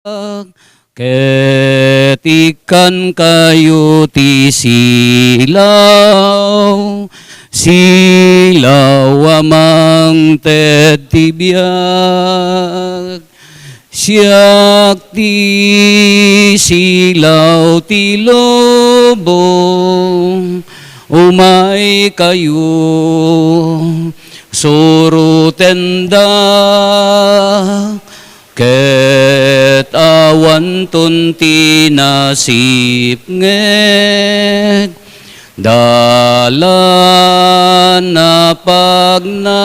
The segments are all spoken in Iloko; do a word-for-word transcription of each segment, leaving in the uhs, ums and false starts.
Ket ikkankayo ti silaw, silaw a mangted ti biag. Siak ti silaw ti lubong, umaykayo, surotendak, ket awanton ti nasipnget, dalan a pagnaan.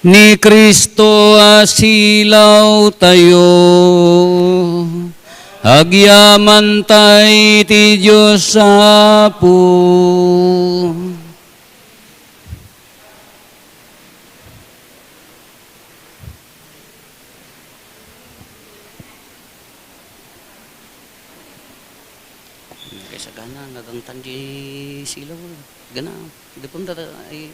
Ni Cristo a silawtayo, agyamantay ti Dios Apo. Kay sagana, nga gangtan di silaw, gana, di pun data, ay.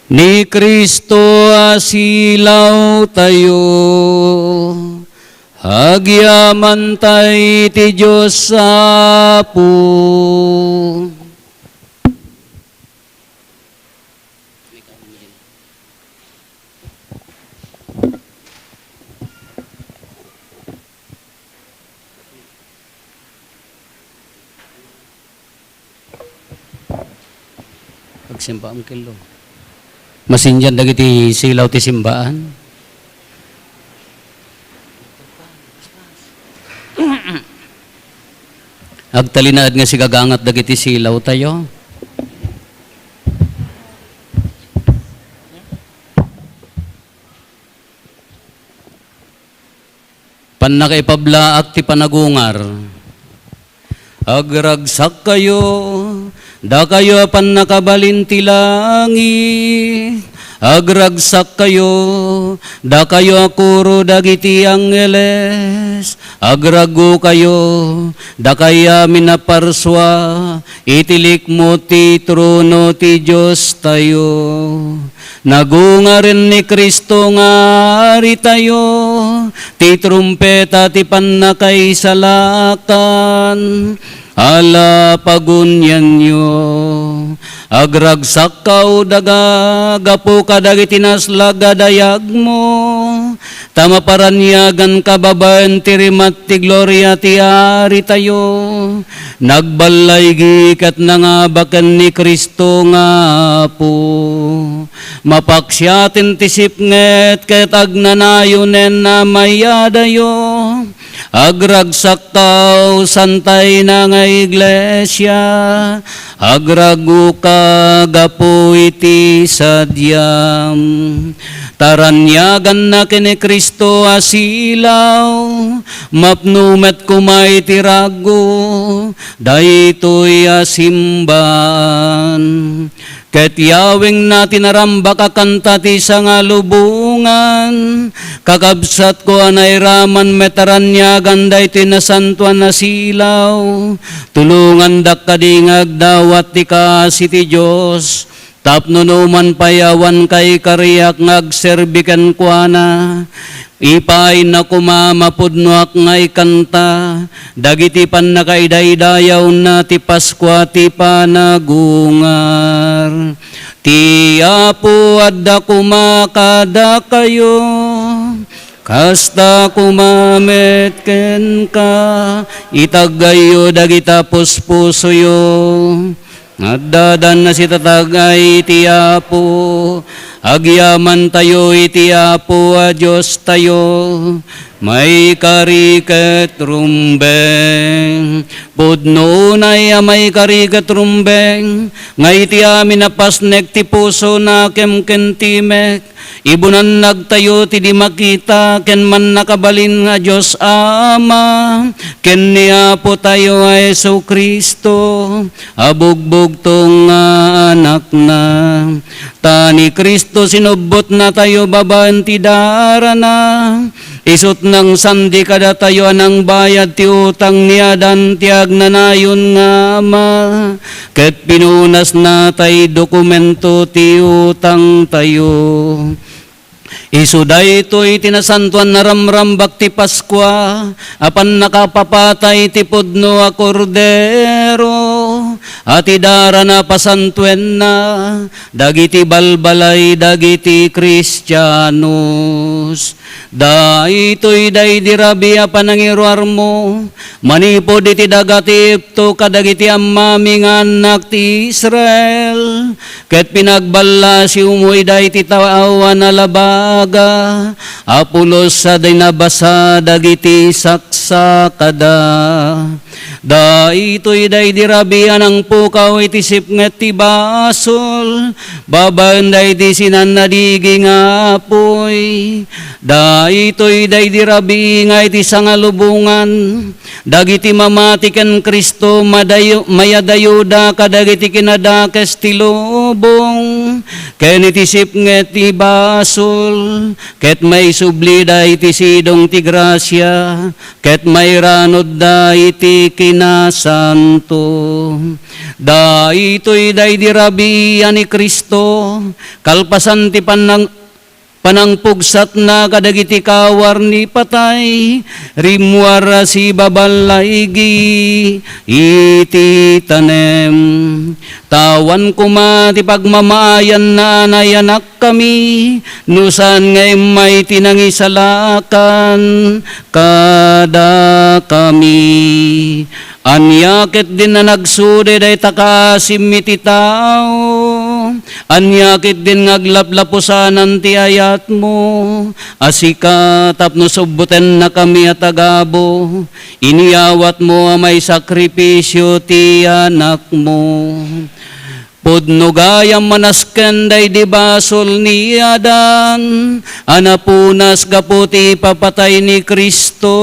Ni Cristo a silawtayo, agyamantay ti Dios Apo. Agsimbaam kello. Masindian dagiti silaw ti simbaan. Agtalinaed nga sigagangat dagiti silawtayo. Pannakaipablaak ti panagungar. Agragsakkayo, dakayo a pannakabalin ti langit. Agragsakkayo, dakayo a koro dagiti angheles. Agraggukayo, dakay amin a parsua iti likmut ti trono ti Diostayo. Nagungaren ni Cristo nga Aritayo, ti trumpeta ti pannakaisalakan. Ala, pagunianyo. Agragsakka, O daga, gapu kadagiti naslag a dayagmo, ta maparaniaganka babaen ti rimat ti gloria ti Aritayo. Nagballaygi ket nangaba ken ni Cristo nga Apo. Mapaksiaten ti sipnget ket agnanayonen a mayadayo. Agragsakka, O santaina nga iglesia, agragguka gapu iti sadiam. Ta raniaganna ken ni Cristo a silaw, mapno met koma iti raggo daytoy a simbaan. Ket yawengna ti narambak a kanta ti sangalubongan, kakabsatko a nairaman met a raniagan daytoy nasantoan a silaw. Tulongandak kadi nga agdawat ti kaasi ti Dios, tapno no man pay awan kaikariak nga agserbi kenkuana, ipaayna koma mapudnoak nga ikanta dagiti pannakaidaydayawna ti Paskua ti panagungar. Ti Apo adda koma kadakayo, kasta koma met kenka. Itaggayyo dagita puspusoyo. Addadan a sitatag-ay ti Apo. Agyamantayo iti Apo a Diostayo, maikari ket rumbeng. Pudno unay a maikari ket rumbeng, nga iti amin a pasnek ti pusona ken ken timek, ibunannagtayo ti di makita ken mannakabalin a Dios Ama, ken ni Apotayo a Jesu-Cristo, a bugbugtong nga Anakna. Ta ni Cristo sinubbotnatayo babaen ti darana, isut' nangsandi kadatayo a nangbayad ti utang ni Adan ti agnanayon nga ama, ket pinunasna tay dokumento ti utangtayo. Isu daytoy ti nasantoan a ramrambak ti Paskua, a pannakapapatay ti pudno a Kordero, a ti darana pasantoenna dagiti balbalay dagiti Kristianos. Daytoy daydi rabii a panangiruarmo, manipud iti daga ti Egipto kadagiti ammami nga annak ti Israel, ket pinagballasiwmo ida iti taaw a nalabaga a pulos a di nabasa dagiti saksakada. Daytoy daydi rabii a nangpukaw iti sipnget ti basol, babaen daydi sinannadigi nga apuy. Daytoy daydi rabii nga iti sangalubongan dagiti mamati ken Cristo madayo-, mayadayoda kadagiti kinadakes ti lubong ken iti sipnget ti basol, ket maisublida iti sidong ti grasia, ket mairanudda iti kinasanto. Daytoy daydi rabii a ni Cristo, kalpasan ti panang-, panangpugsatna kadagiti kawarni patay, rimmuar a sibaballaigi iti tanem. Ta awan koma ti pagmamaayanna a nayanakkami, no saan nga immay ti nangisalakan kadakami. Ania ketdin a nagsude dayta kaasim iti tao? Ania ketdin nga aglaplapusanan ti ayatmo a sika tapno subbutennakami a tagabu? Iniyawatmo a maisakripisio ti anakmo. Pudno gayam a nasken daydi basol ni Adan a napunas gapu ti ipapatay ni Cristo,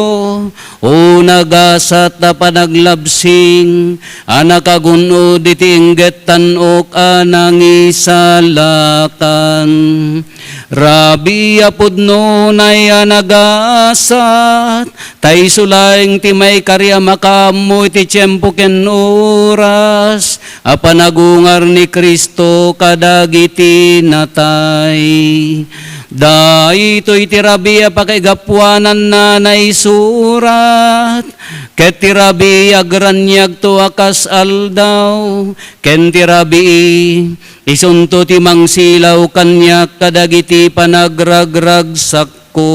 o nagasat a panaglabsing a nakagun-od iti inggit tan-ok a nangisalakan. Rabii a pudno unay a nagasat, ta isu laeng ti maikari a makaammo iti tiempo ken oras a panagungar ni Cristo kadagiti natay. Daytoy ti rabii a pakaigapuananna naisurat, ket ti rabii agraniagto a kas aldaw, ken ti rabii isunto ti mangsilaw kaniak kadagiti panagragragsakko.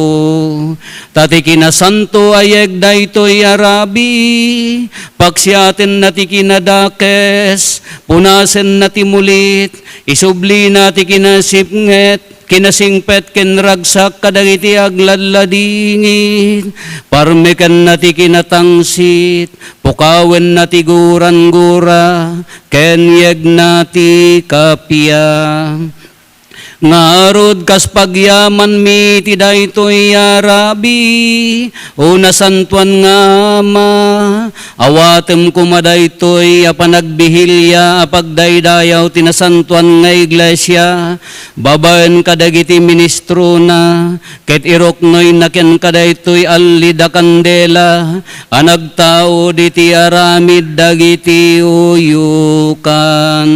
Ta ti kinasanto a yeg daytoy a rabii, paksiatenna ti kinadakes, punasenna ti mulit, isublina ti kinasipnget, kinasingpet ken ragsak kadagiti agladladingit, parmekenna ti kinatangsit, pukawenna ti gurangura, ken yegna ti kappia. Ngarud, kas pagyamanmi ti daytoy a rabii, o nasantoan nga ama, awatem koma daytoy a panagbihilia a pagdaydayaw ti nasantoan nga iglesia, babaen kadagiti ministrona, ket iruknoyna kenka daytoy allid a kandela a nagtaud iti aramid dagiti uyokan.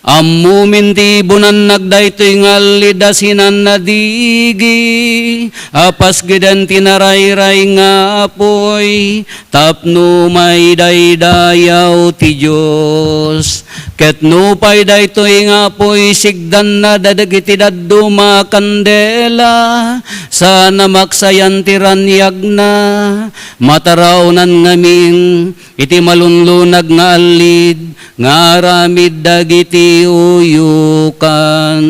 Ammomin ti ibunannak daytoy nga allid a sinannadigi a pasgiden ti narayray nga apuy tapno maidaydayaw ti Dios. Ket nupay daytoy nga apuy sigdanna dagiti dadduma a kandela, saan a maksayan ti raniagna, mataraonan ngamin iti malunlunag nga allid nga aramid dagiti uyokan.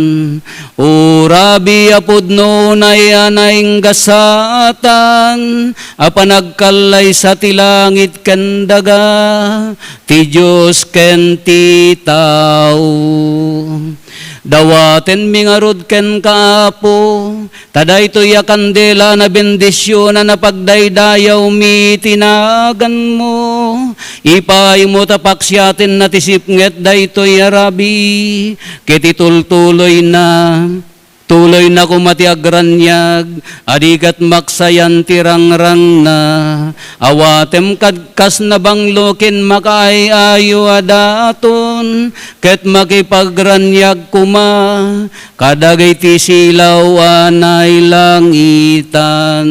Urabi a pudno unay a naingga Satan a panagkallaysa ti langit ken daga, ti Dios ken ti tao. Dawatenmi ngarud kenka, Apo, ta daytoy a kandela a nabendision a napagdaydayawmi iti naganmo. Ipaaymo ta paksiatenna ti sipnget daytoy a rabi, ket itultuloyna, tuloyna koma ti agraniag, a di ket maksayan ti rangrangna. Awatem kad kas nabanglo ken makaay-ayo a daton, ket makipagraniag koma kadagiti silaw a nailangitan.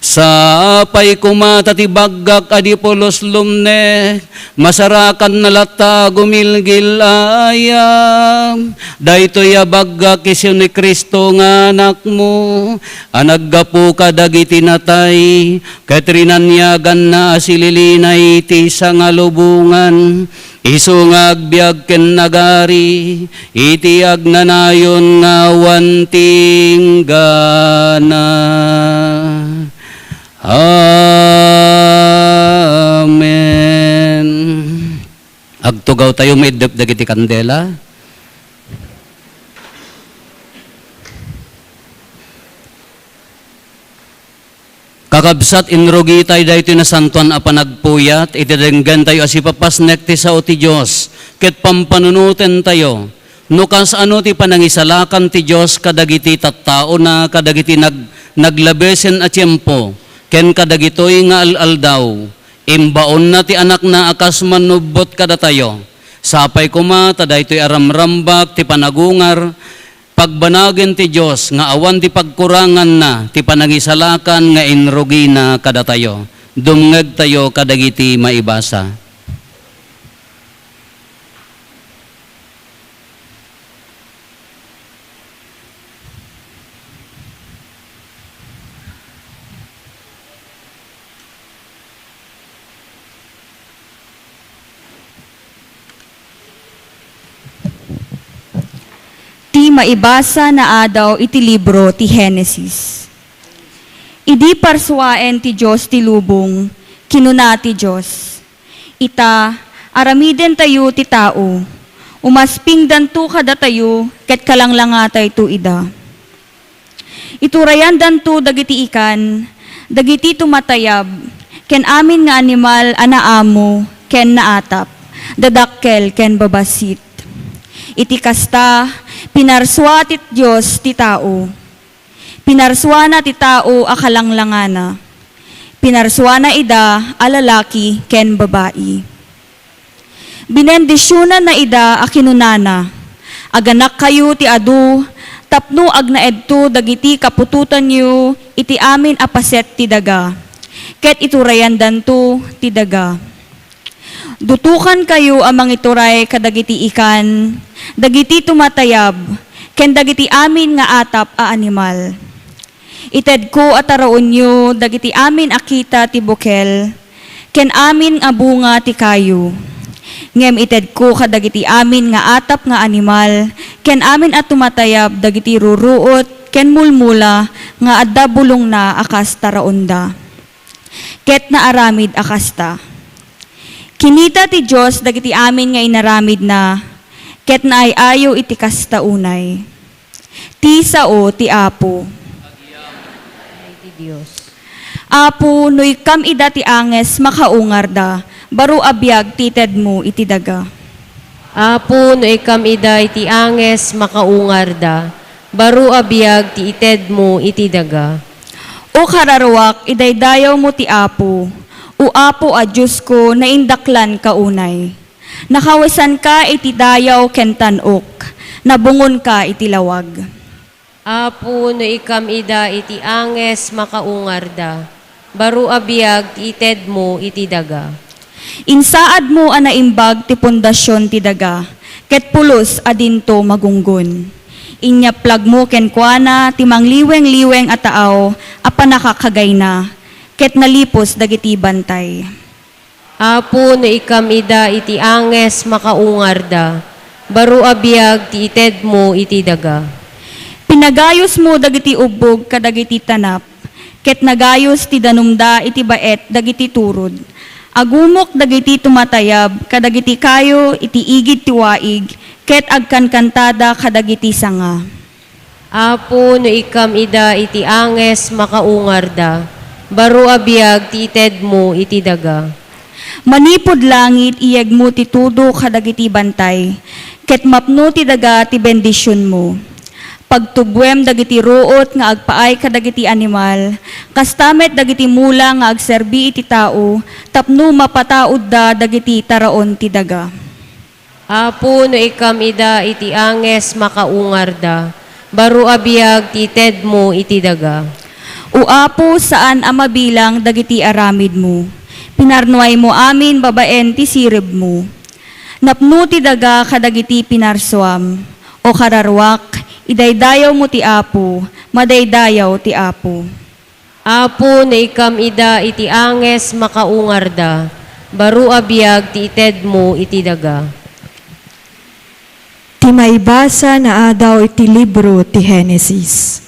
Sapay koma ta ti baggak a di pulos lumnek, masarakanna latta a gumilgil-ayab. Daytoy a baggak isu ni Cristo nga Anakmo, a naggapu kadagiti natay, ket rinaniaganna a sililinay ti sangalubongan. Isu nga agbiag ken agari iti agnanayon nga awan tinggana. Amen. Agtugawtayo, maiddep dagiti kandela. Kakabsat, inrugitayo daytoy nasantoan a panagpuyat iti denggentayo a sipapasnek ti sao ti Dios ket pampanunotentayo. No kasano ti panangisalakan ti Dios kadagiti tattaona kadagiti nag-, naglabesen a tiempo ken kadagitoy nga al-aldaw, imbaonna ti Anakna a kas mannubbot kadatayo. Sapay koma ta daytoy a ramrambak ti panagungar, pagbanagen ti Dios nga awan ti pagkuranganna ti panangisalakan nga inrugina kadatayo. Dumngegtayo kadagiti maibasa. Ti maibasa nga adaw iti libro ti Genesis. Idi parsuaen ti Dios ti lubong, kinuna ti Dios, "Ita, aramidentayo ti tao. Umaspingdanto kadatayo ket kalanglangatayto ida. Iturayandanto dagiti ikan, dagiti tumatayab, ken amin nga animal a naamo ken naatap, dadakkel ken babassit." Iti kasta, pinarsua ti Dios ti tao. Pinarsuana ti tao a kalanglangana. Pinarsuana ida a lalaki ken babai. Binendisionanna ida a kinunana, "Aganakkayo ti adu tapno agnaedto dagiti kaputotanyo iti amin a paset ti daga, ket iturayandanto ti daga. Dutokankayo a mangituray kadagiti ikan, dagiti tumatayab, ken dagiti amin nga atap a animal. Itedko a taraonyo dagiti amin a kita ti bukel, ken amin a bunga ti kayo. Ngem itedko kadagiti amin nga atap nga animal, ken amin a tumatayab dagiti ruruot ken mulmula nga adda bulongna a kas taraonda." Ket naaramid a kasta. Kinita ti Dios dagiti amin nga inaramidna, ket naay-ayo iti kasta unay. Ti sao ti Apo. Ti Dios. Apo, no ikkam ida ti anges, makaungarda, baro a biag ti itedmo iti daga. Apo, no ikkam ida iti anges, makaungarda, baro a biag ti itedmo iti daga. O kararuak, idaydayawmo ti Apo. O Apo a Diosko, naindaklanka unay. Nakawesanka iti dayaw ken tan-ok, nabungonka iti lawag. Apo, no ikkam ida iti anges, makaungarda, baro a biag ti itedmo iti daga. Insaadmo a naimbag ti pundasion ti daga, ket pulos a dinto magunggon. Inyaplagmo kenkuana ti mangliweng-liweng a taaw a pannakakagayna, ket nalipos dagiti bantay. Apo, no ikkam ida iti anges makaungarda, baro a biag ti itedmo iti daga. Pinagayusmo dagiti ubbog kadagiti tanap, ket nagayus ti danumda iti baet dagiti turod. Agumok dagiti tumatayab kadagiti kayo iti igid ti waig, ket agkankantada kadagiti sanga. Apo, no ikkam ida iti anges makaungarda, baro a biag ti itedmo iti daga. Manipud langit, iyegmo ti tudo kadagiti bantay, ket mapno ti daga ti bendisionmo. Pagtubwem dagiti ruot nga agpaay kadagiti animal, kasta met dagiti mula nga agserbi iti tao tapno mapataudda dagiti taraon ti daga. Apo, no ikkam ida iti anges makaungarda, baro a biag ti itedmo iti daga. O Apo, saan a mabilang dagiti aramidmo. Pinarnuaymo amin babaen ti siribmo. Napno ti daga kadagiti pinarsuam. O kararuak, idaydayawmo ti Apo, madaydayaw ti Apo. Apo, no ikkam ida iti anges makaungarda, baro a biag ti itedmo iti daga. Ti maibasa nga adaw iti libro ti Genesis.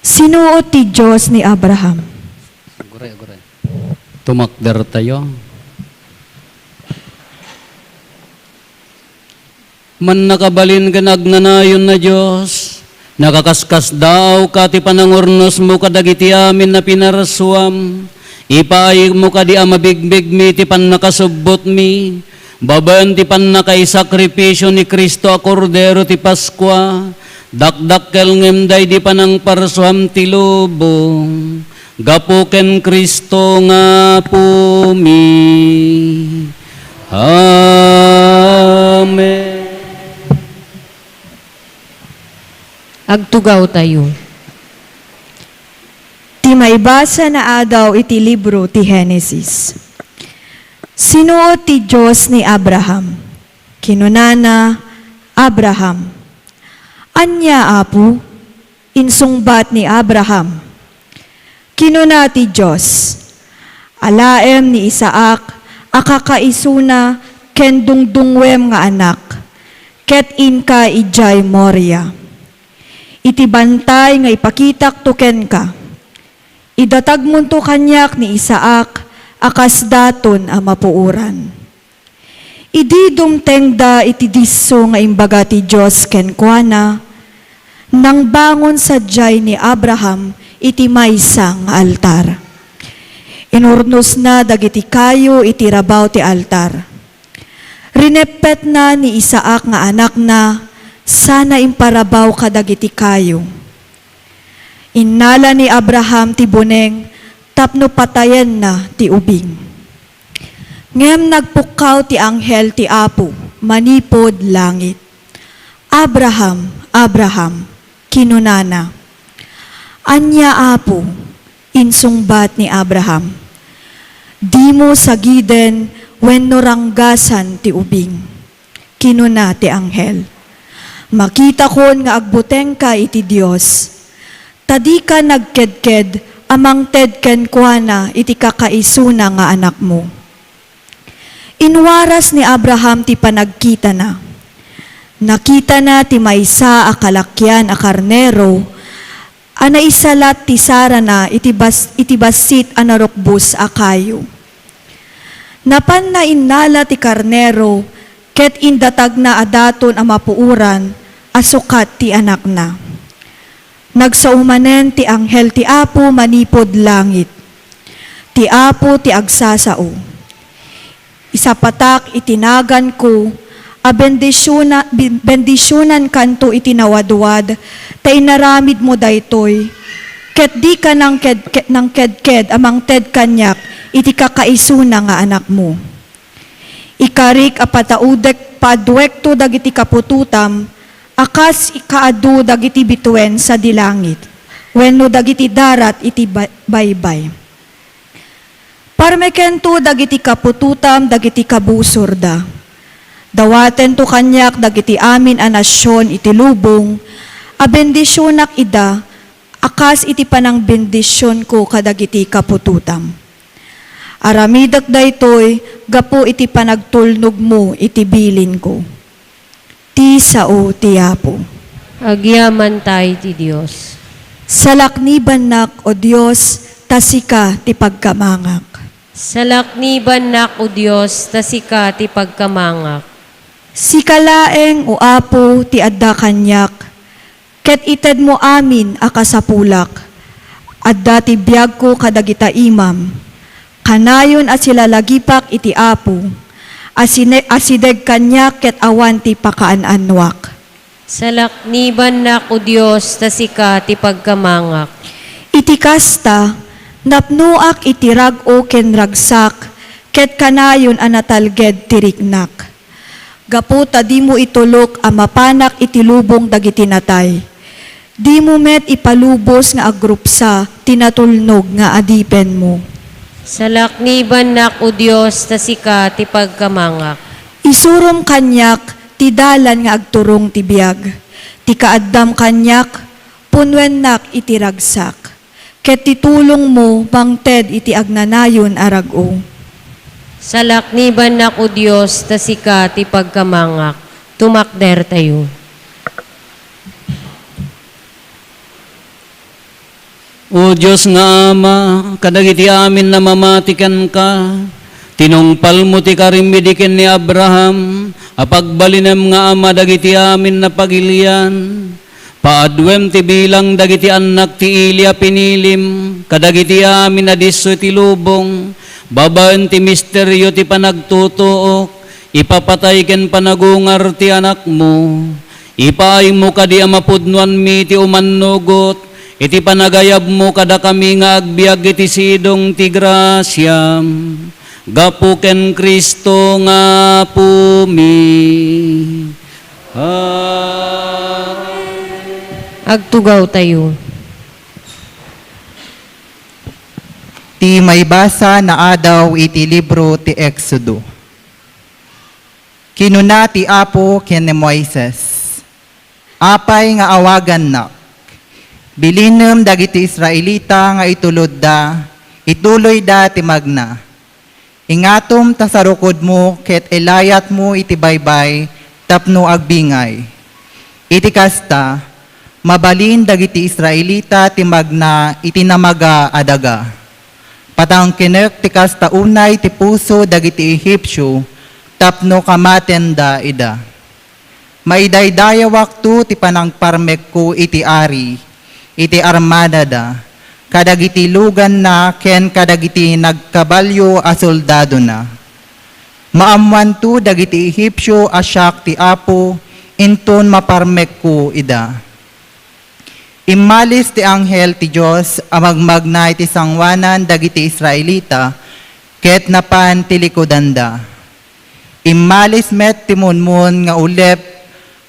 Sinuot ti Dios ni Abraham. Aguray, aguray. Tumakder tayo. Mannakabalin ken agnanayon a Dios, nakaskasdaawka ti panangurnosmo kadagiti amin a pinarsuam. Ipaaymo kadi a mabigbigmi ti pannakasubbotmi, babaen ti pannakaisakripisio ni Cristo a Kordero ti Paskua, dakdakkel ngem daydi panangparsuam ti lubong. Gapu ken Cristo nga Apomi. Amen. Agtugawtayo. Ti maibasa nga adaw iti libro ti Genesis. Sinuot ti Dios ni Abraham. Kinunana, "Abraham." "Ania, Apo?" insungbat ni Abraham. Kinuna ti Dios, "Alaem ni Isaac a kakaisuna ken dungdungngoem nga anak, ket inka idiay Moria, iti bantay nga ipakitakto kenka. Idatagmonto kaniak ni Isaac a kas daton a mapuoran." Idi dumtengda iti disso nga imbaga ti Dios kenkuana, nangbangon sadiay ni Abraham iti maysa nga altar. Inurnosna dagiti kayo iti rabaw ti altar. Rineppetna ni Isaac nga anakna sana imparabaw kadagiti kayo. Innala ni Abraham ti buneng tapno patayenna ti ubing. Ngem nagpukkaw ti anghel ti Apo manipud langit. "Abraham, Abraham," kinunana. "Ania, Apo?" insungbat ni Abraham. "Dimo sagiden wenno ranggasan ti ubing," kinuna ti anghel. "Makitakon nga agbutengka iti Dios, ta dika nagkedked a mangted kenkuana iti kakaisuna nga anakmo." Inwaras ni Abraham ti panagkitana. Nakitana ti maysa a kalakian a karnero a naisalat ti sarana iti bas-, iti bassit a narukbos a kayo. Napanna innala ti karnero ket indatagna a daton a mapuoran a sukat ti anakna. Nagsao manen ti anghel ti Apo manipud langit. Ti Apo ti agsasao. Isapatak iti naganko a bendisiona-, ben-, bendisionankanto iti nawadwad ta inaramidmo daytoy, ket dika nangked-, nangkedked a mangted kaniak iti kakaisuna nga anakmo. Ikarik a pataudek, paaduekto dagiti kaputotam a kas kaadu dagiti bituen sadi langit, wenno dagiti darat iti ba-, baybay. Parmekento dagiti kaputotam dagiti kabusorda. Dawatento kaniak dagiti amin a nasion iti lubong a bendisionak ida a kas iti panangbendisionko kadagiti kaputotam. Aramidek daytoy gapu iti panagtulnogmo iti bilinko. Ti sao ti Apo. Agyamanta iti Dios. Salaknibannak, O Dios, ta sika ti pagkamangak. Salaknibannak, O Dios, ta sika ti pagkamangak. Sika laeng, O Apo, ti adda kaniak, ket itedmo amin a kasapulak. Adda ti biagko kadagita imam. Kanayon a silalagipak iti Apo, a sine-, asideg kaniak ket awan ti pakaan-annuak. Salaknibannak, O Dios, ta sika ti pagkamangak. Iti kasta, napnoak iti rag-o ken ragsak, ket kanayon a natalged ti riknak. Gapu ta dimo itulok a mapanak iti lubong dagiti natay. Dimo met ipalubos nga agrupsa ti natulnog nga adipenmo. Salaknibannak, O Dios, ta sika ti pagkamangak. Isurom kaniak ti dalan nga agturong ti biag. Ti kaaddam kaniak, punwennak iti ragsak. Ket ti tulongmo mangted iti agnanayon a rag-o. Salaknibannak, O Dios, ta sika ti pagkamangak. Tumakdertayo. O Dios nga Ama, kadagiti amin a mamati kenka, tinungpalmo ti karim idi ken ni Abraham a pagbalinem nga ama dagiti amin a pagilian. Paaduem ti bilang dagiti annak ti ili a pinilim kadagiti amin a disso iti lubong, babaen ti misterio ti panagtutuok, ipapatay ken panagungar ti Anakmo. Ipaaymo kadi a mapudnoanmi ti umannugot iti panagayabmo kadakami nga agbiag iti sidong ti grasiam. Gapu ken Cristo nga Apomi. Amen. Agtugawtayo. Ti maibasa nga adaw iti libro ti Exodo. Kinuna ti Apo ken ni Moises, Apay nga awagannak? Bilinem dagiti Israelita nga itulodda, ituloyda ti magna. Ingatom ta sarukodmo ket ilayatmo iti baybay tapno agbingay. Iti kasta, mabalin dagiti Israelita ti magna iti namaga a daga. Patangkenek ti kasta unay ti puso dagiti Ehipsio tapno kamatenda ida. Maidaydayawakto ti panangparmekko iti ari, iti armadada, kadagiti luganna ken kadagiti nagkabalio a soldadona. Maammoanto dagiti Ehipsio a siak ti Apo, inton maparmekko ida. Immalis ti anghel ti Dios a magmagna iti sangoanan dagiti Israelita, ket napan ti likudanda. Immalis met ti munmon nga ulep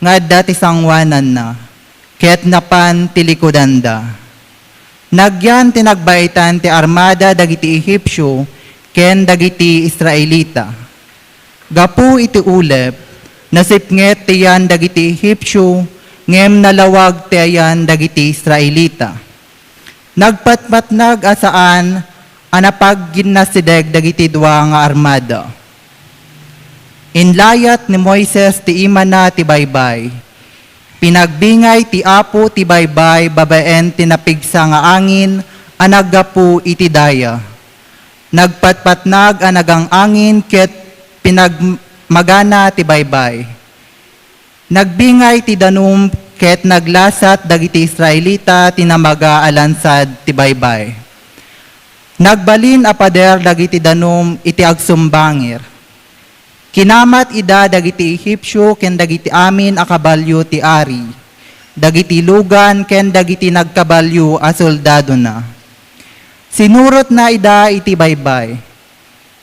nga adda ti sangoananna, ket napan ti likudanda. Nagyan ti nagbaitan ti armada dagiti Ehipsio ken dagiti Israelita. Gapu iti ulep, nasipnget ti ayan dagiti Ehipsio, ngem nalawag ti ayan dagiti Israelita. Nagpatpatnag a saan a napagginnasideg dagiti dua nga armada. Inlayat ni Moises ti imana ti baybay. Pinagbingay ti Apo ti baybay babaen ti napigsa nga angin a naggapu iti daya. Nagpatpatnag a nagang-angin ket pinagmagana ti baybay. Nagbingay ti danum ket naglasat dagiti Israelita ti namaga a lansad ti baybay. Nagbalin a pader dagiti danum iti agsumbangir. Kinamat ida dagiti Ehipsio ken dagiti amin a kabalio ti ari, dagiti lugan ken dagiti nagkabalio a soldadona. Sinurotna ida iti baybay.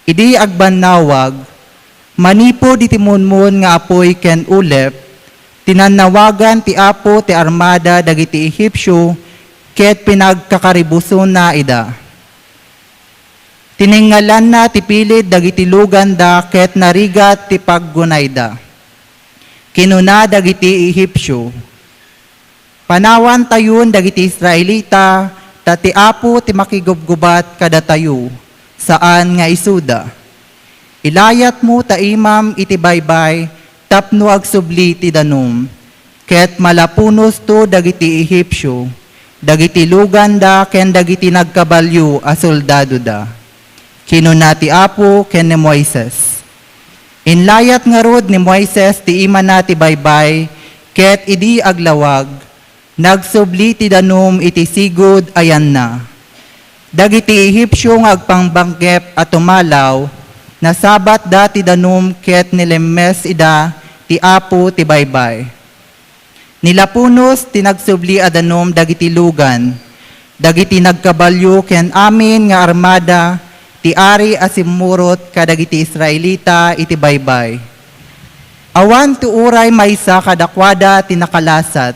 Idi agbannawag, manipud iti munmon nga apuy ken ulep, tinannawagan ti Apo ti armada dagiti Ehipsio ket pinagkakaribusona ida. Tinengngelanna ti pilid dagiti luganda ket narigat ti paggunayda. Kinuna dagiti Ehipsio, "Panawantayon dagiti Israelita, ta ti Apo ti makigubgubat kadatayo, saan nga isuda. Ilayatmo ta imam iti baybay tapno agsubli ti danum, ket malapunosto dagiti Ehipsio, dagiti luganda ken dagiti nagkabalio a soldadoda." Kinuna ti Apo ken ni Moises. Inlayat ngarud ni Moises ti imana ti baybay, ket idi aglawag, nagsubli ti danum iti sigud a yanna. Dagiti Ehipsio nga agpambanggep a tumalaw, nasabatda ti danum ket nilemmes ida ti Apo ti baybay. Nilapunos ti nagsubli a danum dagiti lugan, dagiti nagkabalio ken amin nga armada ti ari a simmurot kadagiti Israelita iti baybay. Awan ti uray maysa kadakuada ti nakalasat,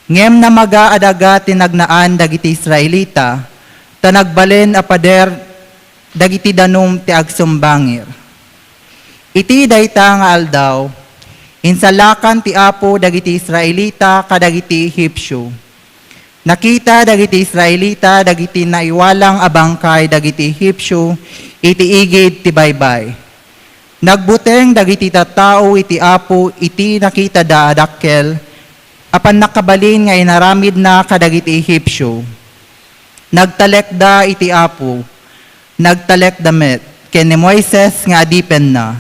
ngem namaga a daga ti nagnaan dagiti Israelita, ta nagbalin a pader dagiti danum ti agsumbangir. Iti dayta nga aldaw, insalakan ti Apo dagiti Israelita kadagiti Ehipsio. Nakita dagiti Israelita dagiti naiwalang a bangkay dagiti Ehipsio iti igid ti baybay. Nagbuteng dagiti tattao iti Apo iti nakitada a dakkel a pannakabalin nga inaramidna kadagiti Ehipsio. Nagtalekda iti Apo, nagtalekda met ken ni Moises nga adipenna.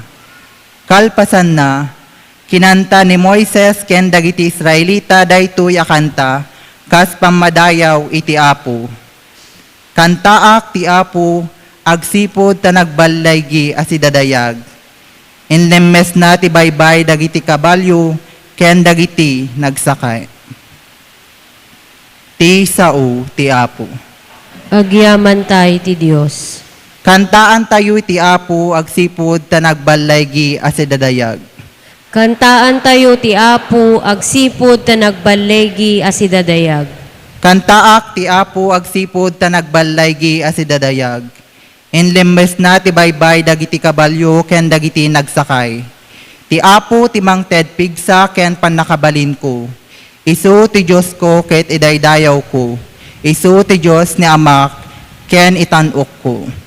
Kalpasanna, kinanta ni Moises ken dagiti Israelita daytoy a kanta kas pammadayaw iti Apo. "Kantaak ti Apo agsipud ta nagballaygi a sidadayag. Inlemmesna ti baybay dagiti kabalio ken dagiti nagsakay." Ti sao ti Apo. Agyamanta iti Dios. Kantaantayo iti Apo agsipud ta nagballaygi a sidadayag. Kantaantayo ti Apo agsipud ta nagballaygi a sidadayag. Kantaak ti Apo agsipud ta nagballaygi a sidadayag. Inlemmesna ti baybay dagiti kabalio ken dagiti nagsakay. Ti Apo ti mangted pigsa ken pannakabalinko. Isu ti Diosko ket idaydayawko. Isu ti Dios ni amak ken itan-okko.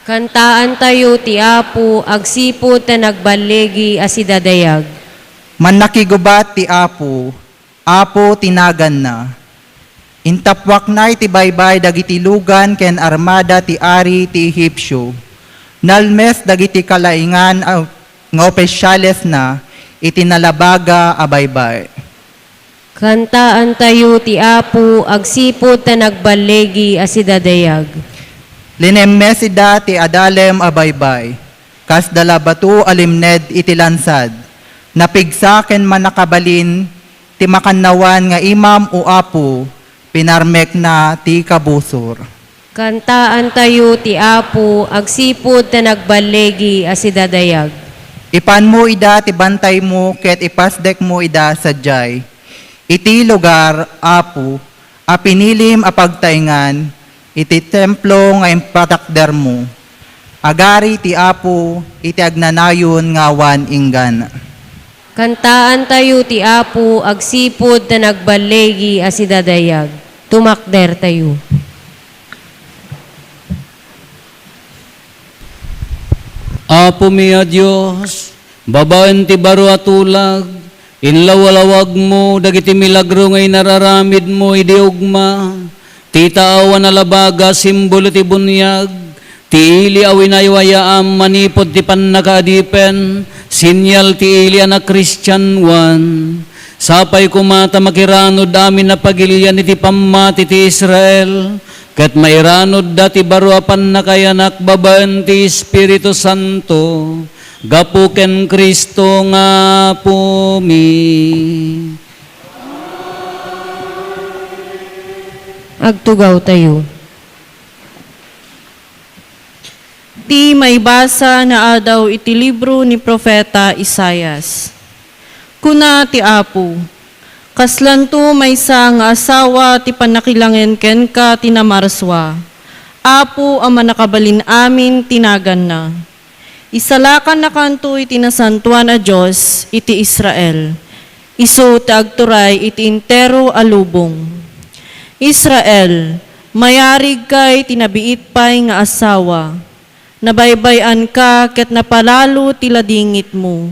Kantaantayo ti Apo agsipud ta nagballaygi a sidadayag. Mannakigubat ti Apo, Apo ti naganna. Intappuakna iti baybay dagiti lugan ken armada ti ari ti Ehipsio. Nalmes dagiti kalaingan a, nga opisialesna iti nalabaga a baybay. Kantaantayo ti Apo agsipud ta nagballaygi a sidadayag. Linemmes ida ti adalem a baybay, kas dalabato a limned iti lansad. Napigsa ken mannakabalin ti makannawan nga imam, O Apo, pinarmekna ti kabusor. Kantaantayo ti Apo agsipud ta nagballaygi a sidadayag. Ipanmo ida ti bantaymo ket ipasdekmo ida sadiay. Iti lugar, Apo, a pinilim a pagtaengan, iti templo nga impatakdermo. Agari ti Apo iti agnanayon nga awan inggana. Kantaantayo ti Apo agsipud ta nagballaygi a sidadayag. Tumakdertayo. Apomi a Dios, babaen ti baro a tulag, inlawlawagmo dagiti milagro nga inararamidmo idi ugma, ti taaw a nalabaga, simbolo ti buniag, ti ili a winaywayaam manipud ti pannakaadipen, sinyal ti ili a nakristianoan. Sapay koma ta makiranud amin a pagilian iti pammati ti Israel, ket mairanudda ti baro a pannakayanak babaen ti Espiritu Santo, gapu ken Cristo nga Apomi. Agtugawtayo. Ti maibasa nga adaw iti libro ni Profeta Isaias. Kuna ti Apo, "Kaslanto maysa nga asawa ti pannakilangen kenka ti namarsua. Apo a Mannakabalin-amin ti naganna. Isalakannakanto iti nasantoan a Dios iti Israel, isu ti agturay iti entero a lubong. Israel, mayarigka iti nabiit pay nga asawa. Nabaybay-anka ket napalalo ti ladingitmo.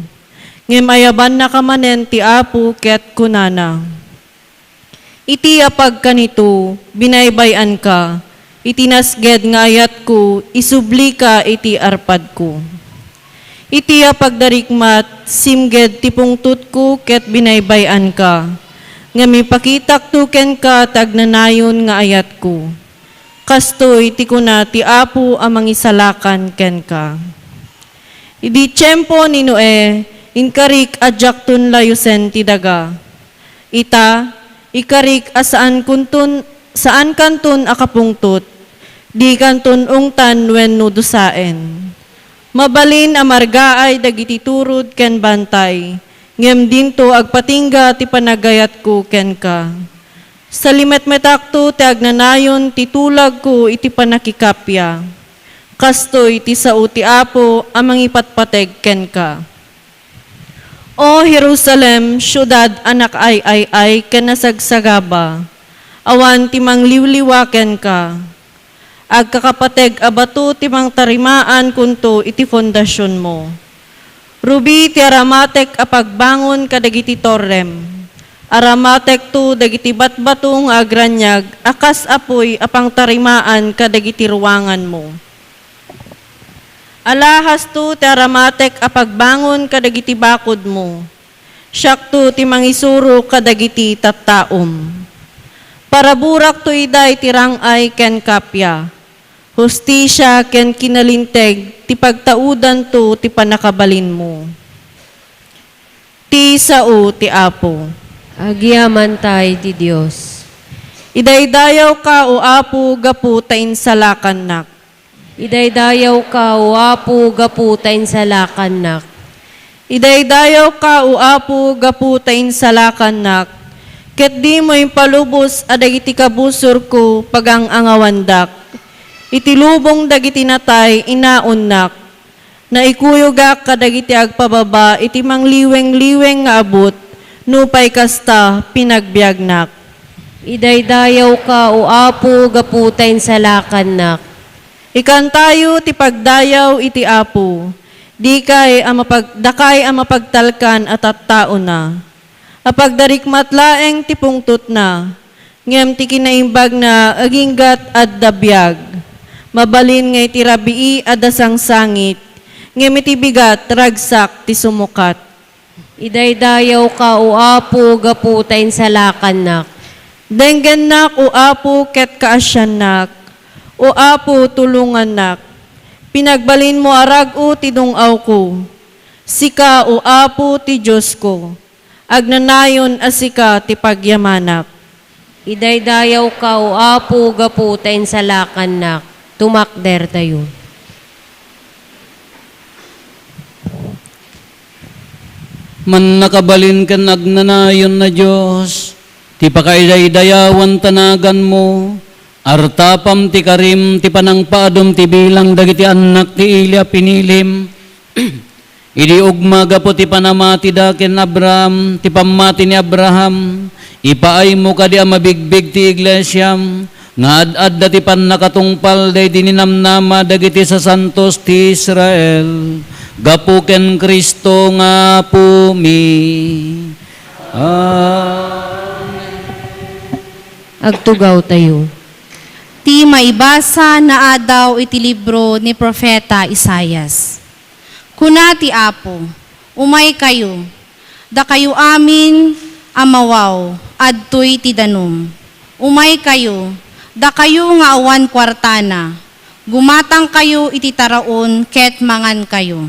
Ngem ayabannaka manen ti Apo ket kunana, "Iti apagkanito, binaybay-anka, iti nasged nga ayatko, isublika iti arpadko. Iti apagdarikmat, simged ti pungtotko ket binaybay-anka, ngem ipakitakto kenka ti agnanayon nga ayatko." Kastoy ti kuna ti Apo a Mangisalakan kenka. Idi tiempo ni Noe, inkarik a diakton layusen ti daga. Ita, ikarik a saan kunton, saan kanton a kapungtot, di kanton ungtan wenno dusaen. Mabalin a margaay dagiti turod ken bantay, ngem dinto agpatingga ti panagayatko kenka. Salimetmetakto ti agnanayon ti tulagko iti pannakikappia. Kastoy ti sao ti Apo a mangipatpateg kenka. O Jerusalem, siudad a nakaay-ay-ay ken nasagsagaba, awan ti mangliwliwa kenka. Agkakapateg a bato ti mangtarimaan kunto iti fondasionmo. Rubi ti aramatek a pagbangon kadagiti torrem. Aramatekto dagiti batbato nga agraniag a kas apuy a pangtarimaan kadagiti ruanganmo. Alahasto ti aramatek a pagbangon kadagiti bakodmo. Siakto ti mangisuro kadagiti tattaom. Paraburakto ida iti rang-ay ken kappia. Hustisia ken kinalinteg ti pagtaudanto ti pannakabalinmo. Ti sao ti Apo. Agyamankay ti Dios. Idaydayawka, O Apo, gapu ta insalakannak. Idaydayawka, O Apo, gapu ta insalakannak. Idaydayawka, O Apo, gapu ta insalakannak, ket dimo impalubos a dagiti kabusorko pagang-angawandak. Iti lubong dagiti natay, inaonnak. Naikuyogak kadagiti agpababa iti mangliwengliweng nga abut, nupay kasta, pinagbiagnak. Idaydayawka, O Apo, gapu ta insalakannak. Ikantayo ti pagdayaw iti Apo. Dikay a mapag-, dakay a mapagtalkan a tattaona. Apagdarikmat laeng ti pungtotna, ngem ti kinaimbagna aginggat adda biag. Mabalin nga iti rabii adda sangsangit, ngem iti bigat ragsak ti sumukat. Idaydayawka, O Apo, gapu ta insalakannak. Denggennak, O Apo, ket kaasiannak. O Apo, tulongannak. Pinagbalinmo a rag-o ti dung-awko. Sika, O Apo, ti Diosko. Agnanayon a sika ti pagyamanak. Idaydayawka, O Apo, gapu ta insalakannak. Tumakdertayo. Mannakabalin ken agnanayon a Dios, ti pakaidaydayawan ta naganmo, artapam ti karim ti panangpaadum ti bilang dagiti annak ti Eli a pinilim. Idi ugma gapu ti panamatida ken Abraham, ti pammati ni Abraham, ipaaymo kadi a mabigbig ti iglesiam, nga ad-adda ti pannakatungpal daydi ninamnama dagiti sasantos ti Israel, gapu ken Cristo nga Apomi. Amen. Agtugawtayo. Ti maibasa naadaw iti libro ni Profeta Isaias. Kuna ti Apo, "Umaykayo, dakayo amin a mawaw, adtoy ti danum. Umaykayo, dakayo nga awan kuartana, gumatangkayo iti taraon ket mangankayo.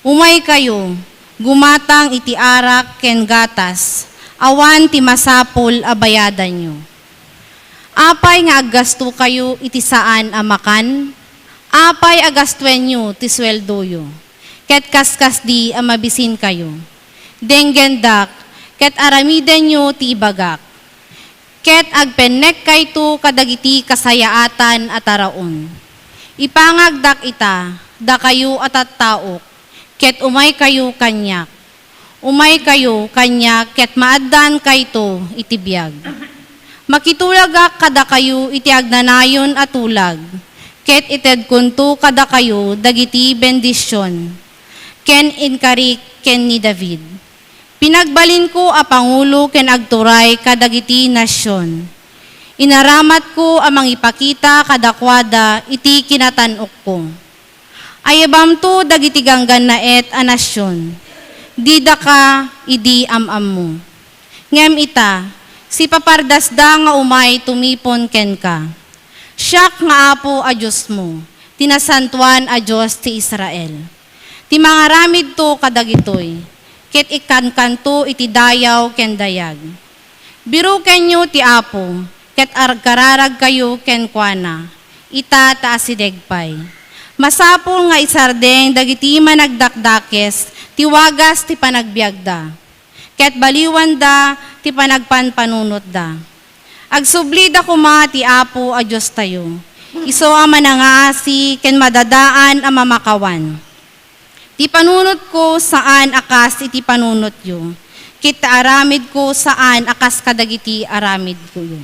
Umaykayo, gumatang iti arak ken gatas, awan ti masapul a bayadanyo." Apay nga aggastokayo iti saan a makan? Apay a gastuenyo ti sueldoyo? Ket kaskasdi a mabisinkayo. Denggendak, ket aramidenyo ti ibagak. ket agpennekkayto kadagiti kasayaatan a taraon. Ipangagdak ita, dakayo a tattaok, ket umaykayo kaniak. Umaykayo kaniak ket maaddaankayto iti biag. Makitulagak kadakayo iti agnanayon a tulag, ket itedkonto kadakayo dagiti bendision ken inkarik ken ni David. Pinagbalinko a pangulo ken agturay kadagiti nasion. Inaramatko a mangipakita kadakuada iti kinatan-okko. Ayabamto dagiti ganggannaet a nasion. Didaka idi am-ammo. Ngem ita, sipapardasda nga umay tumipon kenka. Siak nga Apo a Diosmo, ti Nasantoan a Dios ti Israel. Ti mangaramidto kadagitoy, ket ikkankanto iti dayaw ken dayag. Birukenyo ti Apo, ket agkararagkayo kenkuana, ita ta asideg pay. Masapul nga isardeng dagiti managdakdakes ti wagas ti panagbiagda, ket baliwanda ti panagpanpanunotda. Agsublida koma ti Apo a Diostayo, isu a manangaasi ken madadaan a mamakawan. Ti panunotko saan a kas iti panunotyo, ket ti aramidko saan a kas kadagiti aramidyo.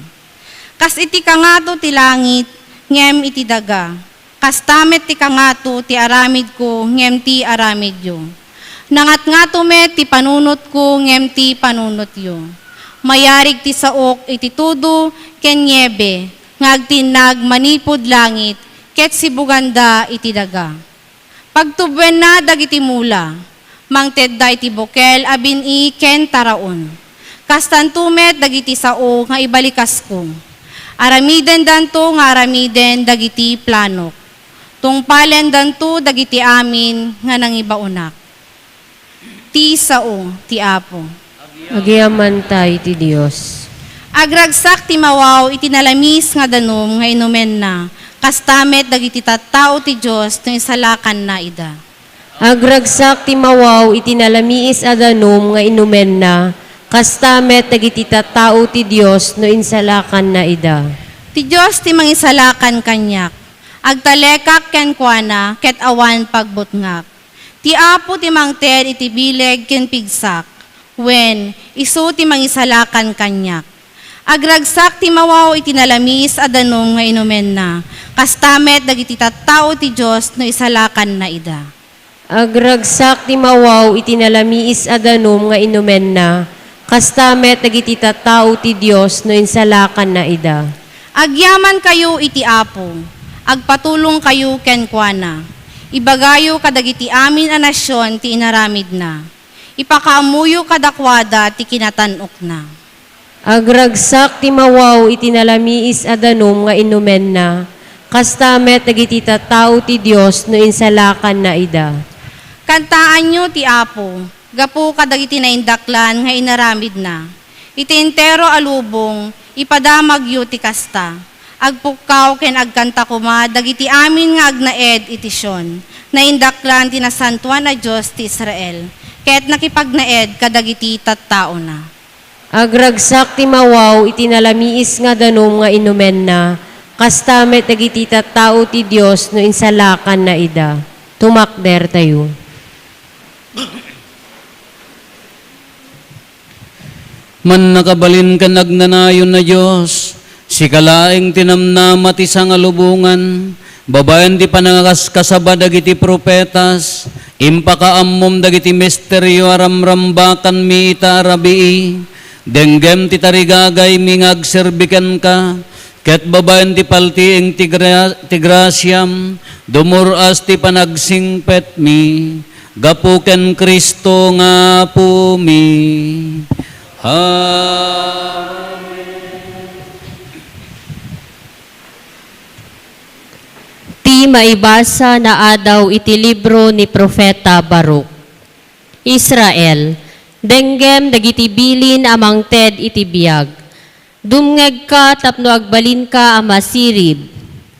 Kas iti kangato ti langit ngem iti daga, kasta met ti kangato ti aramidko ngem ti aramidyo. Nangatngato met ti panunotko ngem ti panunotyo. Mayarig ti saok iti tudo ken niebe nga agtinnag manipud langit ket sibuganda iti daga. Pagtubbenna dagiti mula, mangtedda iti bukel a bin-i ken taraon. Kastanto met dagiti sao nga ibalikasko. Aramidendanto nga aramiden dagiti planok. Tungpalendanto dagiti amin nga nangibaonak. Ti sao ti Apo. Agyamanta iti Dios. Agragsak ti mawaw iti nalamis nga danum nga inumenna, kasta met dagiti tattao ti Dios no insalakanna ida. Agragsak ti mawaw iti nalamiis a danum nga inumenna, kasta met dagiti tattao ti Dios no insalakanna ida. Ti Dios ti mangisalakan kaniak. Agtalekak kenkuana ket awan pagbutngak. Ti Apo ti mangted iti bileg ken pigsak, wen, isu ti mangisalakan kaniak. Agragsak ti mawaw iti nalamiis a danum nga inumenna, kasta met dagiti tattao ti Dios no isalakanna ida. Agragsak ti mawaw iti nalamiis a danum nga inumenna, kasta met dagiti tattao ti Dios no insalakanna ida. Agyamankayo iti Apo, agpatulongkayo kenkuana. Ibagayo kadagiti amin a nasion ti inaramidna. Ipakaammoyo kadakuada ti kinatan-okna. Agragsak ti mawaw iti nalamiis a danum nga inumenna, kasta met dagiti tattao ti Dios no insalakanna ida. Kantaanyo ti Apo, gapu kadagiti naindaklan nga inaramidna. Iti entero a lubong, ipadamagyo ti kasta. Agpukkaw ken agkanta koma dagiti amin nga agnaed iti Sion. Naindaklan ti Nasantoan a Dios ti Israel, ket nakipagnaed kadagiti tattaona. Agragsak ti mawaw iti nalamiis nga danum nga inumenna, kasta met dagiti tattao ti Dios no insalakanna ida. Tumakdertayo. Mannakabalin ken agnanayon a Dios, sika laeng ti namnama ti sangalubongan, babaen ti panangaskasaba dagiti profetas, impakaammom dagiti misterio a ramrambakanmi ita a rabii, denggem ti tarigagaymi nga agserbi kenka, ket babaen ti paltiing ti gra-, ti grasiam, dumur-as ti panagsingpetmi, gapu ken Cristo nga Apomi. Amen. Ti maibasa naadaw iti libro ni Profeta Baruch. Israel, denggem dagiti bilin a mangted iti biag. Dumngegka tapno agbalinka a masirib.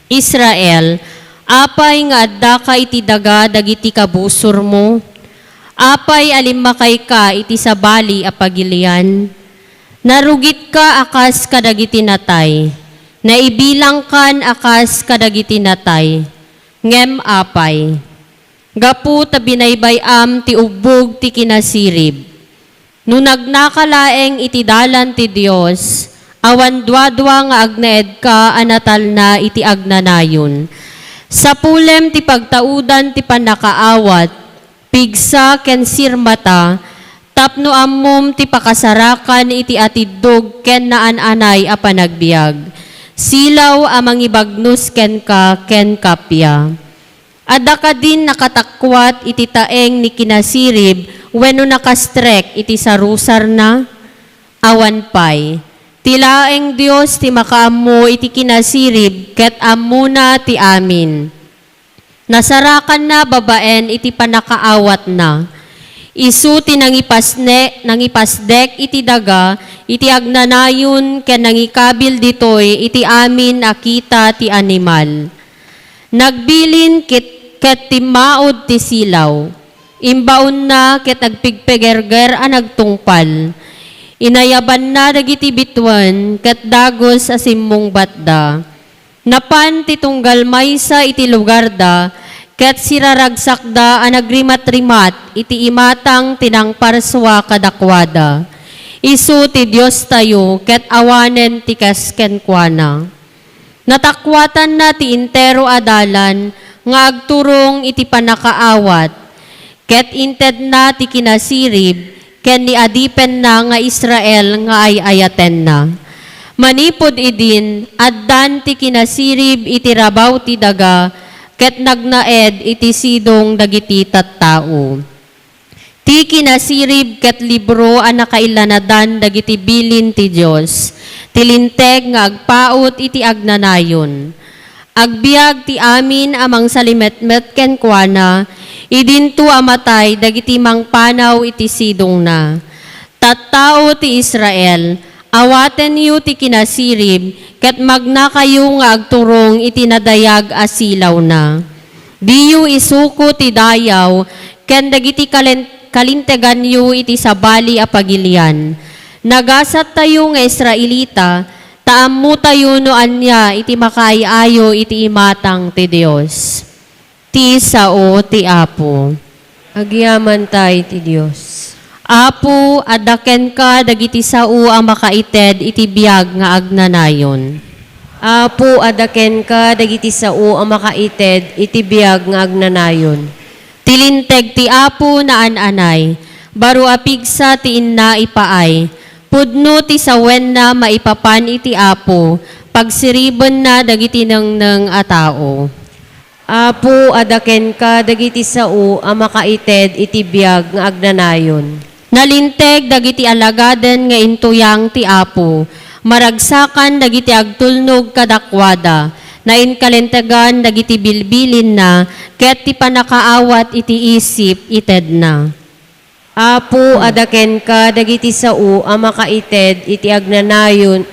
Israel, apay nga addaka iti daga dagiti kabusormo? Apay a limmakayka iti sabali a pagilian? Narugitka a kas kadagiti natay, naibilangkan a kas kadagiti natay, ngem apay, gapu ta binaybay-am ti ubbog ti kinasirib. No nagnaka laeng iti dalan ti Dios, awan duadua nga agnaedka a natalna iti agnanayon. Sapulem ti pagtaudan ti pannakaawat, pigsa ken sirmata, tapno ammom ti pakasarakan iti atiddog ken naan-anay a panagbiag, silaw a mangibagnos kenka ken kappia. Adda kadin nakatakuat iti taeng ni kinasirib wenno nakastrek iti sarusarna? Awan pay. Ti laeng Dios ti makaammo iti kinasirib ket ammona ti amin. Nasarakanna babaen iti pannakaawatna. Isu ti nangipasne-, nangipasdek iti daga iti agnanayon ken nangikabil ditoy iti amin a kita ti animal. Nagbilin ket, ket timmaud ti silaw. Imbaonna ket agpigpigerger a nagtungpal. Inayabanna dagiti bituen ket dagus a simmungbatda. Napan ti tunggal maysa iti lugarda ket siraragsakda a nagrimatrimat iti imatang ti nangparsua kadakuada. Isu ti Diostayo ket awanen ti kas kenkuana. Natakuatanna ti entero a dalan nga agturong iti pannakaawat, ket intedna ti kinasirib ken ni adipenna nga Israel nga ay-ayatenna. Manipud idin, addan ti kinasirib iti rabaw ti daga ket nagnaed iti sidong dagiti tattao. Ti kinasirib ket libro a nakailanadan dagiti bilin ti Dios, ti linteg nga agpaut iti agnanayon. Agbiag ti amin a mangsalimetmet kenkuana, idinto a matay dagiti mangpanaw iti sidongna. Tattao ti Israel, awatenyo ti kinasirib, ket magnakayo nga agturong iti nadayag a silawna. Diyo isuko ti dayaw ken dagiti kalen-, kalinteganyo iti sabali a pagilian. Nagasattayo nga Israelita, ta ammotayo no ania iti makaay-ayo iti imatang ti Dios. Ti sao ti Apo. Agyamanta iti Dios. Apo, adda kenka dagiti sao a makaited iti biag nga agnanayon. Apo, adda kenka dagiti sao a makaited iti biag nga agnanayon. Ti linteg ti Apo naan-anay, baro a pigsa ti inna ipaay, pudno ti sawenna maipapan iti Apo, pagsiribenna dagiti nengneng a tao. Apo, adda kenka dagiti sao a makaited iti biag nga agnanayon. Nalinteg dagiti alagaden nga intuyang ti Apo, maragsakan dagiti agtulnog kadakuada, nainkalintegan dagiti bilbilinna, ket ti pannakaawat iti isip itedna. Apo, adda kenka dagiti sao a makaited iti agnanayon.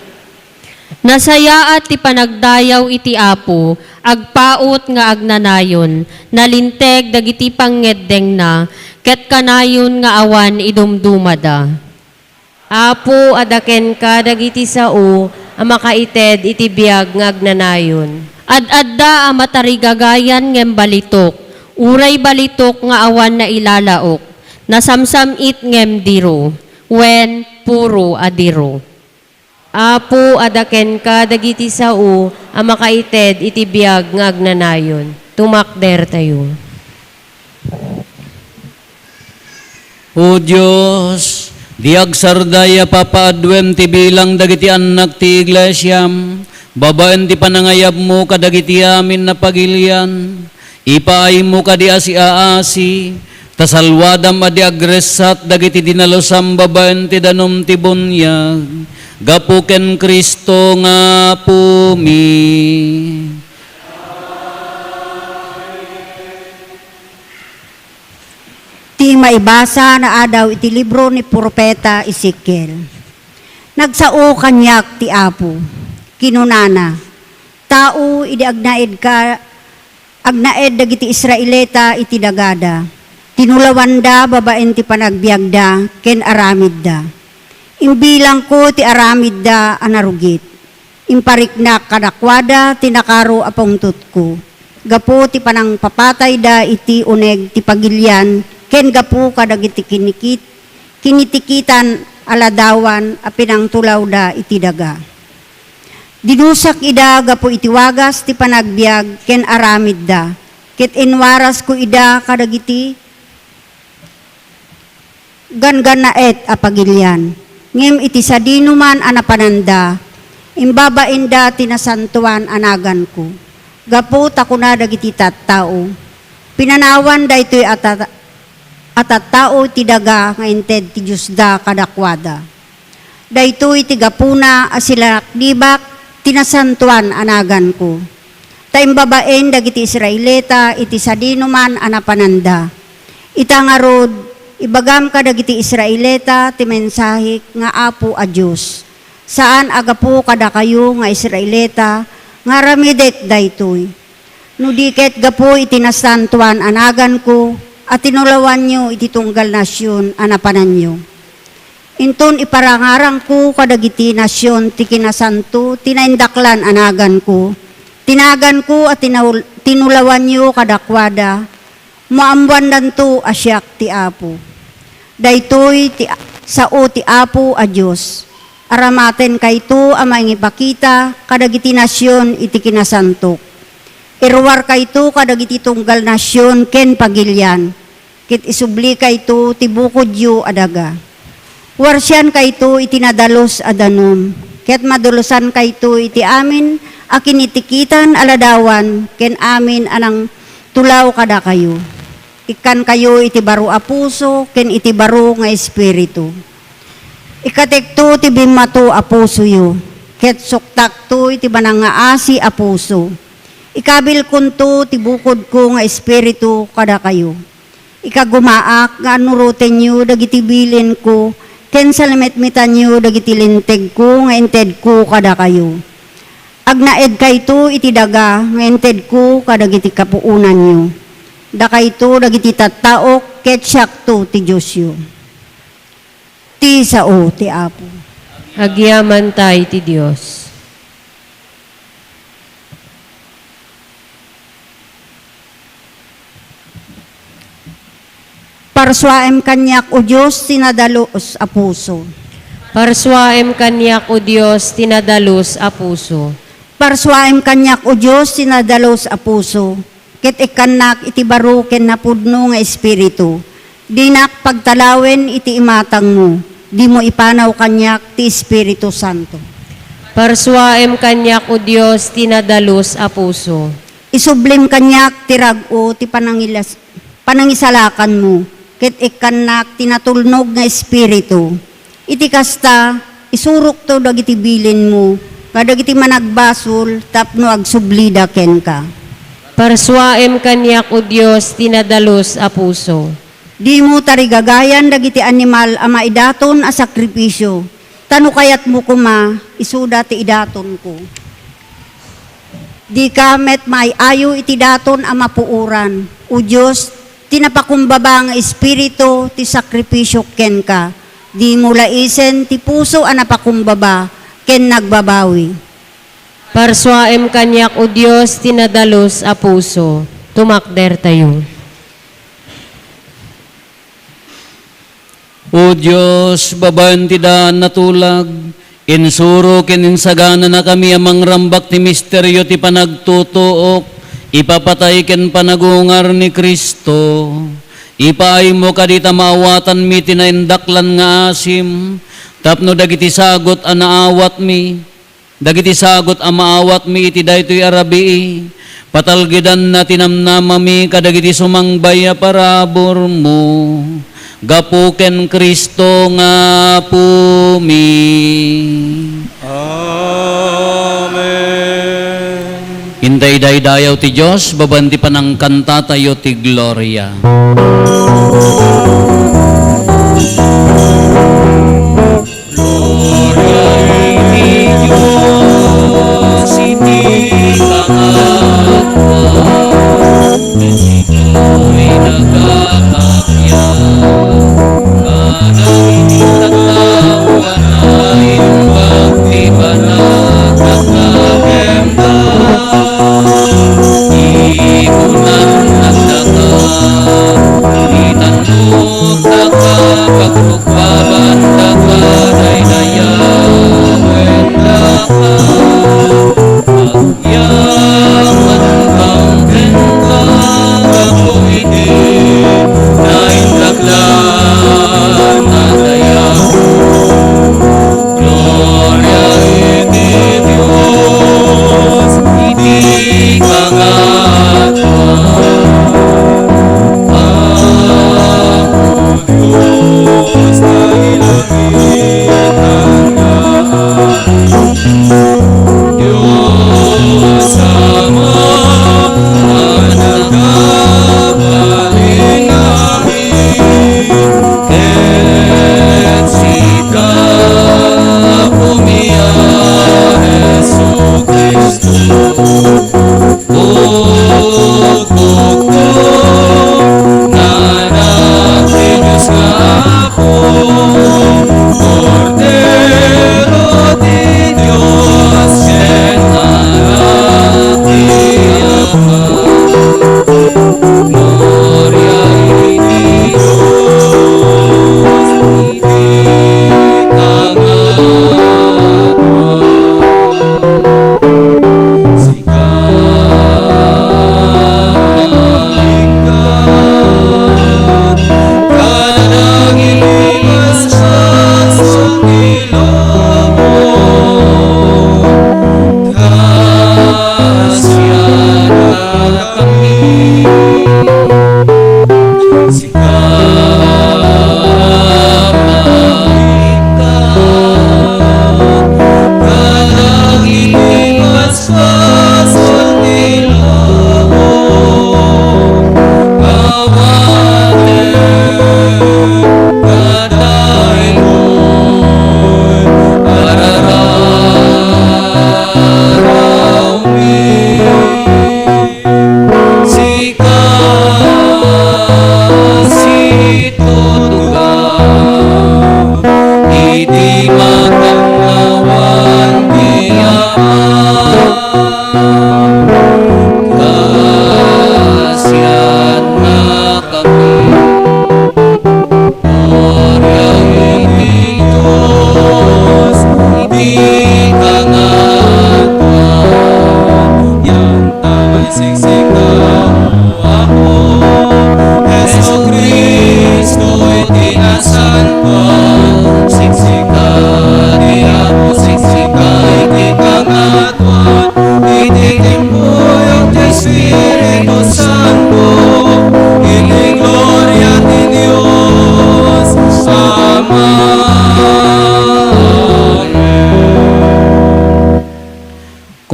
Nasayaat ti panagdayaw iti Apo, agpaut nga agnanayon, nalinteg dagiti pangngeddengna, ket kanayon nga awan idumdumada. Apo, adda kenka dagiti sao a makaited iti biag nga agnanayon. Ad-adda a matarigagayan ngem balitok, uray balitok nga awan nailalaok, nasamsam-it ngem diro, wen, puro a diro. Apo, adda kenka dagiti sao a makaited iti biag nga agnanayon. Tumakdertayo. O Dios, diak sarday a papaaduem ti bilang dagiti annak ti iglesiam, babaen ti panangayabmo kadagiti amin a pagilian. Ipaaymo kadi a siaasi, ta salwadam a di agressat dagiti dinalosam babaen ti danum ti buniag, gapu ken Cristo nga Apomi. Ti maibasa naadaw iti libro ni Profeta Ezekiel. Nagsao kaniak ti Apo. Kinunana, "Tao idi agnaedka, agnaed dagiti Israelita iti dagada. Tinulawanda babaen ti panagbiagda ken aramidda. Imbilangko ti aramidda a narugit. Impariknak kadakuada ti nakaro a pungtotko. Gapu ti panangpapatayda iti uneg ti pagilian ken gapu kadagiti kinikit-, kinitikitan a ladawan a pinangtulawda iti daga. Dinusak ida gapu iti wagas ti panagbiag ken aramidda, ket inwarasko ida kadagiti ganggannaet a pagilian. Ngem iti sadinoman a napananda, imbabainda ti nasantoan a naganko. Gapu ta kuna dagiti tattao, "Pinanawan daytoy a ta-, a tattao ti daga nga inted ti Diosda kadakuada." Daytoy ti gapuna a sinalaknibak ti nasantoan a naganko, ta imbabain dagiti Israelita iti sadinoman a napananda. Ita ngarud, ibagam kadagiti Israelita ti mensahek nga Apo a Dios, saan a gapu kadakayo nga Israelita nga aramidek daytoy. No di ket gapu iti nasantoan a naganko a tinulawanyo iti tunggal nasion a napananyo. Inton iparangarangko kadagiti nasion ti kinasanto ti naindaklan a naganko, ti naganko a tinaul-, tinulawanyo kadakuada, maammoandanto a siak ti Apo. Daytoy ti a-, sao ti Apo a Dios. Aramatenkayto a mangipakita kadagiti nasion iti kinasantok. Iruarkayto kadagiti tunggal nasion ken pagilian, ket isublikayto ti bukodyo a daga. Warsiankayto iti nadalus a danum, ket madulusankayto iti amin a kinitikitan a ladawan ken amin a nangtulaw kadakayo. Ikkankayo iti baro a puso ken iti baro nga espiritu. Ikkatekto ti bimmato a pusoyo, ket suktakto iti manangngaasi a puso. Ikabilkonto ti bukodko nga espiritu kadakayo. Ikagumaak nga annurotenyo dagiti bilinko ken salimitmitanyo dagiti lintegko nga intedko kadakayo. Agnaedkayto iti daga nga intedko kadagiti kapuonanyo. Dakayto dagiti tattaok ket siakto ti Diosyo. Ti sao ti Apo. Agyamanta iti Dios. Parsuaem kaniak, O Dios, ti nadalus a puso. Parsuaem kaniak, O Dios, ti nadalus a puso. Parsuaem kaniak, O Dios, ti nadalus a puso, ket ikkannak iti baro ken napudno nga espiritu. Dinak pagtalawen iti imatangmo, dimo ipanaw kaniak ti Espiritu Santo. Parsuaem kaniak, O Dios, ti nadalus a puso. Isublim kaniak ti rag-o ti panangilas-, panangisalakanmo, ket ikkannak ti natulnog nga espiritu. Iti kasta, isurokto dagiti bilinmo kadagiti managbasol tapno agsublida kenka. Parsuaem kaniak, O Dios, ti nadalus a puso. Dimo tarigagayan dagiti animal a maidaton a sakrifisio, ta no kayatmo koma, isuda ti idatonko. Dika met maay-ayo iti daton a mapuoran, O Dios, ti napakumbaba nga espiritu ti sakrifisio kenka. Dimo laisen ti puso a napakumbaba ken nagbabawi. Parsuaem kaniak, O Dios, ti nadalus a puso. Tumakdertayo. O Dios, babaen ti daan a tulag, insuro ken insagananakami a mangrambak ti misterio ti panagtutuok, ipapatay ken panagungar ni Cristo. Ipaaymo kadi ta maawatanmi ti naindaklan nga asim, tapno dagiti sagut a naawatmi, dagiti sagut a maawatmi iti daytoy a rabii, patalgedanna ti namnamami kadagiti sumangbay a paraburmo. Gapu ken Cristo nga Apomi. Amen. Inta idaydayaw ti Dios, babaen ti panangkantatayo ti gloria. Gloria iti Dios iti pangatna, ket ditoy nagkakabyag, kadagiti tattao a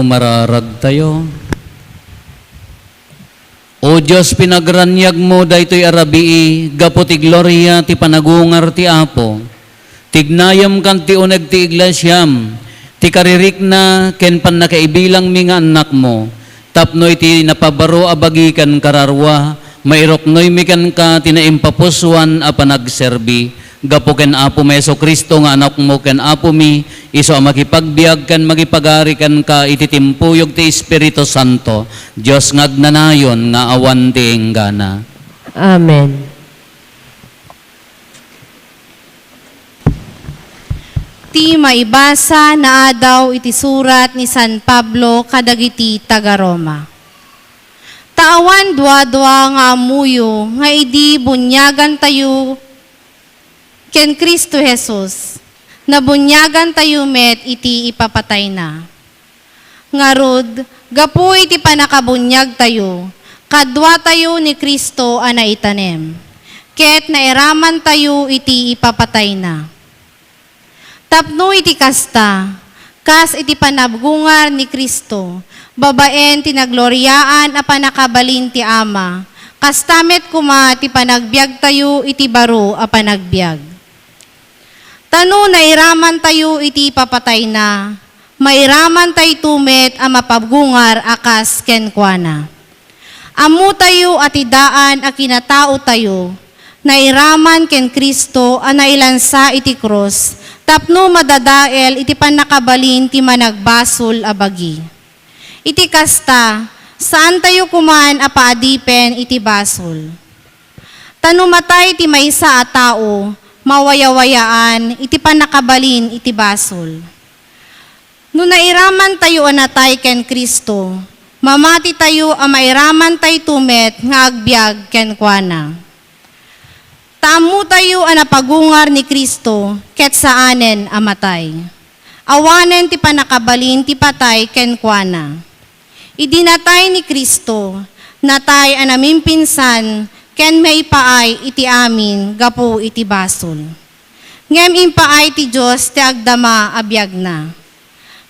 Mararagtayo. O Dios, pinagraniagmo daytoy a rabii gapu ti gloria ti panagungar ti Apo. Tignayem kan ti uneg ti iglesiam, ti karirikna ken pannakaibilangmi nga annakmo, tapno iti napabaro a bagi ken kararua, mairuknoymi kenka ti naimpapusoan a panagserbi. Gapu ken Apomi Jesu-Cristo nga Anakmo ken Apomi, isu a makipagbiag ken makipagari kenka iti timpuyog ti Espiritu Santo, Dios nga agnanayon nga awan ti inggana. Amen. Ti maibasa naadaw iti surat ni San Pablo kadagiti taga-Roma. Ta awan duadua nga ammoyo nga idi buniagantayo ken Cristo Jesus, nabuniagantayo met iti ipapatayna. Ngarud, gapu iti pannakabuniagtayo, kaduatayo ni Cristo a naitanem, ket nairamantayo iti ipapatayna. Tapno iti kasta, kas iti panabgungar ni Cristo, babaen ti nagloriaan a pannakabalin ti Ama, kasta met koma ti panagbiagtayo iti baro a panagbiag. Ta no nairamantayo iti ipapatayna, mairamantayto met a mapabgungar a kas kenkuana. Ammotayo a ti daan a kinataotayo, nairaman ken Cristo a nailansa iti krus tapno madadael iti pannakabalin ti managbasol a bagi. Iti kasta, saantayo koman a paadipen iti basol. Ta no matay ti maysa a tao, mawayawayaan iti pannakabalin iti basol. No nairamantayo a natay ken Cristo, mamatitayo a mairamantayto met nga agbiag kenkuana. Ta ammotayo a napagungar ni Cristo ket saanen a matay. Awanen ti pannakabalin ti patay kenkuana. Idi natay ni Cristo, natay a namimpinsan ken maipaay iti amin gapu iti basol. Ngem impaay ti Dios ti agdama a biagna.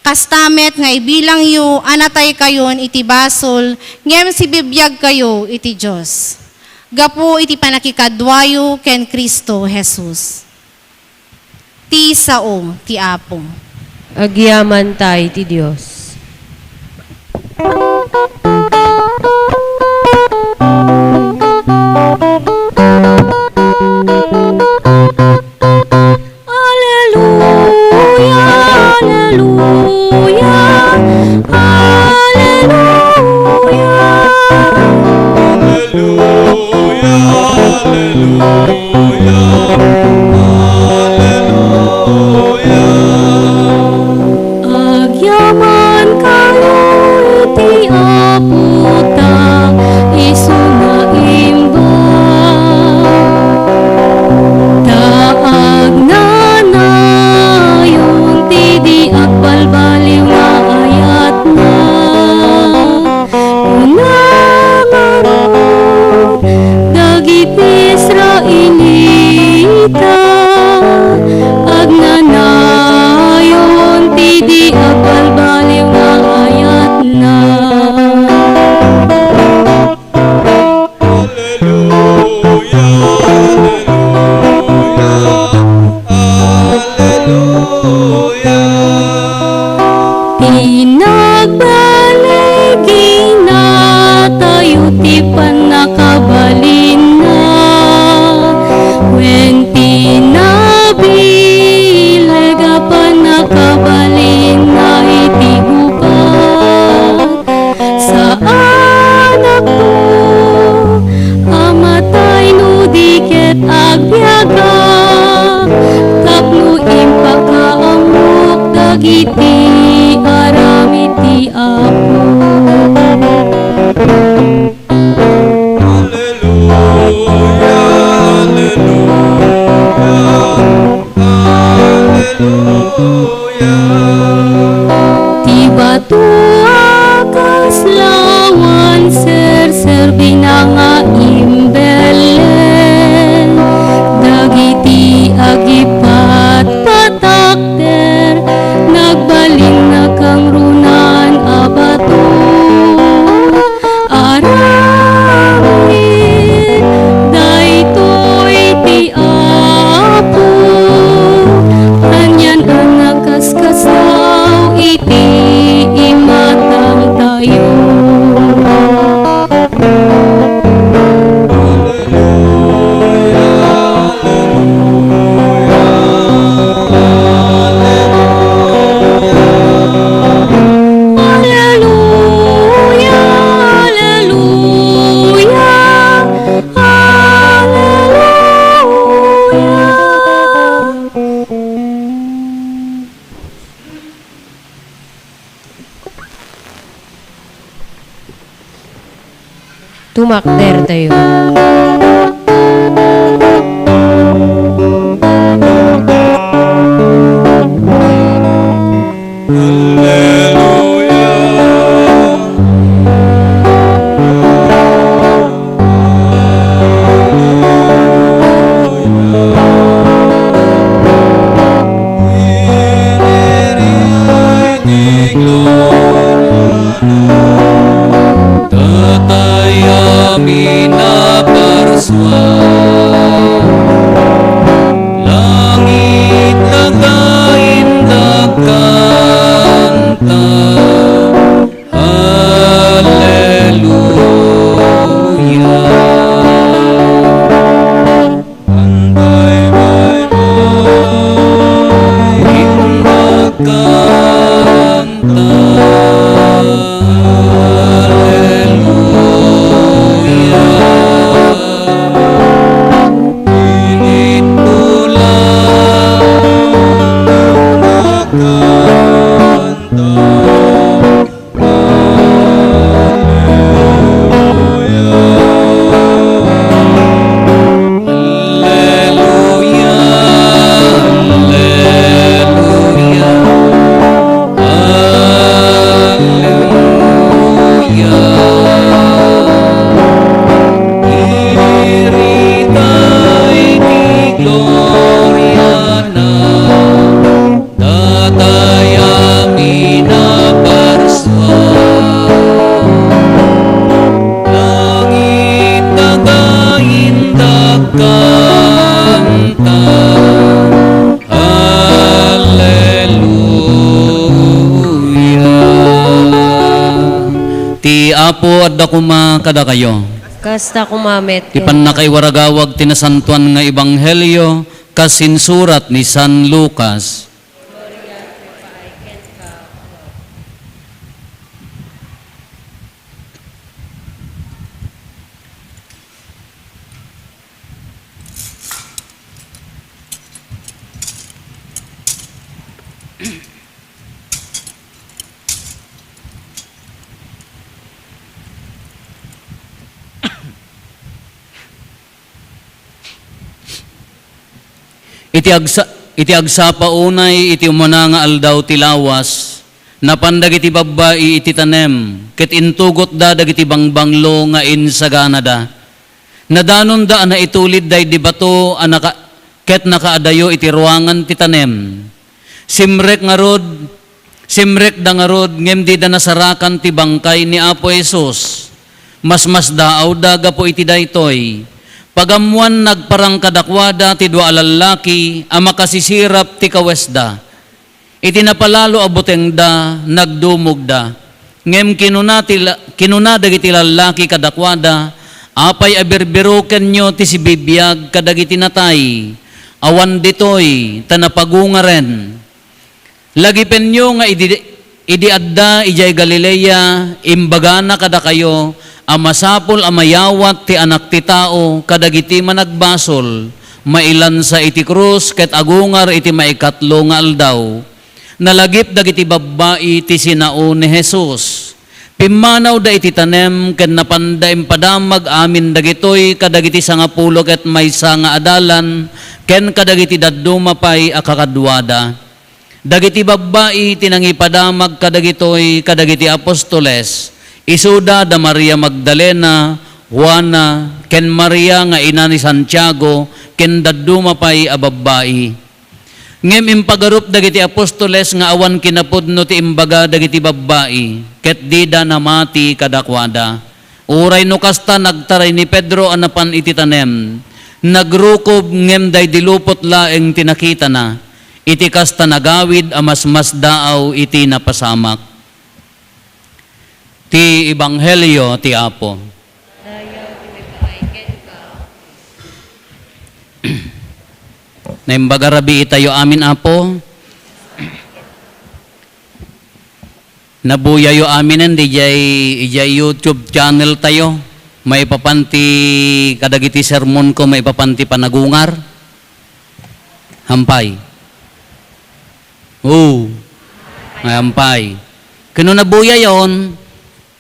Kasta met nga ibilangyo a nataykayon iti basol ngem sibibiagkayo iti Dios, gapu iti pannakikaduayo ken Cristo Jesus. Ti sao ti Apo. Agyamanta iti Dios. Alleluia, alleluia, alleluia. Alleluia, alleluia, alleluia. Agyamankayo iti Apo ta isu nga imbag. Ta agnanayon ti di agbalbaliw nga ayatna. Kuna ngarud dagiti Israelita, agnanayon ti di agbalbaliw nga ayatna. Alleluia, alleluia, alleluia. Ti nagbalin, ginatayo ti pannakabalinna, wen ti nabileg a pannakabalinna iti bukad. Saanakto a matay no di ket agbiagak, tapno impakaammok dagiti aramid ti Apo. Alleluia, alleluia, alleluia. Ti bato a kaslawan, serserbina nga imbellen. Dagiti agipatpatakder, nagbalinna kangrunan a Umakder tayo. Hallelujah. Hallelujah. Iniray ti gloria na. Tatay amin a parsua, langit, nagaindak kanta. Hallelujah. Antay baybay, innak kanta. Hallelujah. Init ko lang, innak kanta. Hallelujah. Hallelujah. Hallelujah. Iritay ti gloriana. Tatay amin a parsua, langit, nagaindak kanta. Hallelujah. Ti Apo adda koma kadakayo. Kasta koma met kenka. Ti pannakaiwaragawag ti nasantoan nga ebanghelio kas insurat ni San Lucas. Iti agsa-, iti agsapa unay iti umuna nga aldaw ti lawas, napan dagiti babbai iti tanem, ket intugotda dagiti bangbanglo nga insaganada. Nadanonda a naitulid daydi bato a naka-, ket nakaadayo iti ruangan ti tanem. Simrek ngarud, simrekda ngarud, ngem dida nasarakan ti bangkay ni Apo Jesus. Masmasdaawda gapu iti daytoy. Pagammoan, nagparang kadakuada ti dua a lallaki a makasisirap ti kawesda. Iti napalalo a butengda, nagdumogda. Ngem kinuna ti la-, kinuna dagiti lallaki kadakuada, "Apay a birbirokenyo ti sibibiag kadagiti natay? Awan ditoy, ta napagungaren." Lagipenyo nga idi, idi adda idiay Galilea, imbagana kadakayo a masapul a mayawat ti Anak ti Tao kadagiti managbasol, mailansa iti krus ket agungar iti maikatlo nga aldaw. Nalagip dagiti babbai ti sinao ni Jesus. Pimmanawda iti tanem ken napanda impadamag amin dagitoy kadagiti sangapulo ket maysa nga adalan ken kadagiti dadduma pay a kakaduada. Dagiti babbai ti nangipadamag kadagitoy kadagiti apostoles, isuda da Maria Magdalena, Juana, ken Maria nga ina ni Santiago, ken dadduma pay a babbai. Ngem impagarup dagiti apostoles nga awan kinapudno ti imbaga dagiti babbai, ket dida namati kadakuada. Uray no kasta, nagtaray ni Pedro a napan iti tanem. Nagrukob, ngem daydi lupot laeng ti nakitana. Iti kasta, nagawid a masmasdaaw iti napasamak. Ti Ebanghelio ti Apo. Naimbag a rabii itayo amin, Apo. Nabuyayo aminen didiay, idiay YouTube channel tayo. Maipapan ti kadagiti sermonko, maipapan ti panagungar. Hampay. Oo. Ay, hampay. Ken no nabuyayon,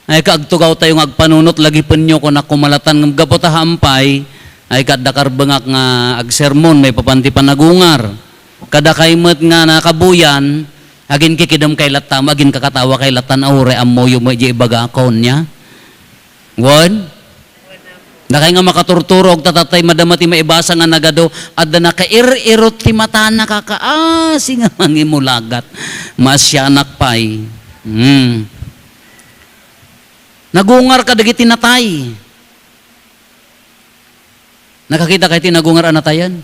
Ay, kaagtugawtayo nga agpanunot, lagipenyo, kunak, kumalatan, ngem gapu ta haampay, ay, kaadda karbengak nga agsermon, maipapan ti panagungar. Kadakay met nga nakabuyan, aginkikidemkay latta, aginkakatawakay latta, uray ammoyo met diay ibagakon, nia? Wen? Dakay nga makaturturog, ta tatay madama ti maibasa nga nagadu, adda nakair-irot ti matana, kakaasi nga mangimulagat. Maasianak pay. Hmm. Nagungar kadagiti natay. Nakakitakay ti nagungar a natayen?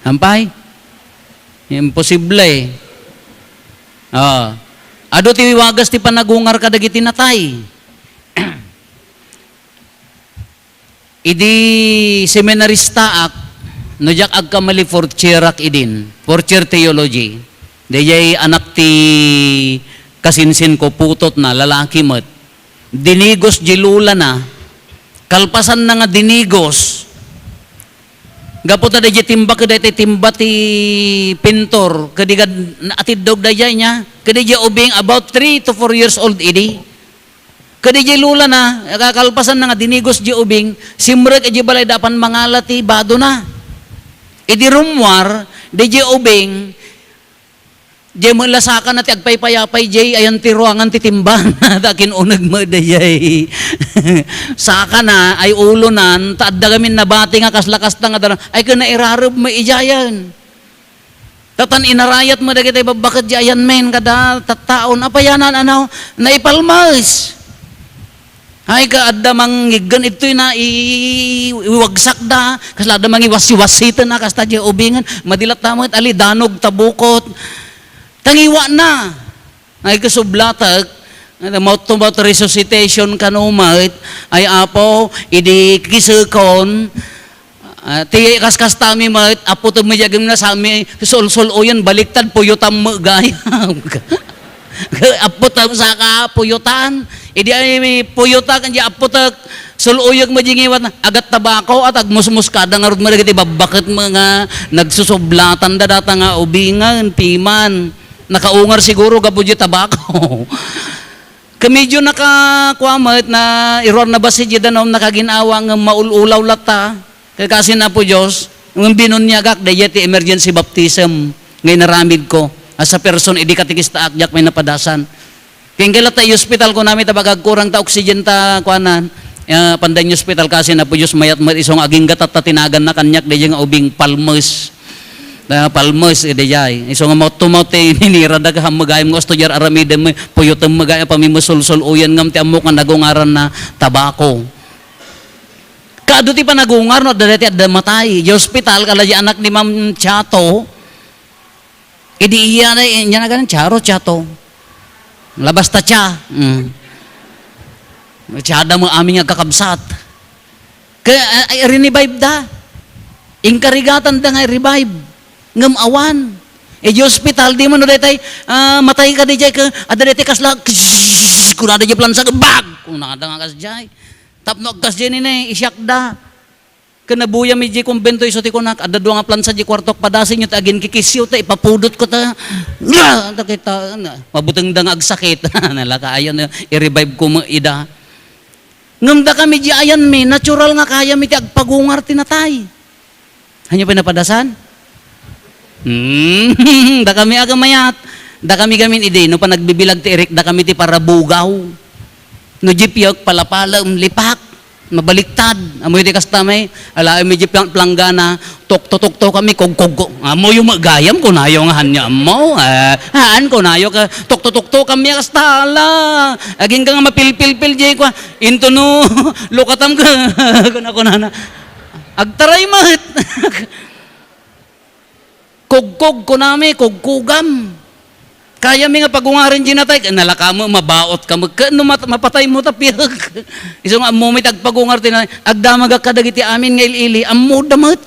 Haampay? Imposible. Ah. Adu ti wagas ti panagungar kadagiti natay. Idi seminaristaak, no diak agkamali, fourth year-ak idin, fourth year theology. Daydiay anak ti kasinsinko, putotna, lalaki met. Dinigos diay lolana, kalpasanna nga dinigos, gapu ta daydiay timba ket daytoy timba ti pintor, ket di gad-, atiddog daydiay nia, ket daydiay ubing about three to four years old idi. Ket daydiay lolana, kakalpasanna nga dinigos diay ubing, simrek idiay balay da apan mangala ti badona. Idi rummuar, daydiay ubing, diay met la sakana ti agpaypayapay, diay ayan ti ruangan ti timba. Ta kinuneg met daydiay sakana, ay ulonan, ta adda gamin nabati nga kasla kasta nga dalan. Ay, ken nairareb met idiayen. Tatan inarayat met dagiti babbaket diay ayan men kada tattaon. Apay a naan, ano, naipalmes. Ay, ka adda mangngiggen, ittoy na i-, iwagsakda, kasla adda mangiwasiwasiten na, kasta diay ubingen, madi latta met, ali, danog ta bukot. Tangiwana. Ay, kasublatek, mouth-to-mouth resuscitation kano met, ay, Apo, idi kisekon, ah, ti kaskastami met, apputem met diay agim na sami, sul-sul-oyen, baliktad, puyotam met gayam. Apputem saka, puyotan. Idi ay puyotak, diay apputek, sul-oyek met diay ngiwatna, agat tabako, at agmusmuskada ngarud met dagiti babbaket met nga nagsusublatanda data nga ubingen, piman. Nakaungar siguro gapu diay tabako. Ket medyo naka-, kua met, nairuar na bassit diay danum, nakagin-awa ngem maul-ulaw latta. Ket kasin Apo Dios, ngem binuniagak, daydiay ti emergency baptism nga inaramidko. As a person, idi katekistaak, diak met napadasan. Ken kayat latta i-hospital, kunami, ta baga agkurang ta oxygen ta, kuanan. Ya, panda in-hospital, kasin Apo Dios, mayat met isu nga agingga tatta ti naganna kaniak, daydiay nga ubing palmes. Na palmes, eh, daydiay. Isu nga mouth to mouth, eh, ninirada ka, hammegayam nga usto diay aramidem, eh, puyotem met gayam, pamimusul-sul-oyen ngem ti ammok nga nagungaranna, tabako. Kaadu ti panagungar, no, adda daytoy adda matay. Diay hospital, kala diay anak ni Ma'am Chato, idi iya na, iya na ganan, Charo, Chato. Labas ta Cha. Mm. Cha da mo amin nga kakabsat. Ka, ay, rinivive da. Inkarigatanda nga i-revive. Ngem awan. Idiay hospital, di man no daytay, ah, matay ka diay ka, adda daytay kasla, kunada diay plansa, bag! Kunada nga kasdiay. Tapno agkasdiay nini, isiakda. Ken nabuyam idiay kumbento, isu ti kunak, adda dua nga plansa diay kuartok, padasenyo ta aginkikisyo ta ipapudotko ta, nga, ta kita, na, mabutengda nga agsakit. Nalaka ayan, i-revive ko met ida. Ngem dakami diay ayanmi, natural nga kayami ti agpagungar ti natay. Hanyo pay napadasan? Hmm, dakami a mayat. Dakami gamin idi, no panagbibilag ti irik, dakami ti parabugaw. No diay piek, palapalem, lipak. Mabaliktad. Ammoyo ti kasta met, alaem idiay plang-, planggana, tuktutukto kami, kugkugko. Ammoyo met gayam, kunayo nga hanyo ammo. Eh, haan, kunayo ka, tuktutukto kami, kasta, ala. Agingga nga mapilpilpil, diay kua, into no, lukatam ka, kuna-kunana. Agtaray met. Kugkog, kunami, kugkugam. Kayami nga pagungaren diay natay, nalaka met, mabaot ka met, ken no mat-, mapatay mo, tapiek. Isu nga ammo met agpagungar ti natay, agdamagak kadagiti amin nga il-ili, ammo da met.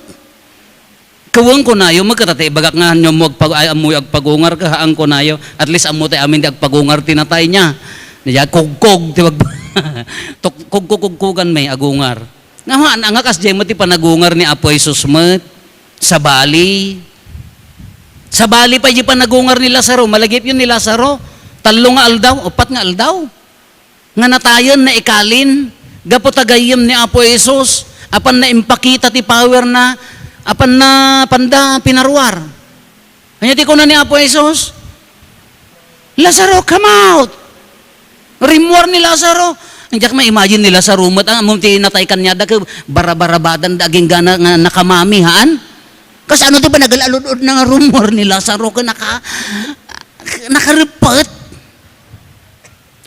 Kuwen, kunayo met, ket ta ibagak nga, no ammo agpag-, ay, ammoyo agpagungar ka, haan, kunayo. At least, ammo tay amin ti agpagungar ti natay nia. Nia, kugkog, ti bag-, tuk-, kugkog-kugkogan met, agungar. Nga, haan, nga kasdiay met ti panagungar ni Apo Jesus met. Sabali. Sabali pay diay panagungar ni Lazaro. Malagipyo ni Lazaro. Tallo nga aldaw, uppat nga aldaw. nga natayen, naikalin, gapu ta gayyem ni Apo Jesus, apanna impakita ti power na, apanna, apanda pinaruar. Ania ti kuna ni Apo Jesus? "Lazaro, come out!" Rimmuar ni Lazaro. Diak ma-imagine ni Lazaro met, ah, ammom ti natay kaniada ket barabarabadan da agingga na nga nakamami, haan? Kasano ti panagal-alud-od na nga rummuar ni Lazaro ket naka-, nakareppet?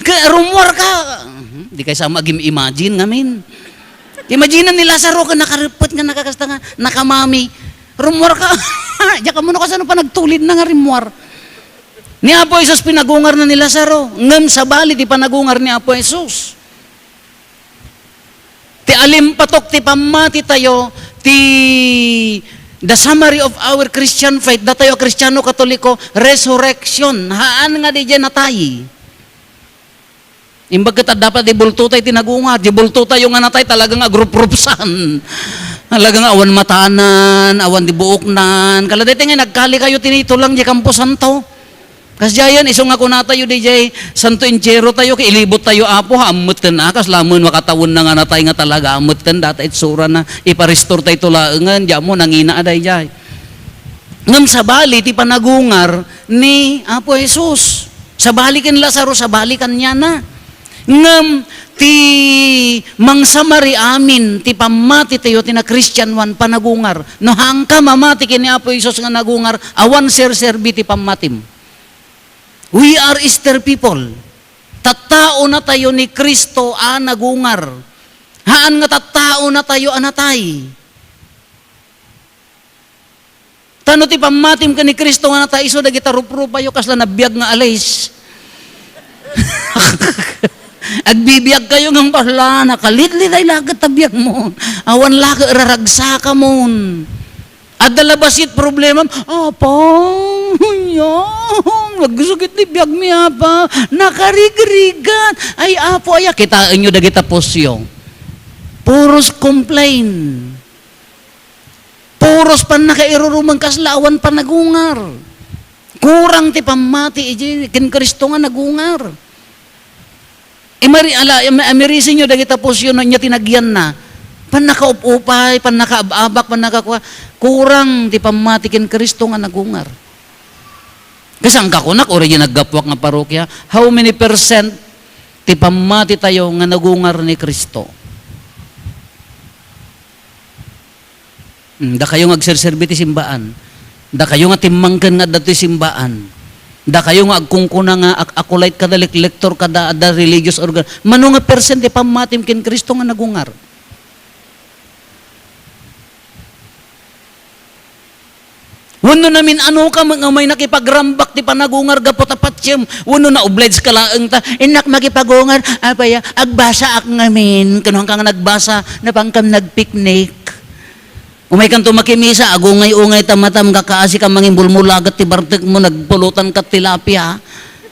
Ket rummuar ka. Di kay sa mag-imagine ngamin. Imagine ni Lazaro ket nakareppet nga nakakasta nga nakamami. Rummuar ka. Diak ammo no kasano panagtulidna nga rimmuar. Ni Apo Jesus pinagungarna ni Lazaro, ngem sabali ti panagungar ni Apo Jesus. Ti alimpatok ti pammati tayo, ti the summary of our Christian faith, datayo a Kristiano Katoliko, resurrection. Haan nga diay natay. Imbag ket adda pay di bulto tayo ti nagungar, di bulto tayo nga natay, talaga nga agruprupsan. Talaga nga awan matanan, awan di buoknan. Kala daytoy nga nagkali kayo ti nitulang di kamposanto. Kasdiayen, isu nga kuna tayo, diay Santo Entierro tayo, ket ilibot tayo, Apo, ha, ammetten, ah, kasla met makatawen na nga natay nga talaga, ammetten, data itsurana, iparestor tayo laengen, diay ammo, nangina a daydiay. Ngem sabali ti panagungar ni Apo Jesus. Sabali ken Lazaro, sabali kaniana. Ngem ti mangsamari amin ti pammati tayo ti nakristianoan panagungar. No haanka mamati ken ni Apo Jesus nga nagungar, awan serserbi ti pammatim. We are Easter people. Tattaona tayo ni Cristo a nagungar. Haan nga tattaona tayo a natay. Ta no ti pammatim ken ni Cristo nga natay, isu dagita ruprupayo kasla nabiag nga alis. Agbibiag kayo nga kasla, nakalidliday laket ta biagmo. Awan laket raragsaka mon. Adda la bassit problemam, "Apa, yan, nagsakit ni biagmi, Apa. Nakarigrigat. Ay, Apo, aya." Kitaenyo dagita pusyo. Puros complain. Puros pannakairurumen kasla awan panagungar. Kurang ti pammati iti ken Cristo nga nagungar. Imari-, ala, im-, amirisenyo dagita pusyo no ania ti nagyanna. Pannakaupupay, pannakaab-abak, pannakakua-, kurang ti pammati ken Cristo nga nagungar. Kasano kakunak, uray diay naggapuak nga parokya, how many percent ti pammati tayo nga nagungar ni Cristo? Hmm, dakayo nga agserserbi ti simbaan. Dakayo nga timmangken nga adda toy simbaan. Dakayo nga agkunkuna nga ak-, acolyte kada, leklektor kada, adda religious organ. Mano nga percent ti pammatim ken Cristo nga nagungar? Wenno namin-ano ka met nga umay nakipagrambak ti panagungar gapu ta patiem, wenno na-oblige ka laeng ta, "Innak makipagungar, apay, agbasaak ngamin." Ken no haanka nga nagbasa, napangkam nagpiknik. Umaykanto makimisa, agungay-ungay ta matam, kakaasi ka mangimbulmulaget ti bartekmo, nagpulutan ka tilapia.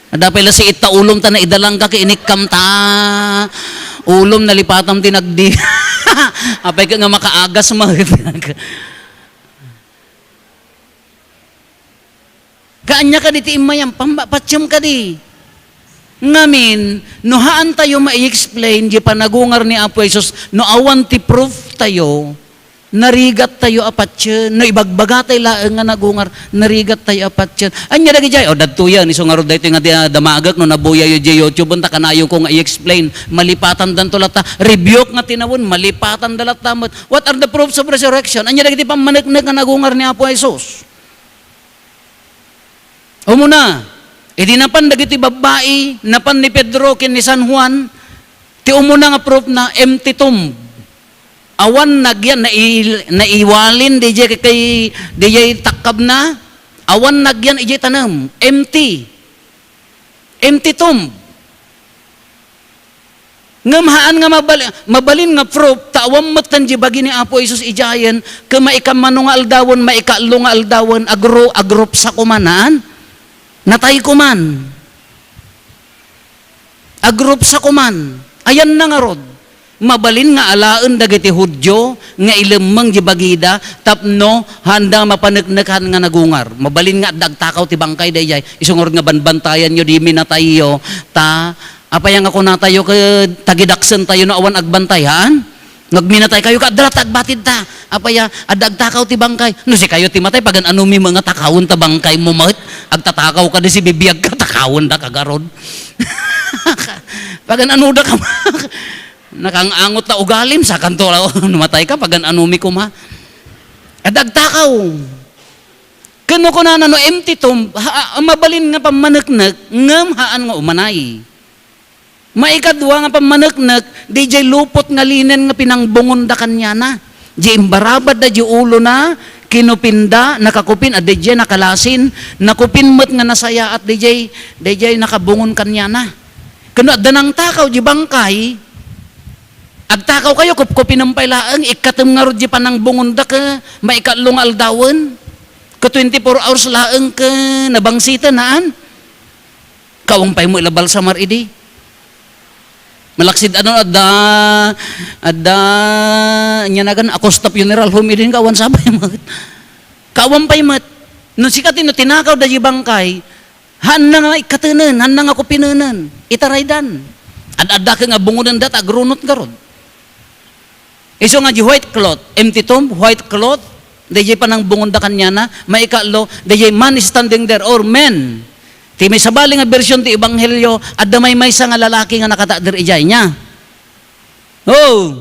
Adda pay la siit ta ulom ta naidalangka ket inikkam ta. Ulom, nalipatam ti nagdi. Apay ket nga makaagas met. Kaanya kadi ti immayam, pamba-, patiem kadi. Ngamin, no haan tayo ma-explain di panagungar ni Apo Jesus, no awan ti proof tayo, narigat tayo a patien. No ibagbaga tayo laeng nga nagungar, narigat tayo a patien. Ania dagidiay? O, dadtoyen, isu ngarud daytoy nga di-, ah, damagek no nabuyayo di YouTube, ta kanayon ko nga i-explain. Malipatandanto latta. Rebuke nga tinawen, malipatanda latta met. What are the proofs of resurrection? Ania dagiti pammaneknek nga nagungar ni Apo Jesus? Umuna, idi napan dagiti babbai, napan ni Pedro ken ni San Juan, ti umuna nga proof na empty tomb. Awan nagyan, nai-, naiwalin didiay kay, didiay takkabna. Awan nagyan idiay tanem, empty. Empty tomb. Ngem haan nga mabal-, mabalin nga proof ta awan metten di bagi ni Apo Jesus idiayen, ket maikammano nga aldawen, maikaallo nga aldawen, agru-, agrupsa koman, haan? Natay koman. Agrupsa koman. Ayanna ngarud, mabalin nga alaen dagiti Judio nga ilemmeng di bagida tapno haanda mapaneknekan nga nagungar. Mabalin nga adda agtakaw ti bangkay daydiay. Isu ngarud nga banbantayanyo di minatayyo ta Apay nga kunatayo ket tagidaksentayo no awan agbantay, haan? Nagminatay kayo, ka, adda ta agbatidta. Apay, adda agtakaw ti bangkay. No sikayo ti matay, pagan-anomi met nga takawen ta bangkaymo met? Agtatakaw ka di si bibiag ka, takawen da ka garud. Pagan-ano da ka, nakang-angot ta ugalim, sakanto, no matay ka, pagan-anomi koma. Adda agtakaw. Ken no kunana no empty tomb, ha, mabalin nga pammaneknek, ngem haan nga umanay. Maikadua nga pammaneknek, diay lupot nga linen nga pinangbungonda kaniana. Diay imbarabadda diay ulona, kinupinda, nakakupin, adda diay nakalasin, nakupin met nga nasayaat, diay, diay nakabungon kaniana. Ken no adda nangtakaw diay bangkay, agtakaw kayo, kupkupinem pay laeng, ikkatem ngarud diay panangbungonda ket maikatlo nga aldawen, ket twenty-four hours laeng ket nabangsiten, haan? Kawang pay mo ila balsamar idi. Malaksid ano, adda, adda, ania nagan, Acosta Funeral Home idi, kawang sa pay met. Kawang pay met. No sika ti, no tinakaw da diay bangkay, haanna nga ikkatenen, haanna nga kupinenen, itaraydan. Ad-adda ket nga bungonenda ta agrunot garud. Isu nga di white cloth, empty tomb, white cloth, dayjay panangbungonda kaniana, maikatlo, dayjay man standing there, or men. Ti may sabali nga version ti ebanghelio, adda maymaysa nga lalaki nga nakatakder idiay, nia? Oh.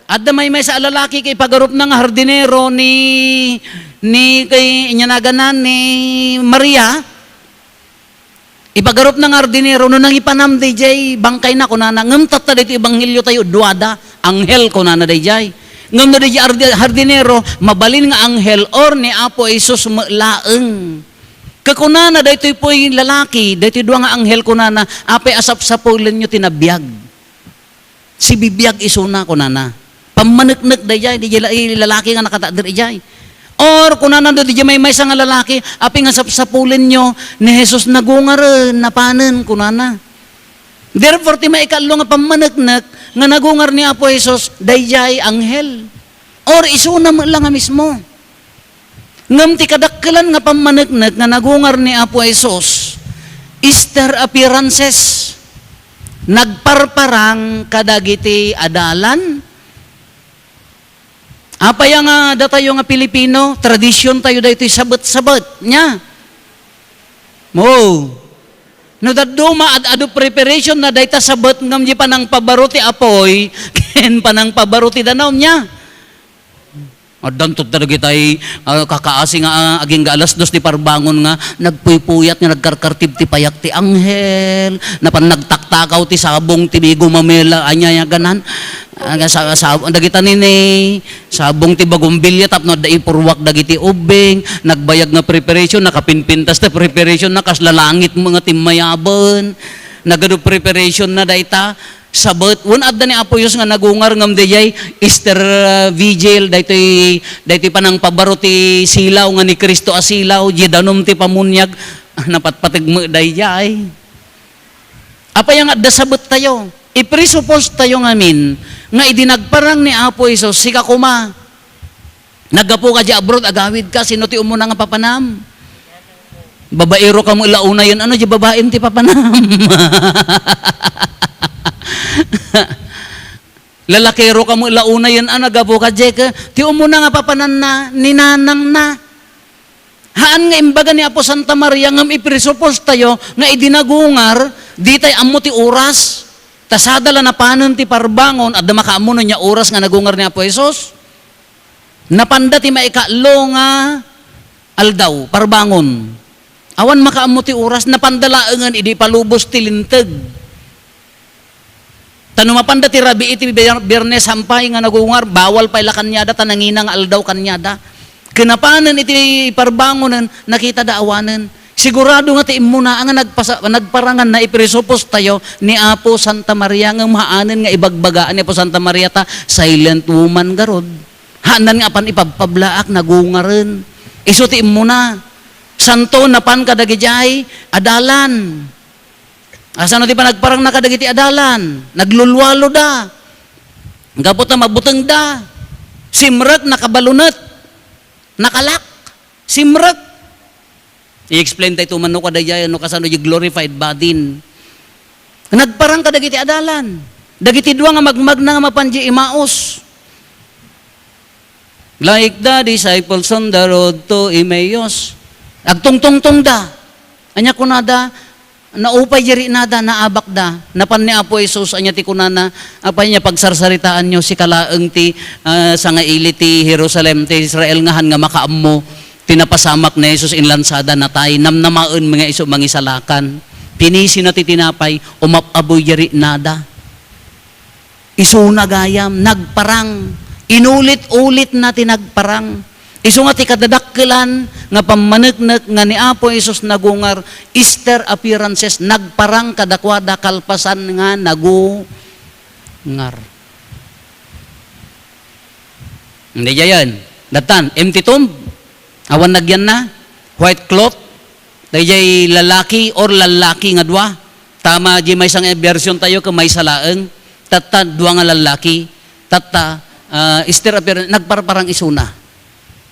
Adda maymaysa a lalaki ket ipagarupna nga hardinero ni, ni, kay, ania naganan, ni Maria. Ipagarupna nga hardinero, no nangipanam dayjay bangkayna, kunana, ngem tatta daytoy ebanghelio tayo, duada, anghel, kunana dayjay. Ngem no dayjay ardi-, hardinero, mabalin nga anghel or ni Apo Jesus met laeng. Kakunana daytoy puy lalaki, daytoy dua nga anghel, kunana, apay a sapsapulenyo ti nabiag. Sibibiag isuna, kunana. Pammaneknek dayjay, dayjay la-, lalaki nga nakatakder idiay. Or, kunana, no dayjay maymaysa nga lalaki, apay nga sapsapulenyo ni Jesus, nagungaren, napanen, kunana. Therefore, ti maikatlo nga pammaneknek nga nagungar ni Apo Jesus, dayjay anghel. Or, isuna met la nga mismo. Ngem ti kadakkelan nga pammaneknek nga nagungar ni Apo Jesus, Easter appearances. Nagparparang kadagiti adalan. Apay nga datayo nga Pilipino, tradisyon tayo daytoy sabet-sabet, nia? Mo. No dadduma, ad-adu preparation na dayta sabet ngem di panangpabaro ti apoy, ken panangpabaro ti danum, nia? Addanto dagitay, ah, kakaasi nga, ah, agingga alas dos ti parbangon nga nagpuypuyat nga nagkarkartib ti payak ti anghel, napan nagtaktakaw ti sabong ti gumamela, ania, ania ganan. Ah, sa, sa, dagita nini, sabong ti buggenvillea tapno adda ipurruak dagiti ubbing, nagbayag nga preparation, nakapinpintas ti preparation na, kasla langit met nga timmayaben. Nagadu preparation na dayta. Sabet, wen adda ni Apo Dios nga nagungar ngem dayjay Easter, ah, Vigil, daytoy, daytoy panangpabaro ti silaw nga ni Cristo a silaw, di danum ti pamuniag, napatpateg met dayjay. Apay nga adda sabet tayo? I-presuppose tayo ngamin nga idi nagparang ni Apo Jesus, sika koma, naggapu ka di abroad, agawid ka, sino ti umuna nga papanam? Babaero ka mo la unayen, ano di babaem ti papanam? Lalakero ka mo la unayen, ano, naggapu ka di ka, ti umuna nga papananna, ni nanangna. Haan nga imbaga ni Apo Santa Maria, ngem i-presuppose tayo nga idi nagungar, di tay ammo ti oras. Ta sada la napanen ti parbangon, adda makaammo no nia oras nga nagungar ni Apo Jesus. Napanda ti maikatlo nga aldaw, parbangon. Awan makaammo ti oras, napanda laengen idi palubos ti linteg. Ta no mapanda ti rabii ti Bier-, Biernes, hampay nga nagungar, bawal pay la kaniada ta nangina nga aldaw kaniada. Ken napanen iti parbangonen, nakitada awanen. Sigurado nga ti immuna nga nagpasa-, nagparangan na i-presuppose tayo ni Apo Santa Maria, ngem haanen nga ibagbagaan ni Apo Santa Maria ta silent woman garud. Haanan nga apan ipabpablaak, nagungaren. Isu ti immuna. Santo, napan kadagijay adalan. Asano ti panagparangna kadagiti adalan? Naglulualoda. Gapu ta mabutengda. Simrek, nakabalunet. Nakalak. Simrek. I-explain tayo ito man no kadayay, no kasano di glorified body. Nagparang kadagiti adalan. Dagiti dua nga magmagna nga mapan di Emmaus. Like the disciples on the road to Emmaus. Agtungtungtongda. Ania kunada, naupay di rinada, naabakda. Napan ni Apo Jesus, ania ti kunana, apay nia pagsarsaritaanyo, sika laeng ti, ah, sangaili ti Jerusalem, ti Israel nga han nga makaammo, ti napasamak ni Jesus, inlansada, natay, namnamaen nga isu mangisalakan. Pinisina ti tinapay, umap-abuy di rinada. Isuna gayam, nagparang. Inulit-ulit na ti nagparang. Isu nga ti kadadakkelan nga pammaneknek nga ni Apo Jesus nagungar, Easter appearances, nagparang kadakuada kalpasan nga nagungar. Hindi dyan. Datan, empty tomb. Awan nagyan na. White cloth. Dayjay lalaki or lallaki nga dua. Tama, di maysa nga version tayo, ken maysa laeng. Tatta, dua nga lallaki. Tatta, ah, Easter appear-, nagparparang isuna.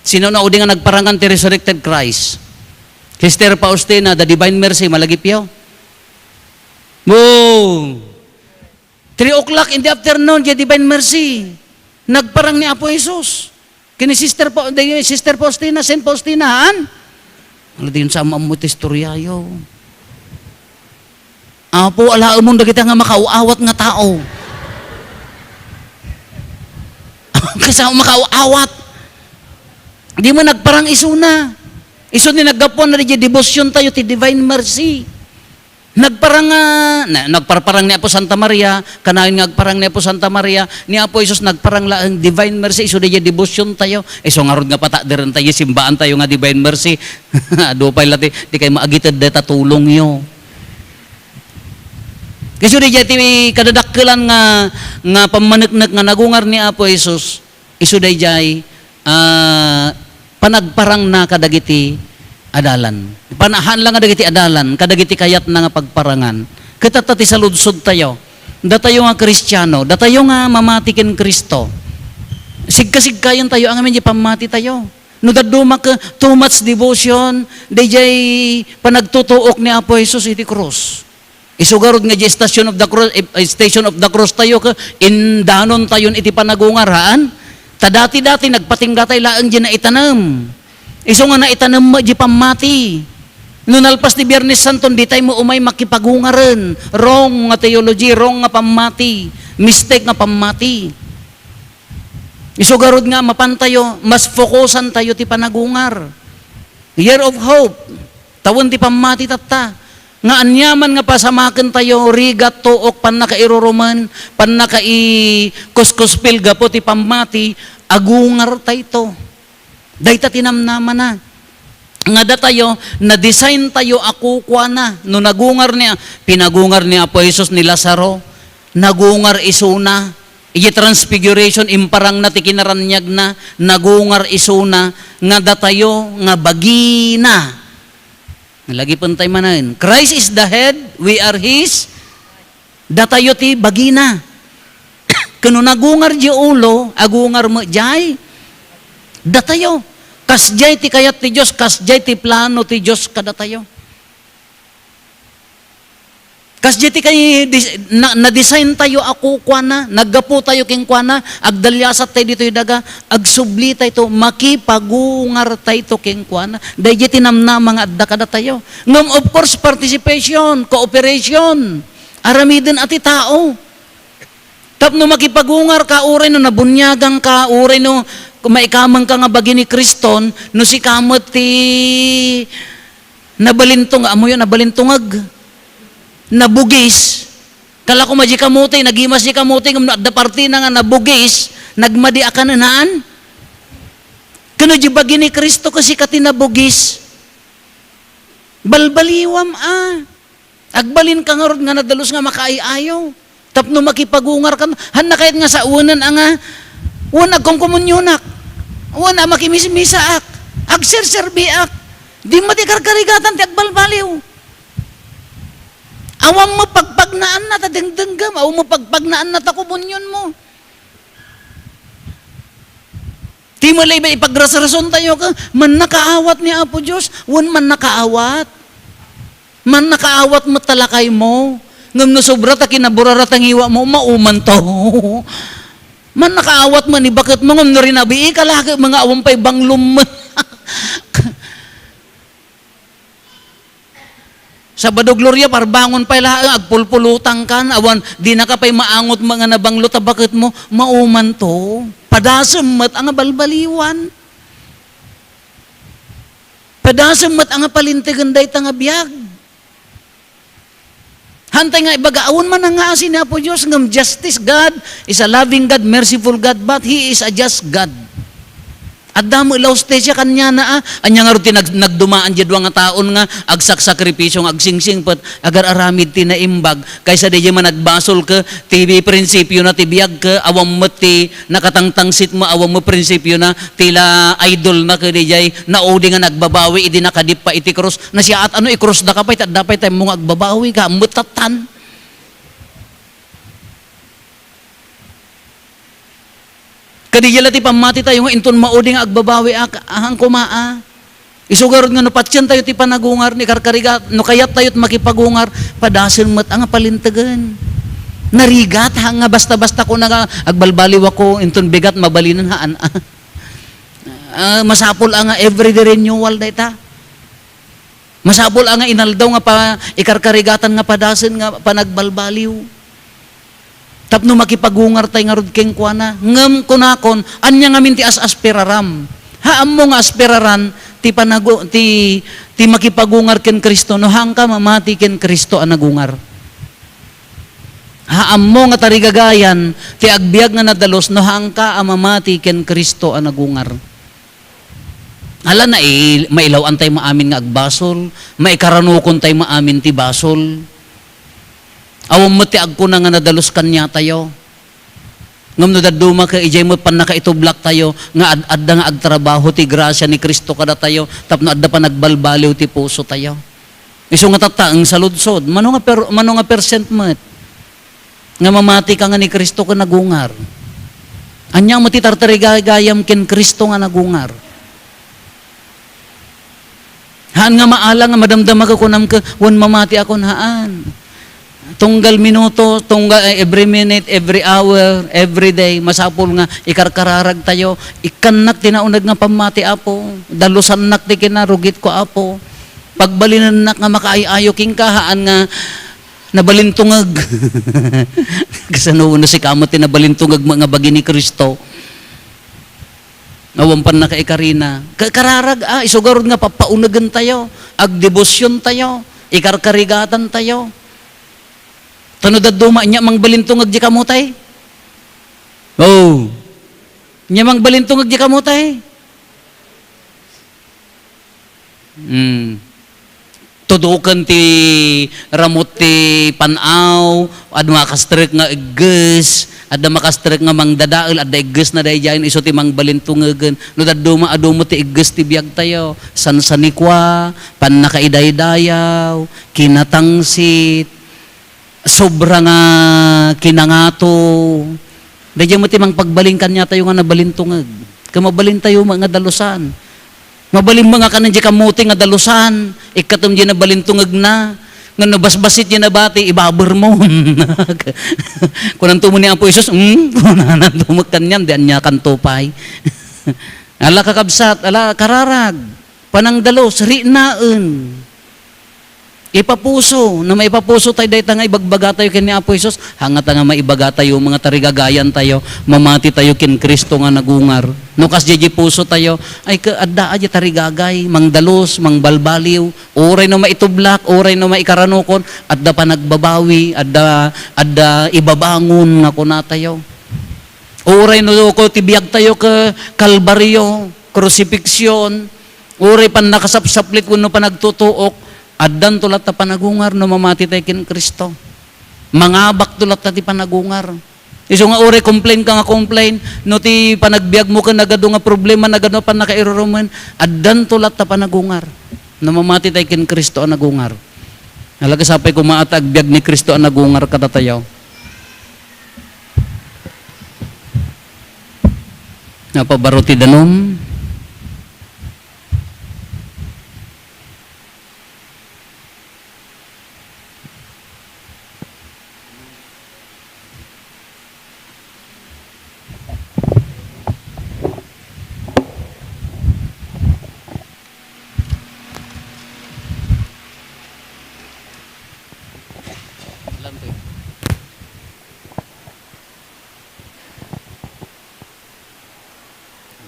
Sino na udi nga nagparangan ti resurrected Christ? Sister Faustina, the Divine Mercy, malagipyo. Boom! Three o'clock in the afternoon, the Divine Mercy. Nagparang ni Apo Jesus. Kini Sister Pa-, di, Sister Faustina, Saint Faustina, han? Ala, di yun sa ammo ti istoryayo. Apo, alaemon dagita nga makauawat nga tao. Kasano makauawat? Di mo nagparang isuna. Isu ni naggapuan na di devotion tayo ti Divine Mercy. Nagparang nga, na, nagparparang ni Apo Santa Maria, kanayon nga agparang ni Apo Santa Maria, ni Apo Jesus nagparang laeng Divine Mercy, isu dayjay devotion tayo. Isu ngarud nga patakderen tayo, simbaan tayo nga Divine Mercy. Adu pay la ti, ti kay maagited dayta tulongyo. Isu dayjay ti kadadakkelan nga, nga pammaneknek nga nagungar ni Apo Jesus. Isu dayjay, ah, panagparangna kadagiti adalan. Panahan lang kadagiti adalan, kadagiti kayatna nga pagparangan. Ket tatta ti saludsod tayo. Datayo nga Kristiano, datayo nga mamati ken Kristo. Sigkasigkayon tayo, ngamin di pammati tayo. No dadduma ket too much devotion, dayjay panagtutuok ni Apo Jesus iti krus. Isu garud nga di Station of the Cross, eh, Station of the Cross tayo, ka, indanon tayon iti panagungar, haan? Ta dati-dati, nagpatingga tay laeng di naitanem. Isu nga naitanem met di pammati. No nalpas ti Biernes Santo, di tayo mo umay makipagungaren. Wrong nga theology, wrong nga pammati, mistake nga pammati. Isu garud nga mapan tayo, mas fokusan tayo ti panagungar. Year of hope. Tawen ti pammati tatta. Nga aniaman nga pasamaken tayo, rigat, tuok, pannakairurumen, pannakaikuskuspil gapu ti pammati, agungar tayto. Dayta ti namnamana. Nga datayo, na-design tayo a kukuana. No nagungar ni, pinagungar ni Apo Jesus ni Lazaro, nagungar isuna. Iti Transfiguration, imparangna ti kinaraniagna, nagungar isuna, nga datayo nga bagina. Nalagipentay manen. Christ is the head, we are his. Datayo ti bagina. Ken no nagungar di ulo, agungar met jay datayo. Kasjay ti kayat ti Dios, kasjay ti plano ti Dios kadatayo. Kasjay ti kay dis-, na, na-design tayo a kukuana, naggapu tayo kenkuana, agdaliasat tayo ditoy daga, agsubli tayto, makipagungar tayto kenkuana. Dayjay ti namnama nga adda kadatayo. Ngem, of course, participation, cooperation, aramiden a ti tao. Tapno makipagungar ka, uray no nabuniagan ka, uray no maikameng ka nga bagi ni Kriston, no sika met ti nabalintong, ammoyo, nabalintungag, nabugis. Kala ko madi kamuti, nagimas di kamuti, ngem no adda partina nga nabugis, nagmadi a kanen, haan? Ken no di bagi ni Cristo, ket sika ti nabugis. Balbaliwam a. Agbalin ka ngarud nga nadalus nga makaay-ayo. Tapno makipagungar ka, hanna kayat nga sawen a nga, wen agkomkomunionak, wen a makimismisaak, agserserbiak. Di met ti karkarigatan ti agbalbaliw. Awan mo pagpagnaanna ta dengdenggem, awan mo pagpagnaanna ta komunionmo. Ti malay ba ipagrasrason tayo ka, mannakaawat ni Apo Dios, wen mannakaawat. Mannakaawat met ta lakaymo. Ngem no sobra ta kinaburara ta ngiwatmo, maumanto. Mannakaawat man ni baketmo, ngem no rinabii ka, lakay nga awan pay banglom. Sabado Gloria, parbangon pay laeng, agpulpulutangkan, awan, dinaka pay maangot nga nabanglo ta baketmo, maumanto. Padasem met a nga balbaliwan. Padasem met a nga palintegen dayta nga biag. Hantay nga ibaga, awan man a nga asi ni Apo Dios, ngem justice. God is a loving God, merciful God, but He is a just God. Adda met la hustisia kaniana, a. Ania ngarud ti nag-, nagdumaan diay dua nga taon nga agsaksakripisio nga agsingsingpet, agar-aramid ti naimbag, kaysa daydiay managbasol ket ti prinsipio na ti biag ket awan met ti nakatangtangsit mo, awan met prinsipio na ti la idol na ket daydiay naudi nga nagbabawi idi nakadippa iti krus. Nasiaat a no ikrusda ka pay, ta adda pay time mo nga agbabawi ka, met tattan. Kadi la ti pammati tayo nga inton maudi nga agbabawi ak, ahan koma a. Isu garud nga no patien tayo ti panagungar, ni karkarigat, no kayat tayo ti makipagungar, padasem met a nga palintegen. Narigat, ha, nga basta-basta ko na nga, agbalbaliw ako, inton bigat, mabalinen, haan. Ah, masapul a nga everyday renewal dayta. Masapul a nga inaldaw nga pa-, ikarkarigatan nga padasem nga panagbalbaliw. Tapno makipagungar tay ngarud kenkuana. Ngem kunakon, ania ngamin ti as-aspiraram? Ha, ammo nga aspiraran ti panagu-, ti, ti makipagungar ken Cristo, no haanka mamati ken Cristo a nagungar. Ha, ammo nga tarigagayan ti agbiag nga nadalus, no haanka a mamati ken Cristo a nagungar. Ala, nai-, mailaw-an tay maamin nga agbasol, maikaranukon tay maamin ti basol. Awan met ti agkuna nga nadalus kaniatayo. Ngem no dadduma ket idiay met pannakaitublak tayo nga ad-, adda nga agtrabaho ti grasia ni Cristo kadatayo tapno adda panagbalbaliw ti puso tayo. Isu nga tatta, eng saludsod, mano nga per-, mano nga percent met nga mamati ka nga ni Cristo ken nagungar? Ania met ti tartarigagayam ken Cristo nga nagungar? Haan nga maala nga madamdama ka kunam ka, wen mamati akon, haan. Tunggal minuto, tunggal, eh, every minute, every hour, every day, masapul nga ikarkararag tayo. Ikkannak ti nauneg nga pammati, Apo. Dalusannak ti kinarugitko, Apo. Pagbalinennak nga makaay-ayo kenka, haan nga nabalintungeg. Kasano no sika met ti nabalintungeg nga bagi ni Cristo? Awan pannakaikarina. Ka-, kararag, ah, isu garud nga pappaunegen tayo, agdebosion tayo, ikarkarigatan tayo. Ta no dadduma, ania mangbalintungeg diay kamotay? Oh. Ania mangbalintungeg diay kamotay? Hmm. Tuduken ti ramut ti pan-aw, adda makastrek nga igges, adda makastrek nga mangdadael, adda iggesna daydiayen, isu ti mangbalintungegen. No dadduma, adu met ti igges ti biagtayo. Sansanikua, pannakaidaydayaw, kinatangsit, sobra nga kinangato. Daydiay met ti mangpagbalin kaniatayo nga nabalintungeg. Ket mabalintayo met nga dalusan. Mabalin met nga kanen diay kamote nga dalusan. Ikkatem diay nabalintungegna. Ngem no basbassit diay nabati, ibabermon. Kunanto met ni Apo Jesus, "Hmm?" Kunanto met kaniam, di aniakanto pay. Ala, kakabsat, ala, kararag. Panangdalus, riknaen. Ipapuso, no maipapuso tayo dayta nga ibagbaga tayo ken ni Apo Jesus, hangata nga maibaga tayo, mga tarigagayan tayo, mamati tayo ken Cristo nga nagungar. No kasdiay diay puso tayo, ay, ka-, adda a diay tarigagay, mangdalus, mangbalbaliw, uray no maitublak, uray no maikaranukon, adda panagbabawi, adda, adda ibabangon nga kuna tayo. Uray no ko ti biag tayo ka Kalbaryo, crucifixion, uray pannakasapsaplit wenno panagtutuok, addanto latta panagungar no mamati tayo ken Cristo. Mangabakto latta ti panagungar. Isu nga uray complain ka nga complain, no ti panagbiag mo ken nagadu nga problema, nagadu nga pannakairurumen, addanto latta panagungar. No mamati tayo ken Cristo a nagungar. Nalagasapay koma ta agbiag ni Cristo a nagungar kadatayo. Napabaro ti danum.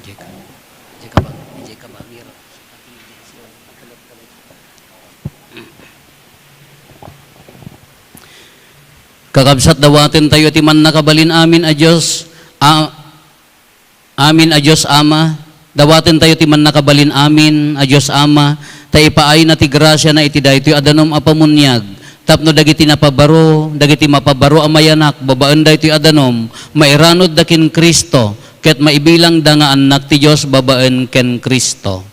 Jeka. Jeka ba? Jeka ba? Miro. Kakabsat, dawaten tayo ti mannakabalin amin a Dios, a, amin a Dios Ama. Dawaten tayo ti mannakabalin amin a Dios Ama, ta ipaayna ti grasiana iti daytoy a danum a pamuniag, tapno dagiti napabaro, dagiti mapabaro a mayanak babaen daytoy a danum, mairanudda ken Cristo, ket maibilangda nga annak ti Dios babaen ken Cristo.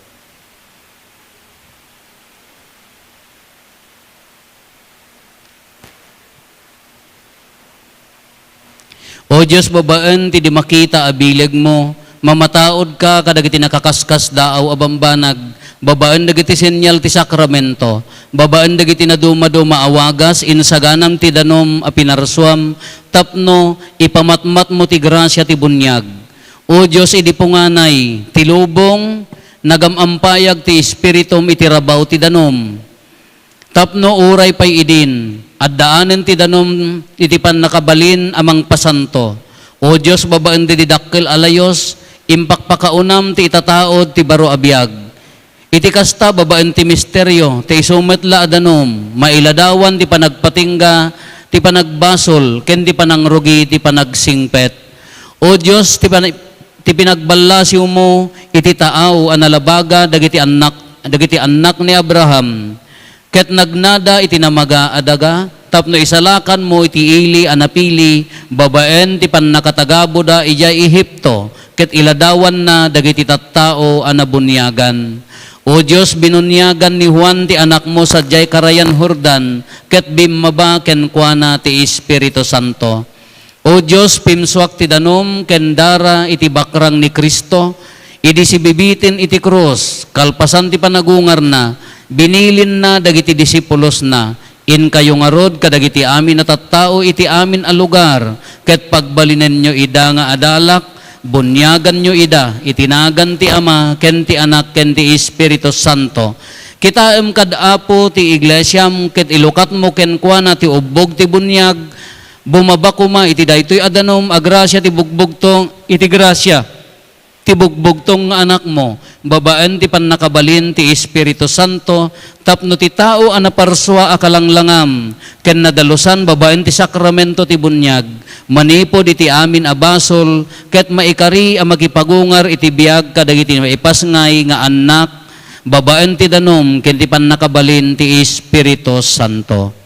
O Dios, babaen ti di makita a bilegmo, mamataudka kadagiti nakakaskasdaaw a bambanag, babaen dagiti senyal ti sakramento, babaen dagiti nadumaduma a wagas, insaganam ti danum a pinarsuam, tapno ipamatmatmo ti grasia ti buniag. O Dios, idi punganay ti lubong, nagam-ampayag ti Espiritum iti rabaw ti danum. Tapno uray pay idin, addaanen ti danum iti pannakabalin a mangpasanto. O Dios, babaen didi dakkel a layus, impakpakaunam ti itataud ti baro a biag. Iti kasta, babaen ti misterio, ti isu met la a danum, mailadawan ti panagpatingga, ti panagbasol, ken ti panangrugi, ti panagsingpet. O Dios, ti pan-, ti pinagballasiwmo iti taaw a nalabaga dagiti annak, dagiti annak ni Abraham, ket nagnada iti namaga a daga tapno isalakanmo iti ili a napili babaen ti pannakatagaboda idiay Egipto, ket iladawanna dagiti tattao a nabuniagan. O Dios, binuniagan ni Juan ti anakmo sadiay karayan Jordan, ket bimmaba kenkuana ti Espiritu Santo. O Dios, pimsuak ti danum ken dara iti bakrang ni Cristo, idi sibibitin iti krus, kalpasan ti panagungarna, binilinna dagiti disipulosna, inkayo ngarud kadagiti amin a tattao iti amin a lugar, ket pagbalinenyo ida nga adalak, buniaganyo ida iti nagan ti Ama, ken ti Anak, ken ti Espiritu Santo. Kitaem kad Apo ti iglesiam, ket ilukatmo kenkuana ti ubbog ti buniag, Bumaba koma iti daytoy a danum a grasia ti bugbugtong, iti grasia ti bugbugtong nga Anakmo, babaen ti pannakabalin ti Espiritu Santo, tapno ti tao a naparsua a kalanglangam ken nadalusan babaen ti sakramento ti buniag, manipud iti amin a basol, ket maikari a makipagungar iti biag kadagiti maipasngay nga annak, babaen ti danum ken ti pannakabalin ti Espiritu Santo.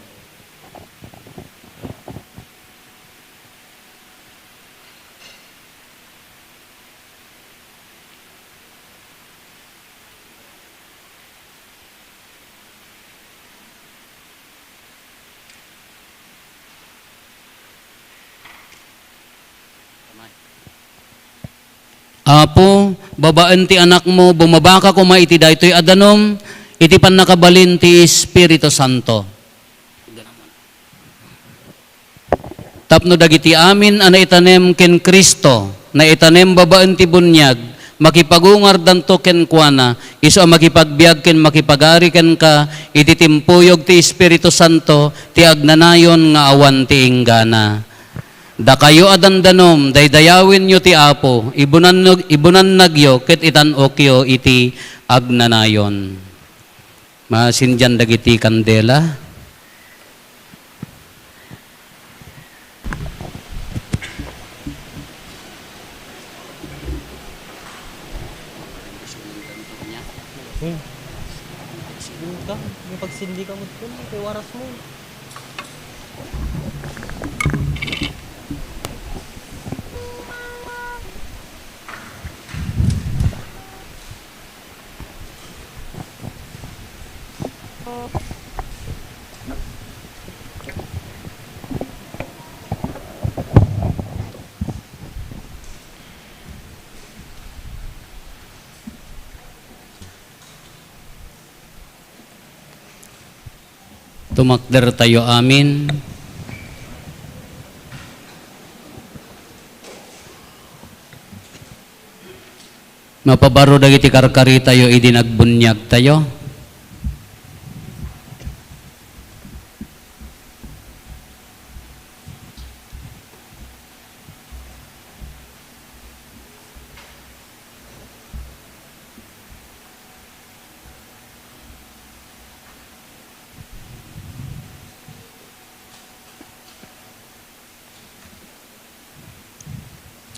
Apo, babaen ti Anakmo, bumabaka koma iti daytoy a danum, iti pannakabalin ti Espiritu Santo. Tapno dagiti amin a naitanem ken Cristo, naitanem babaen ti buniag, makipagungardanto kenkuana, isu a makipagbiag ken makipagari kenka iti timpuyog ti Espiritu Santo, ti agnanayon nga awan ti inggana. Dakayo a dandanum, daydayawenyo ti Apo, ibunannog-, ibunannagyo ket itan-okyo iti agnanayon. Masindian dagiti kandela. Hmm. Yung ka, yung pagsindi ka mo dun, kay waras mo. Tumakder tayo amin. Mapabaro dagiti karkari tayo idi nagbuniag tayo.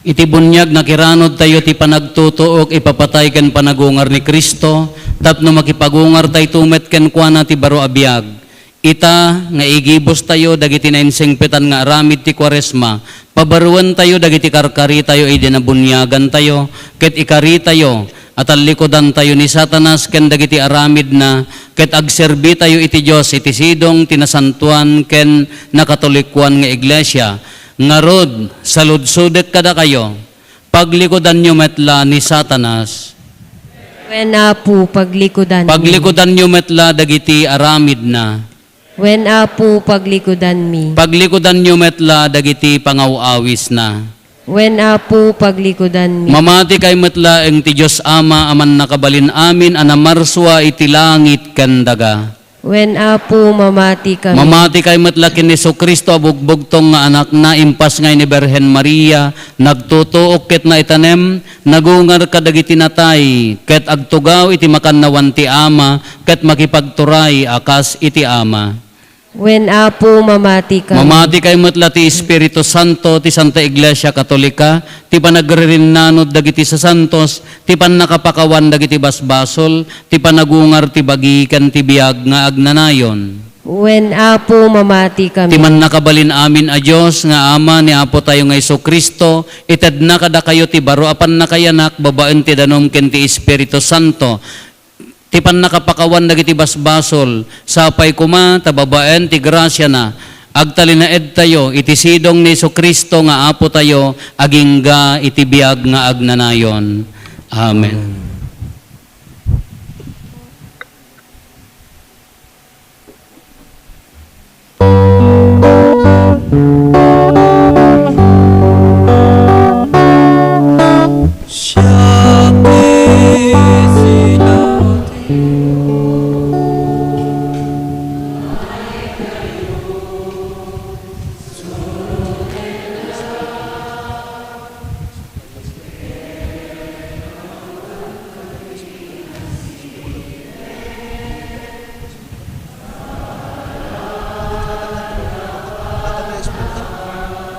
Iti buniag, nakiranudtayo ti panagtutuok, ipapatay ken panagungar ni Cristo, tapno makipagungartayto met kenkuana ti baro a biag. Ita nga igibustayo dagiti nainsingpetan nga aramid ti Kuaresma, pabaruentayo dagiti karkaritayo idi nabuniagantayo, ket ikaritayo a tallikudantayo ni Satanas ken dagiti aramidna, ket agserbitayo iti Dios iti sidong ti nasantoan ken nakatolikoan nga iglesia. Ngarud, saludsodek kadakayo, paglikudanyo met la ni Satanas. Wen, Apo, paglikudanmi. Paglikudanyo met la dagiti aramidna. Wen, Apo, paglikudanmi. Paglikudanyo met la dagiti pangaw-awisna. Wen, Apo, paglikudanmi. Mamati kay met laeng ti Dios Ama a mannakabalin amin a namarsua iti langit ken daga. Wen, Apo, mamati kami. Mamati kay met la ken ni Jesu-Cristo a bugbugtong nga Anakna, impasngay ni Birhen Maria, nagtutuok ket naitanem, nagungar kadagiti natay, ket agtugaw iti makannawan ti Ama, ket makipagturay a kas iti Ama. Wen, Apo, mamati kami. Mamati kay met la ti Espiritu Santo, ti Santa Iglesia Katolika, ti panagririnnanud dagiti sasantos, ti pannakapakawan dagiti basbasol, ti panagungar ti bagi ken ti biag nga agnanayon. Wen, Apo, mamati kami. Ti mannakabalin amin a Dios nga Ama ni Apo tayo nga Jesu-Cristo, itedna kadakayo ti baro a pannakayanak babaen ti danum ken ti Espiritu Santo. Ti pannakapakawan dagiti basbasol, sapay koma ta babaen ti grasiana, agtalinaedtayo iti sidong ni Jesu-Cristo nga Apo tayo, agingga iti biag nga agnanayon. Amen.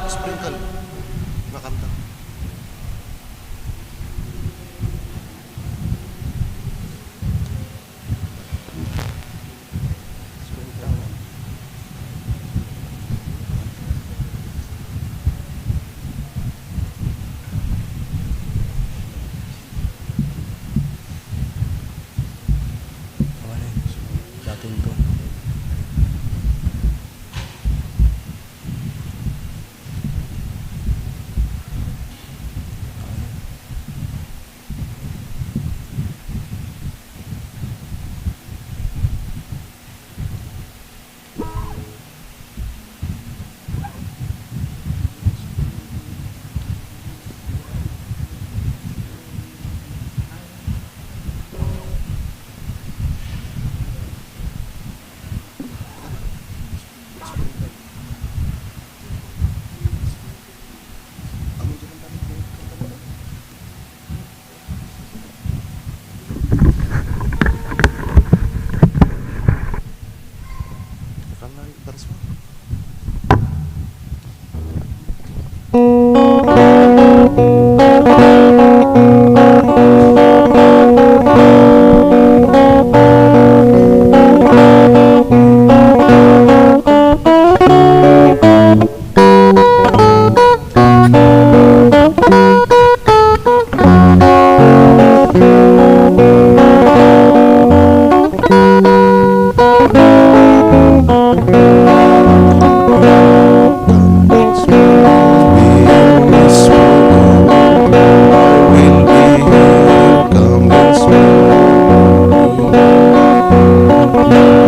Sprinkle. Makanta. Awan eh. Dating to.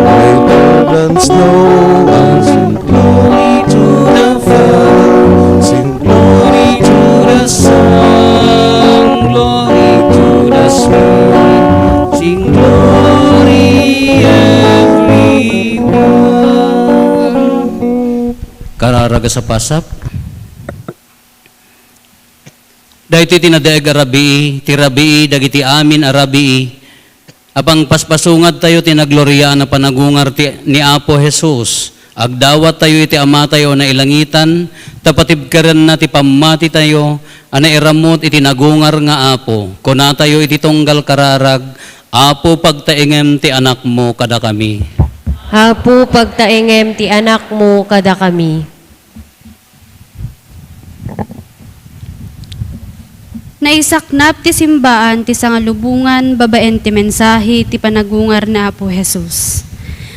Whiter than snow, and sing glory to the Father, sing glory to the Son, glory to the Spirit, sing glory everywhere. Kararag a sapasap. Daytoy ti nadaeg a rabii, ti rabii dagiti amin a rabii, a pangpaspasungadtayo ti nagloriaan a panagungar ti, ni Apo Jesus. Agdawattayo iti Amatayo a nailangitan, ta patibkerenna ti pammatitayo, A nairamut iti nagungar nga Apo, kunatayo iti tunggal kararag, Apo, pagtaengem ti Anakmo kadakami. Apo, pagtaengem ti Anakmo kadakami. Naisaknap ti simbaan ti sangalubongan babaen ti mensahe ti panagungar ni Apo Jesus.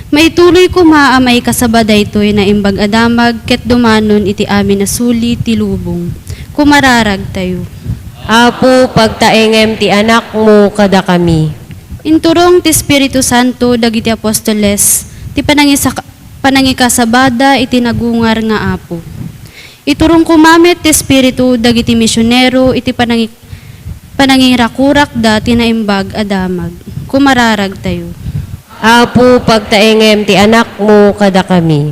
Maituloy koma a maikasaba daytoy Naimbag a Damag ket dumanon iti amin a suli ti lubong. Kumararagtayo. Apo, pagtaengem ti Anakmo kadakami. Inturong ti Espiritu Santo dagiti apostoles ti panangisak-, panangikasabada iti nagungar nga Apo. Iturong koma met ti Espiritu dagiti misionero iti panangi-, panangirakurakda ti Naimbag a Damag. Kumararagtayo. Apo, pagtaengem ti Anakmo kadakami.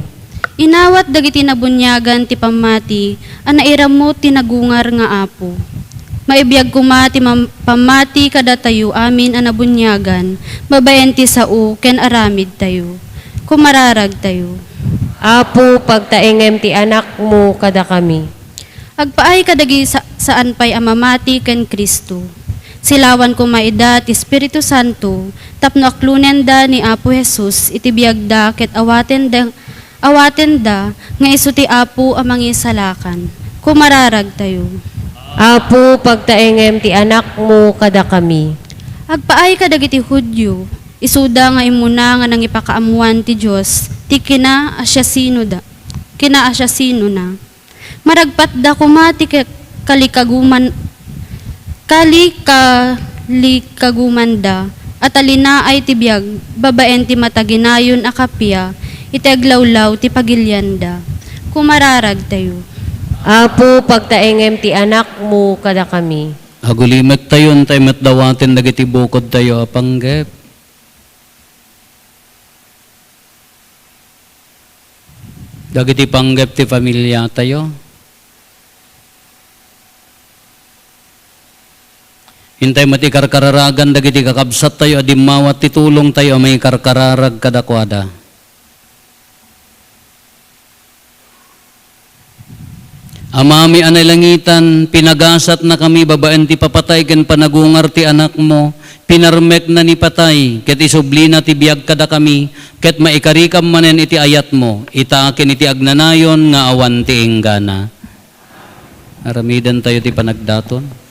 Inawat dagiti nabuniagan ti pammati a nairamut ti nagungar nga Apo. Maibiag koma ti mam-, pammati kadatayo amin a nabuniagan babaen ti sao ken aramidtayo. Kumararagtayo. Apo, pagtaengem ti Anakmo kadakami. Agpaay kadagiti sa-, saan pay a mamati ken Cristo. Silawan koma ida ti Espiritu Santo tapno aklonenda ni Apo Jesus iti biagda ket awatenda, awatenda nga isu ti Apo a Mangisalakan. Kumararagtayo. Apo, pagtaengem ti Anakmo kadakami. Agpaay kadagiti Judio, isuda nga immuna nga nangipakaammoan ti Dios ti kinaasiasinoda, kinaasiasinona. Maragpatda koma ti ka-, kalikaguman-, kalikalikagumanda a talinaay ti biag babaen ti mataginayon a kappia iti aglawlaw ti pagilianda. Kumararagtayo. Apo, pagtaengem ti Anakmo kadakami. Agulimettayon tay met dawaten dagiti bukodtayo a panggep. Dagiti panggep ti familiatayo. Intay met ikarkararagan dagiti kakabsattayo a dimmawat ti tulongtayo a mangikarkararag kadakuada. Amami a nailangitan, pinagasatnakami babaen ti papatay ken panagungar ti Anakmo, pinarmekna ni patay, ket isublina ti biag kadakami, ket maikarikam manen iti ayatmo, ita ken iti agnanayon nga awan ti inggana. Aramidentayo ti panagdaton.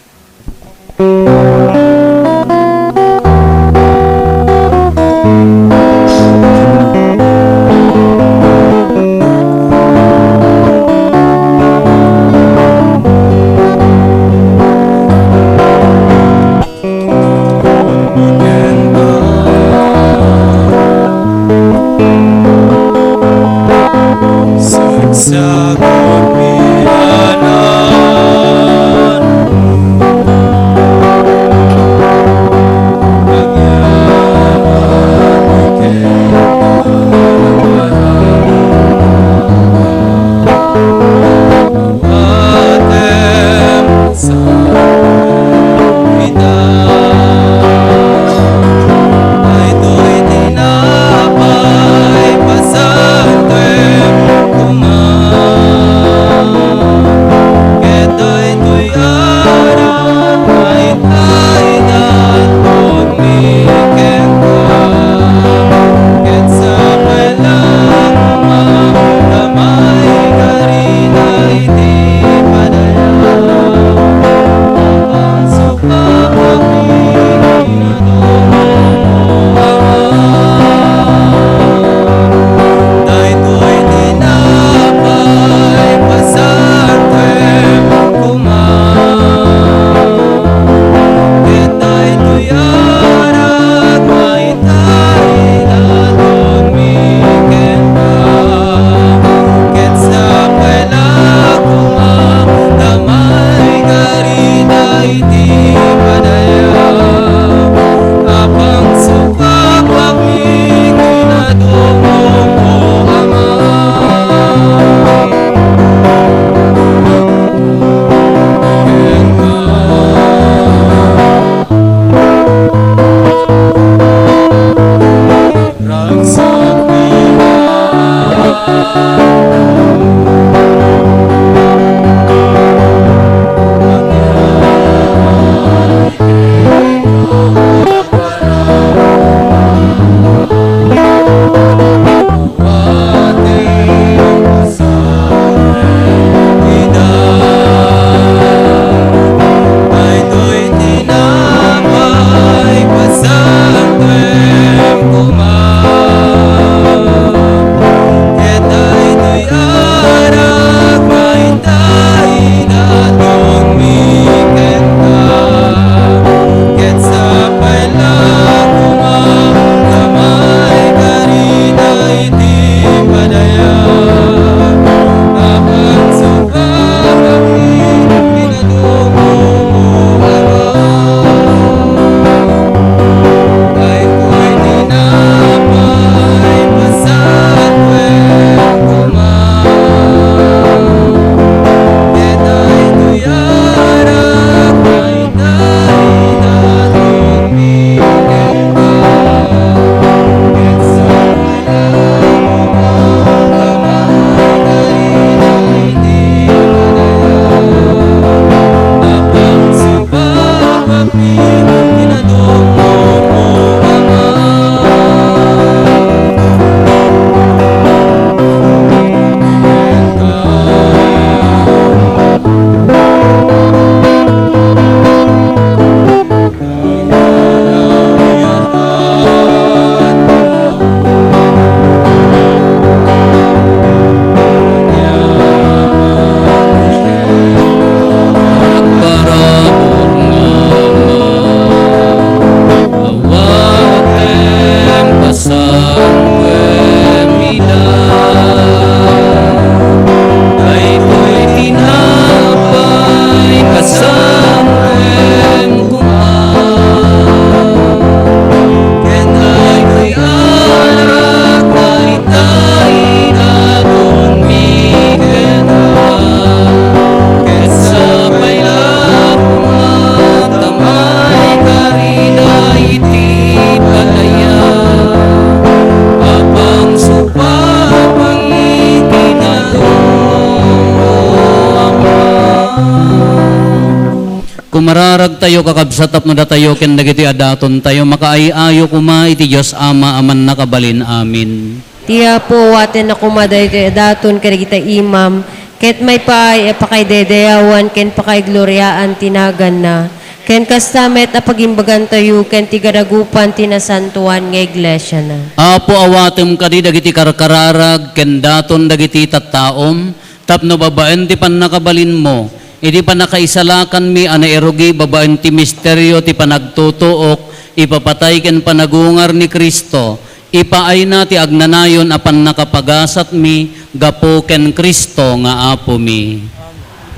Mararagtayo, kakabsat, tapno datayo ken dagiti a datontayo makaay-ayo koma iti Dios Ama a Mannakabalin. Amen. Ti Apo, awatenna koma daytoy a daton kadagita imam, ket maipaay a pakaidaydayawaan ken pakaigloriaan ti naganna, ken kasta met a pagimbagantayo ken ti garagupan ti nasantoan nga iglesiana. Apo, awatem kadi dagiti karkararag ken daton dagiti tattaom, tapno babaen ti pannakabalinmo, iti pannakaisalakanmi a nairugi babaen ti misterio ti panagtutuok, ipapatay ken panagungar ni Cristo, ipaayna ti agnanayon a pannakapagasatmi gapu ken Cristo nga Apomi.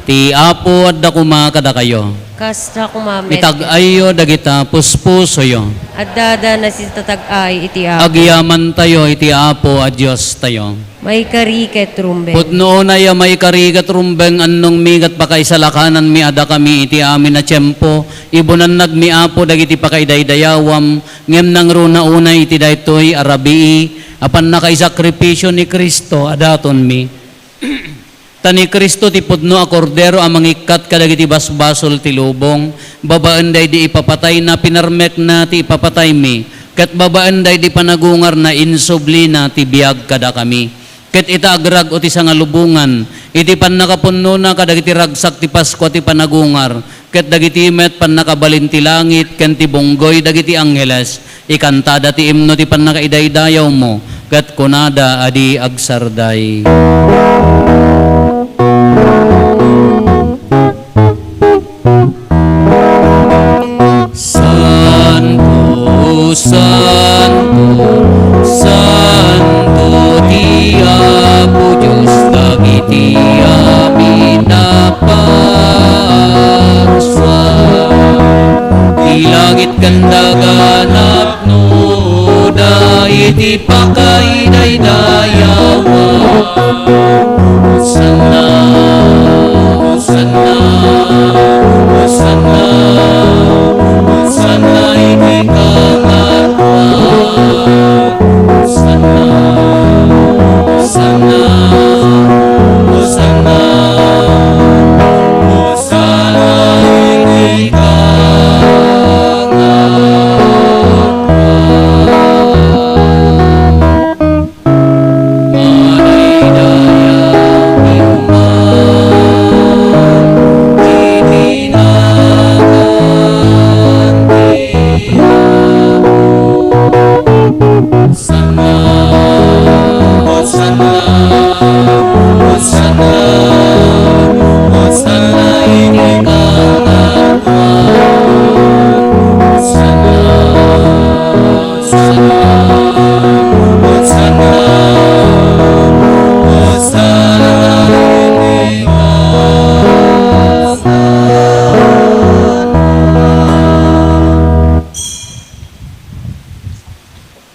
Ti Apo adda koma kadakayo. Kasta koma met. Itag-ayyo dagita puspusoyo. Adda da nasitatag-ay iti Apo. Agyamantayo iti Apo a Diostayo. Maikari ket rumbeng. Pudno unay a maikari ket rumbeng, annongmi ket pakaisalakananmi a dakami iti amin a tiempo, ibunannadmi, Apo, dagiti pakaidaydayawam, ngem nangruna unay iti daytoy a rabii a pannakaisakripisio ni Cristo a datonmi. Ta ni Cristo ti pudno a Kordero a mangikkat kadagiti basbasol ti lubong, babaen daydi ipapatayna, pinarmekna ti ipapataymi, ket babaen daydi panagungarna, insublina ti biag kadakami. Ket ita agrag-o ti sangalubongan, iti pannakapunnona kadagiti ragsak ti Paskua ti panagungar, ket dagiti met pannakabalin ti langit ken ti bunggoy dagiti angheles, ikantada ti imno ti pannakaidaydayawmo, ket kunada a di agsarday. Santo, santo, santo ti Apo Dios dagiti amin a parsua. Ti langit ken daga napnoda iti pakaidaydayawam. Hosanna, Hosanna, Hosanna, Hosanna iti kangatoan. Hosanna, Hosanna, Hosanna, Hosanna iti kangatoan.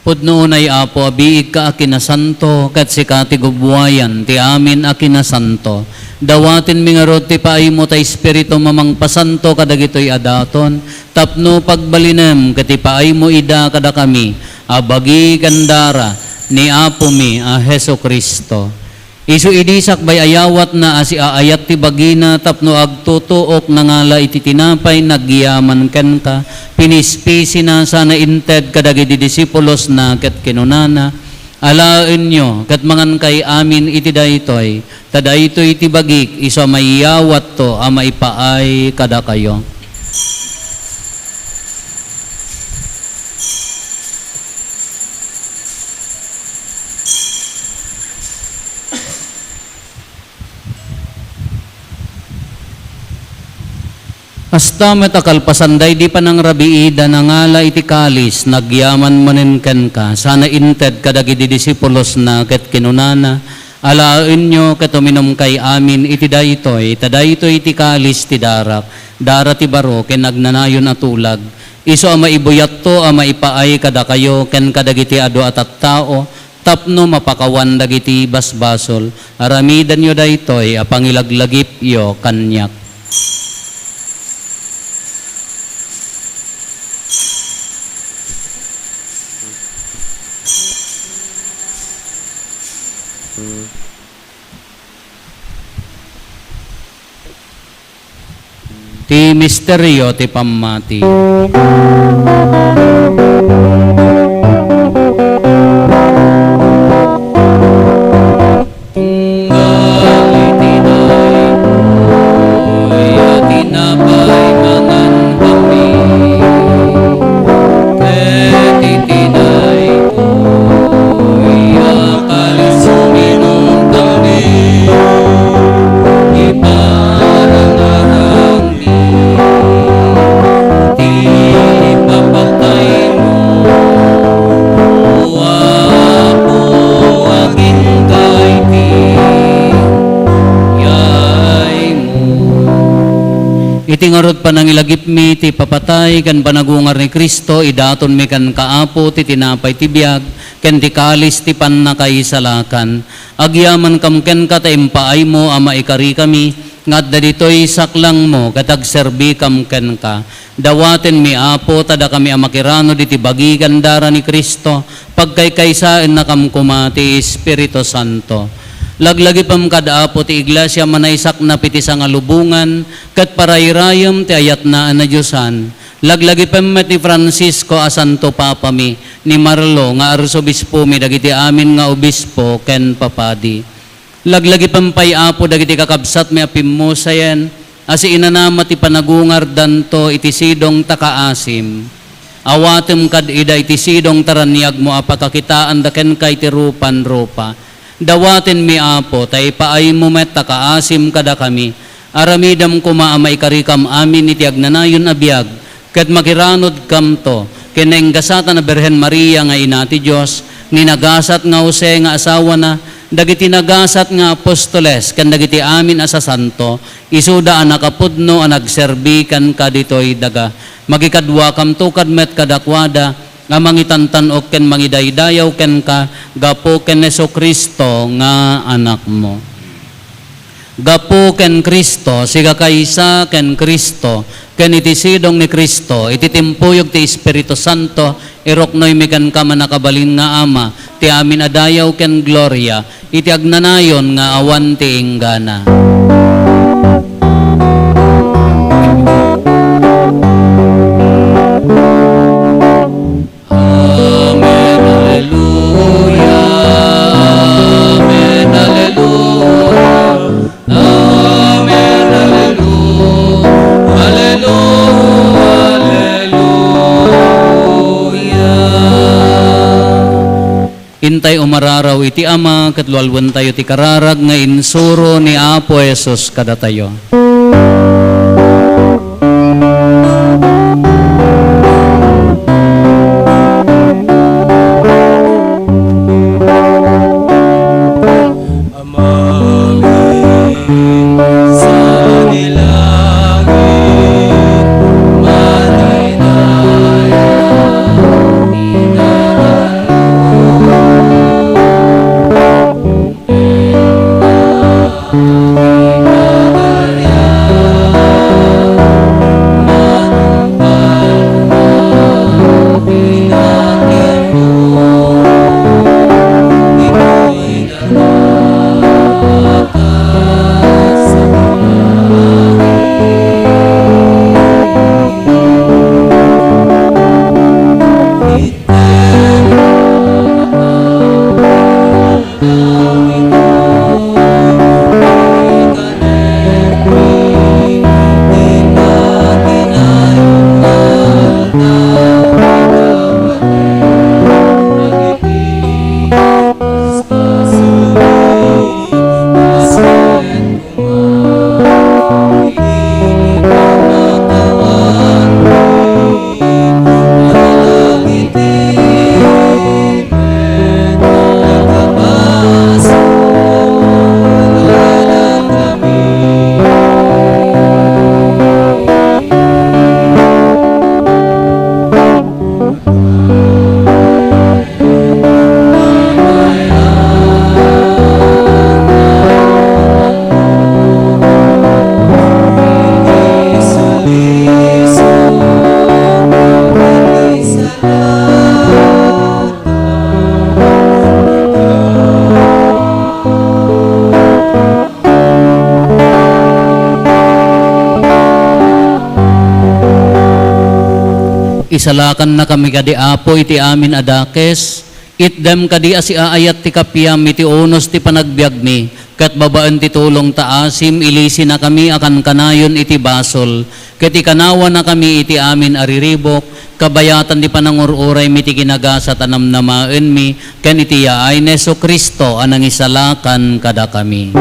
Pudno unay, Apo, a biigka a kinasanto, ket sika ti gubbuayan ti amin a kinasanto. Dawatenmi ngarud ti paaymo ta Espiritum a mangpasanto kadagitoy a daton, tapno pagbalinem ket ipaaymo ida kadakami a bagi ken dara ni Apomi a Jesu-Cristo. Isu idi sakbay a yawatna a siaayat ti bagina tapno agtutuok, nangala iti tinapay, nagyaman kenka, pinispisina sana inted kadagiti disipulosna ket kinunana, "Alaenyo ket mangankay amin iti daytoy, ta daytoy ti bagik, isu a maiyawatto a maipaay kadakayo." Kasta met a kalpasan daydi panangrabiida, nangala iti kalis, nagyaman manen kenka, sana inted kadagiti disipulosna ket kinunana, "Alaenyo ket uminumkay amin iti daytoy, ta daytoy ti kalis ti darak, dara ti baro ken agnanayon a tulag, isu a maibuyatto a maipaay kadakayo ken kadagiti adu a tattao, tapno mapakawan dagiti basbasol. Aramidenyo daytoy a pangilaglagipyo kaniak." Ti misterio ti pammati. Tunggal iti daytoy a tinapay mangan kami, ket iti daytoy a kalis uminum kami, iparangarangmi ti ipapataymo, O Apo, agingga iti yaymo. Iti ngarud panangilagipmi ti ipapatay ken panagungar ni Cristo, idatonmi kenka, Apo, ti tinapay ti biag ken ti kalis ti pannakaisalakan. Agyamankam kenka ta impaaymo a maikarikami nga adda ditoy saklangmo ket agserbikam kenka. Dawatenmi, Apo, ta dakami a makiranod iti bagi ken dara ni Cristo, pagkaykaysaennakam koma ti Espiritu Santo. Laglagipem kad, Apo, ti Iglesia a manaysaknap iti sangalubongan ket parayrayem ti ayatna a nadiosan. Laglagipem met ni Francisco a Santo Papami, ni Marlo nga Arsobispomi, dagiti amin nga obispo ken papadi. Laglagipem pay, Apo, dagiti kakabsatmi a pimmusayen a siinanama ti panagungardanto iti sidong ta kaasim. Awatem kad ida iti sidong ta raniagmo a pakakitaanda kenka iti rupan-rupa. Dawatenmi, Apo, ta ipaaymo met ta kaasim kadakami. Aramidem koma a maikarikam amin iti agnanayon a biag, ket makiranodkamto ken nainggasatan a Birhen Maria nga Ina ti Dios, ni nagasat nga Jose nga asawana, dagiti nagasat nga apostoles, ken dagiti amin a sasanto, isuda a nakapudno a nagserbi kenka ditoy daga. Makikaduakamto kad met kadakuada a mangitantan-ok ken mangidaydayaw kenka gapu ken Jesu-Cristo nga Anakmo. Gapu ken Cristo, sigakaysa ken Cristo, ken iti sidong ni Cristo, iti timpuyog ti Espiritu Santo, iruknoymi kenka, mannakabalin nga Ama, ti amin a dayaw ken gloria, iti agnanayon nga awan ti inggana. Amen, alleluia. Amen, alleluia. Amen, alleluia. Alleluia, alleluia. Intay umararaw iti Ama, ket lualwentayo ti kararag nga insuro ni Apo Jesus kadatayo. Amami, saan ni langit, madaydayaw ti ngaranmo. Isalakannakami kadi, Apo, iti amin a dakes. Itdem kadi a siaayat ti kapiam iti unos ti panagbiagmi, ket babaen ti tulong ta asim, ilisinakami a kankanayon iti basol, ket ikanawanakami iti amin a riribuk, kabayatan ti panangur-uraymi iti kinagasat a namnamaenmi, ken iti yaay ni Jesu-Cristo a nangisalakan kadakami.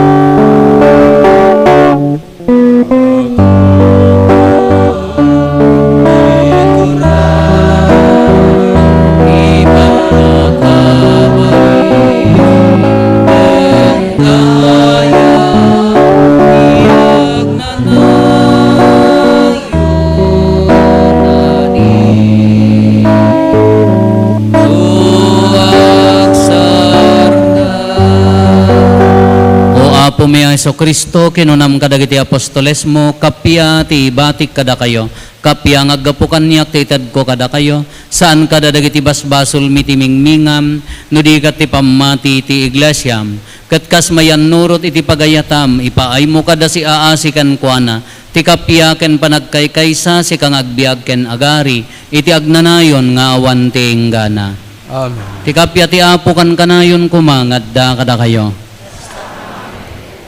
O Apomi a Jesu-Cristo, kinunam kadagiti apostolesmo, kappia ti ibatik kadakayo, kappia nga aggapu kaniak ti itedko kadakayo, saan kada dagiti basbasolmi ti mingmingam, no di ket ti pammati ti iglesiam. Ket kas mayannurot iti pagayatam, ipaaymo kada siaasi kenkuana, ti kappia ken panagkaykaysa, sika nga agbiag ken agari, iti agnanayon nga awan ti inggana. Amen. Ti kappia ti Apo kankanayon koma nga adda kadakayo.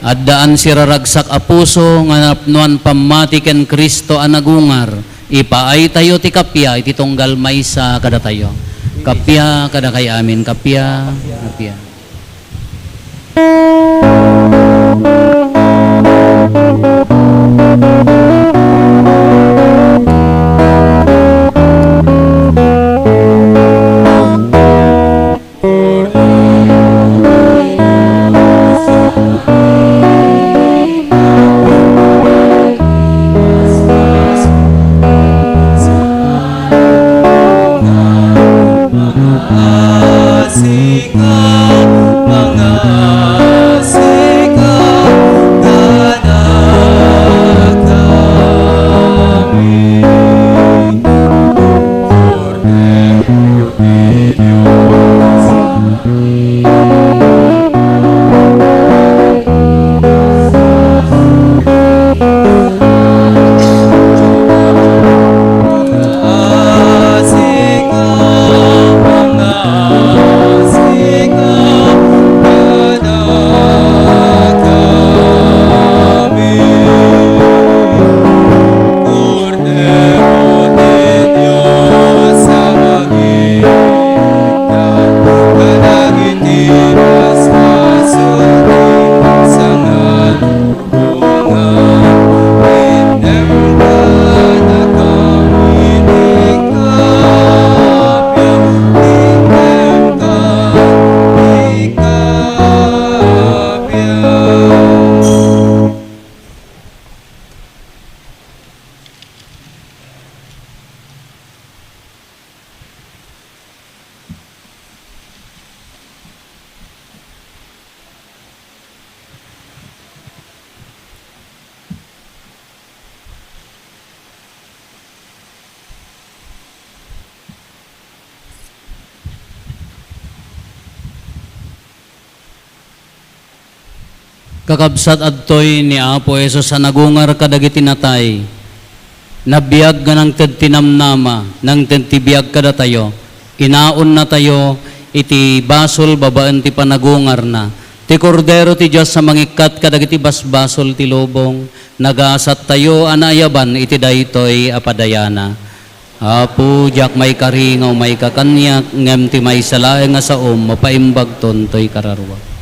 Addaan siraragsak a puso nga napnoan pammati ken Cristo a nagungar, ipaaytayo ti kappia iti tunggal maysa kadatayo. Kappia kadakay amin, kappia, kappia. Asika, mga asika, kadakami. Kordero ti Dios. Kakabsat, adtoy ni Apo Jesus a nagungar kadagiti natay. Nabiag nga nangted ti namnama, nangted ti biag kadatayo. Inaonnatayo iti basol babaen ti panagungarna. Ti Kordero ti Dios a mangikkat kadagiti basbasol ti lubong, nagasattayo a naayaban iti daytoy a padayana. Apo, diak maikari nga umayka kaniak, ngem ti maysa laeng a saom, mapaimbagton toy kararua.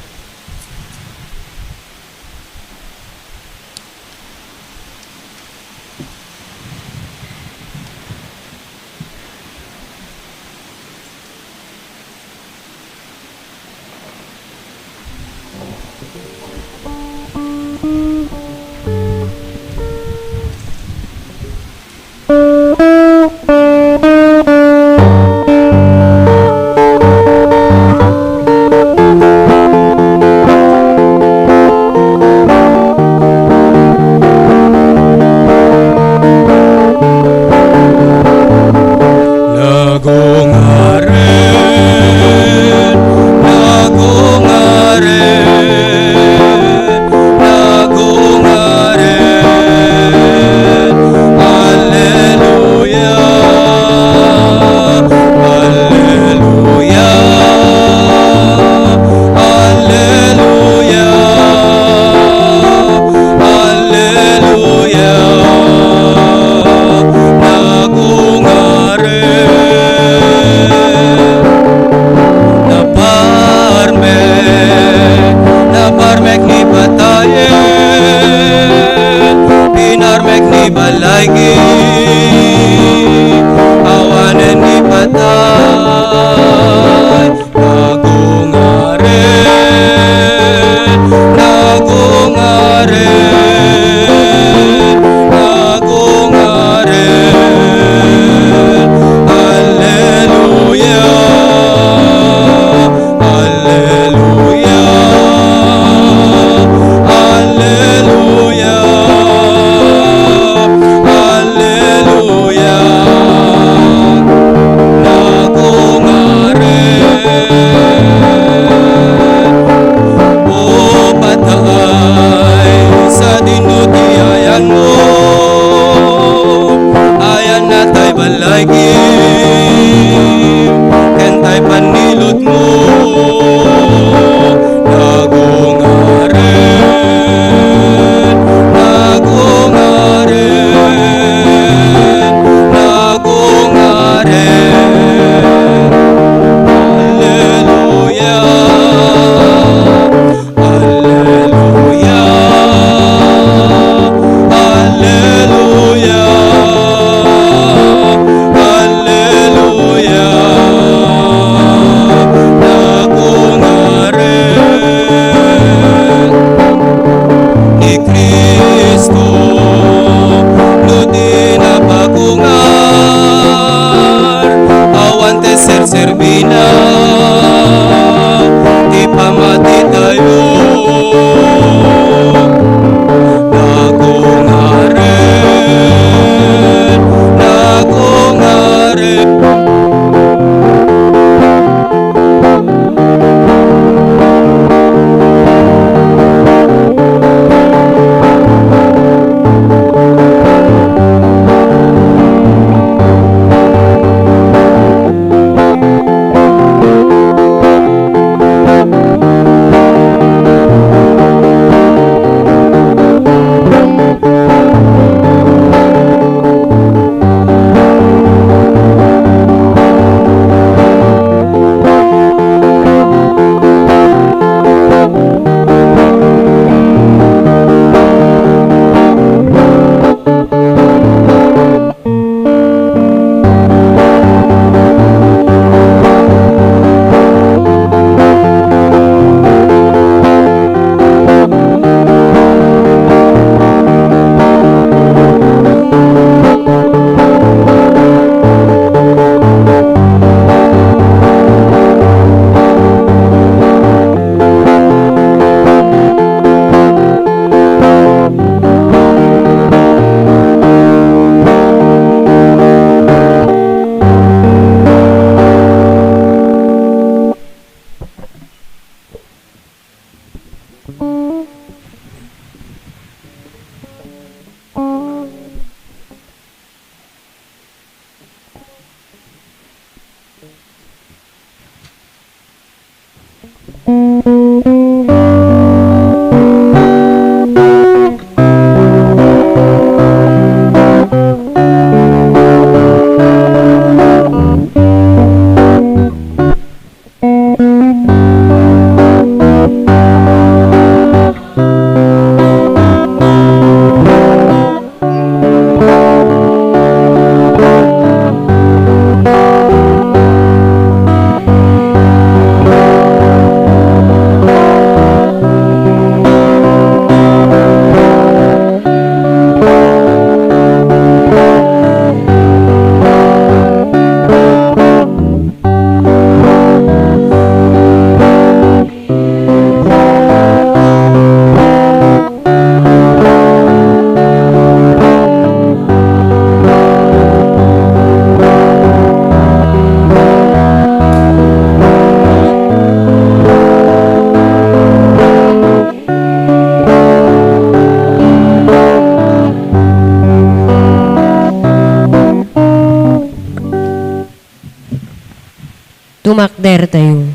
Tumakder tayo.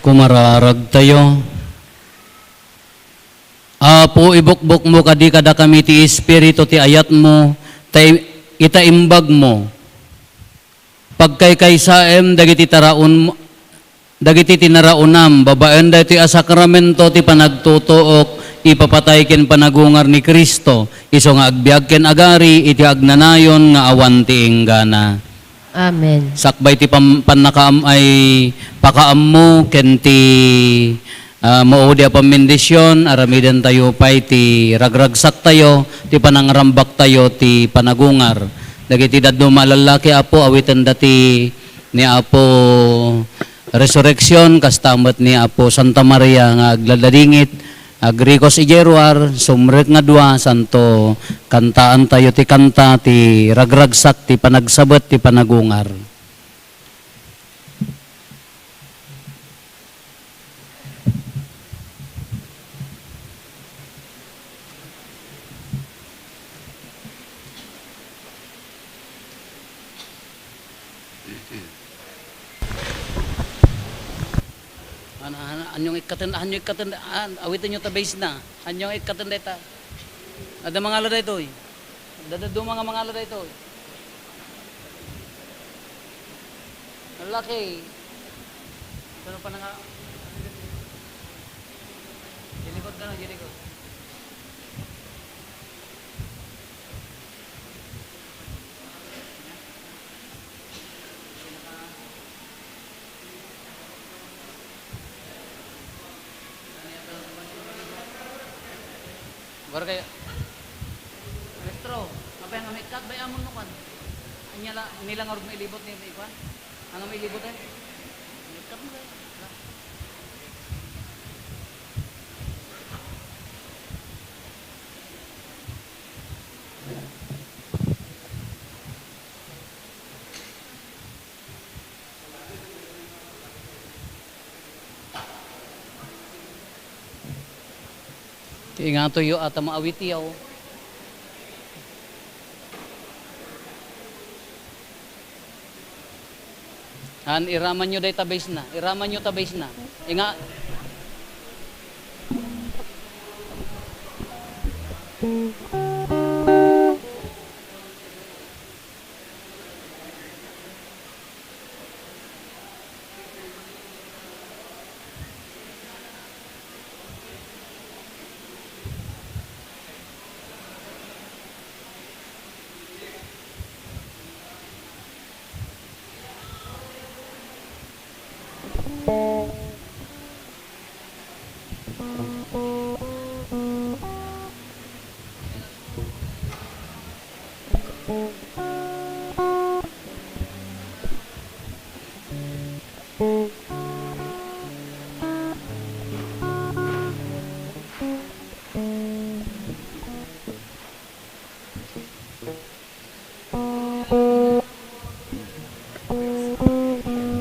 Kumararag tayo. Apo, ibukbokmo kadi kadakami ti Espiritu ti ayatmo, ta i-, ita imbagmo. Pagkaykaysaem dagiti taraon-, dagiti tinaraonam babaen daytoy a sakramento ti panagtutuok, ipapatay ken panagungar ni Cristo, isu nga agbiag ken agari iti agnanayon nga awan ti inggana. Amen. Sakbay ti pam-, pannakaam-, ay, pakaammo ken ti, ah, maudi a pammendision, aramidentayo pay ti ragragsaktayo, ti panangrambaktayo, ti panagungar. Dagiti dadduma a lallaki, Apo, awitenda ti ni Apo Resurrection, kasta met ni Apo Santa Maria nga agladladingit, agrikos idiay ruar, sumrek nga dua, santo, kantaantayo ti kanta, ti ragragsak, ti panagsabet, ti panagungar. Ano, ano, anyong ikkaten, anyong ikkaten, an-, awitenyo ta bass na. Anyong ikkaten dayta. Adda mangala daytoy. Dadaduma nga mangala daytoy. Lallaki. Ito na pa na nga. Dilikod ka na, dilikod. Gor kayo. Maestro, apay nga may cut, bay amon mo kan. Anya la, nila nga rugma ilibot ni, ni kwan? Ang may ilibot eh. May cut mo kayo. Ti ingatoyo a ta maawitiyo. Han, iramanyo dayta bass na. Iramanyo ta bass na. Inga-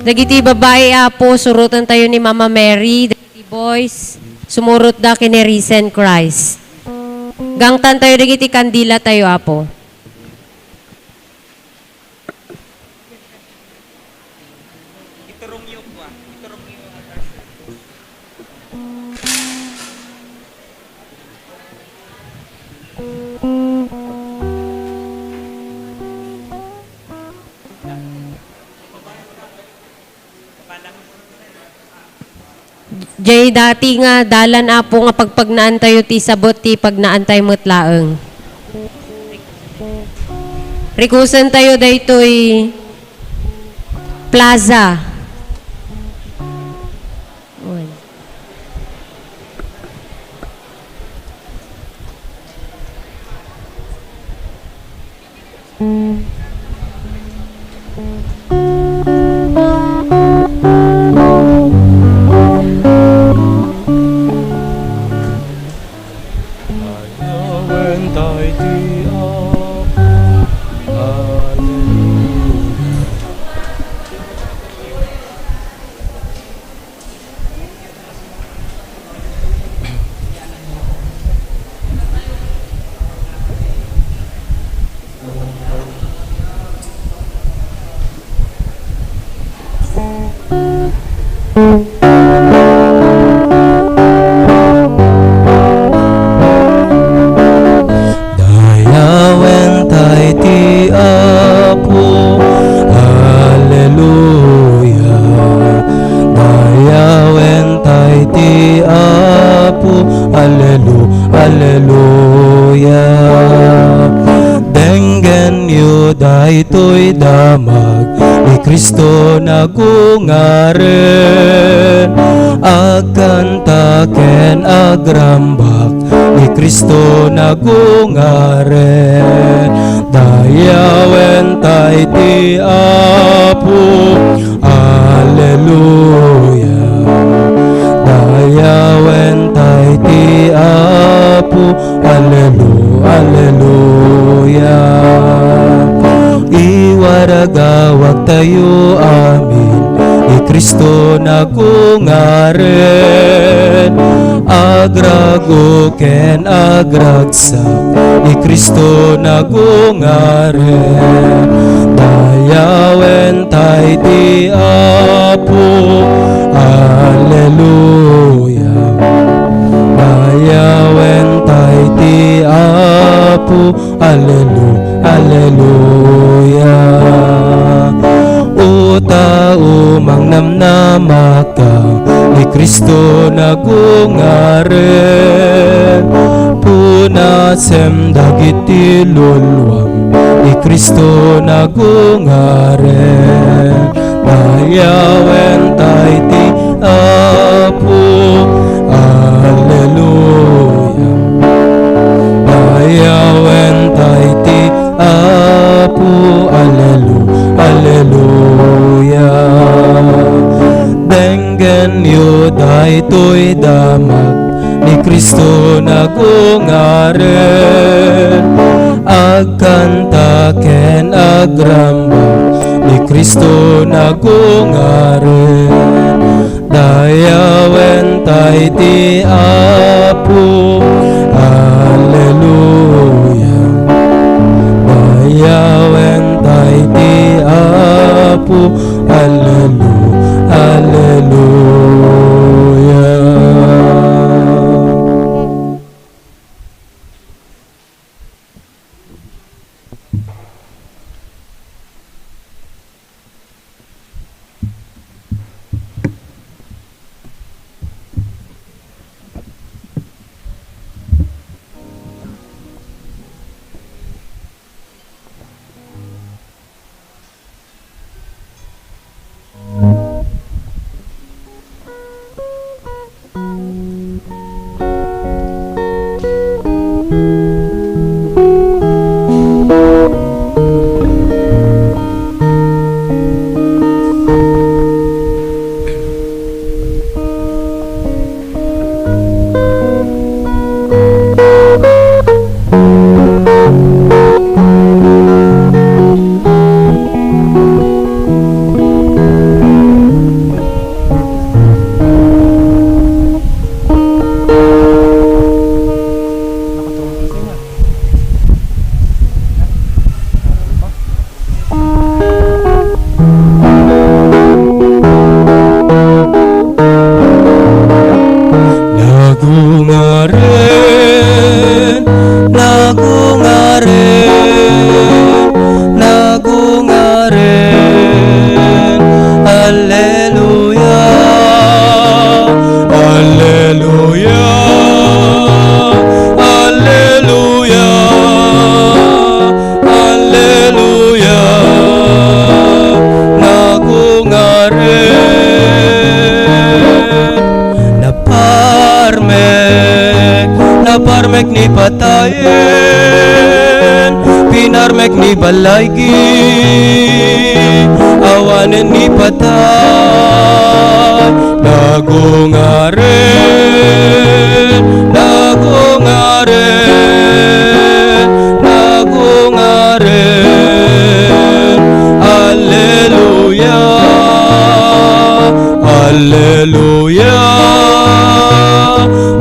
Dagiti babai, Apo, surotentayo ni Mama Mary, dagiti boys, sumurotda ken ni Risen Christ. Gangtantayo dagiti kandilatayo, Apo. Iturongyo kua. Iturongyo. Jay dati nga dalan, Apo, nga pagpagnaantayo ti sabet ti pagnaantayo met laeng. Rikusen tayo daytoy plaza. Ayawen tay ti Apo. Hallelujah. Dayawen tay ti Apo, hallelujah. Dayawen tay ti Apo, hallelu-, hallelujah. Denggenyo daytoy damag, ni Cristo nagungaren. Agkanta ken agrambak, ni Cristo nagungaren. Dayawen tay ti Apo, hallelujah. Dayawen tay ti Apo, hallelu-, hallelujah. Iwaragawag tayo amin, ni Cristo nagungaren. Agrago ken agragsak, ni Cristo nagungaren. Dayawen tay ti Apo, hallelujah. Dayawen tay ti Apo, hallelu-, hallelujah. O tao, mangnamnamaka, ni Cristo nagungaren. Punasem dagiti luluam, ni Cristo nagungaren. Dayawen tay ti Apo, hallelujah. Dayawen tay ti Apo, hallelu-, hallelujah. Denggenyo daytoy damag, ni Cristo nagungaren. Agkanta ken agrambak, ni Cristo nagungaren. Dayawen tay ti Apo, hallelujah. Dayawen tay ti Apo, hallelu-, hallelujah. ni patayen, pinarmek ni balaygi, awanen ni patay, nagungaren, nagungaren, nagungaren. Alleluia, alleluia,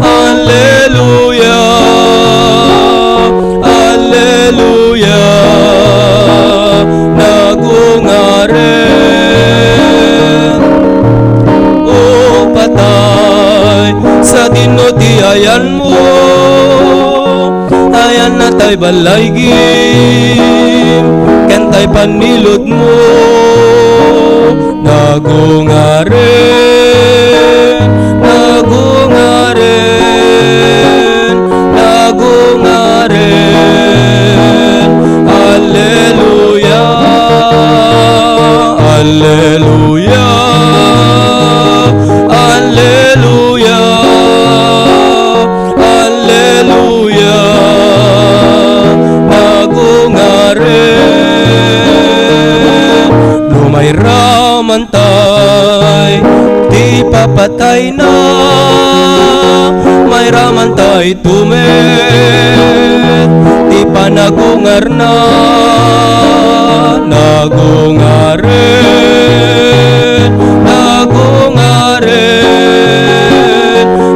alleluia, alleluia, nagungaren. O patay, sadino ti ayanmo? Ayanna tay balaygi, ken tay panniludmo. Nagungaren, nagungaren, nagungaren. Alleluia, alleluia, alleluia, alleluia, nagungaren. No mairaman tay ti papatayna, mairaman tay tumet ti panagungarna. Nagungaren, nagungaren,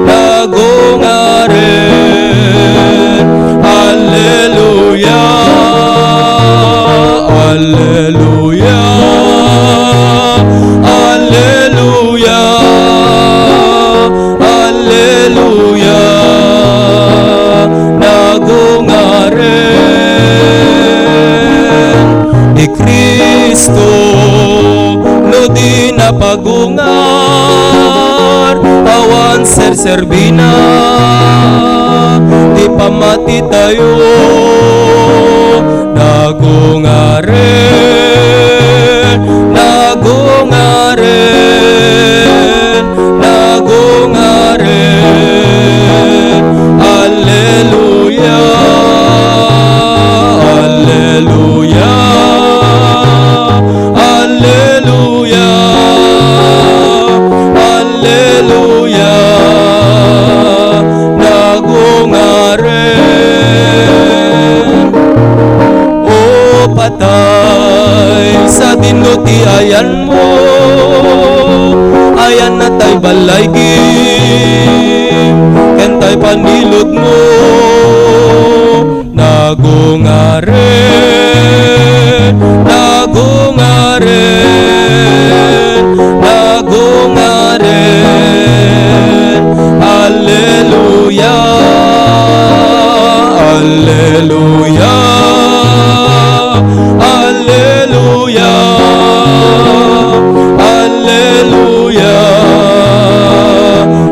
nagungaren. Alleluia, alleluia, alleluia, alleluia, nagungaren. Ni Cristo no di napagungar, awan serserbina ti pammatitayo. Nagungaren, nagungaren, nagungaren. Alleluia, alleluia, alleluia, alleluia, nagungaren. O patay, sadino ti ayanmo? Ayanna tay balaygi, ken tay panniludmo. Nagungaren, nagungaren, nagungaren. Alleluia, alleluia, alleluia, alleluia,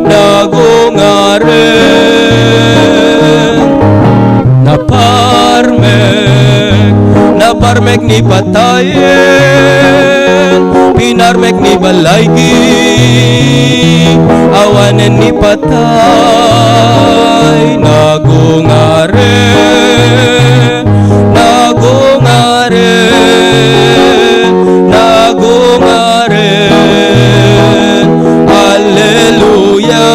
nagungaren. Naparmek, naparmek ni patayen, pinarmek ni balaygi, awanen ni patay, nagungaren, nagungaren, nagungaren. Alleluia.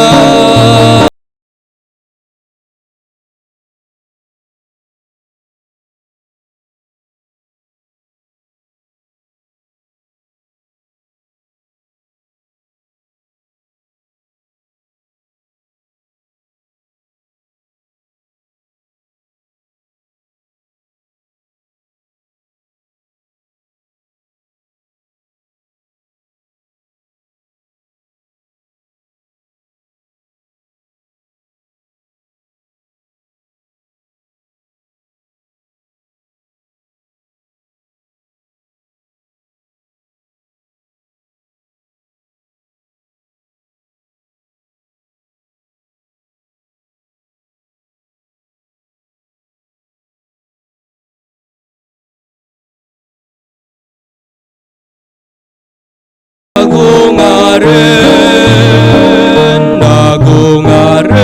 Nagungaren, nagungaren,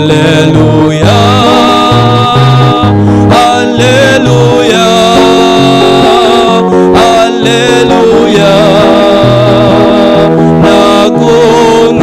Alleluia, alleluia, alleluia, nagungarem.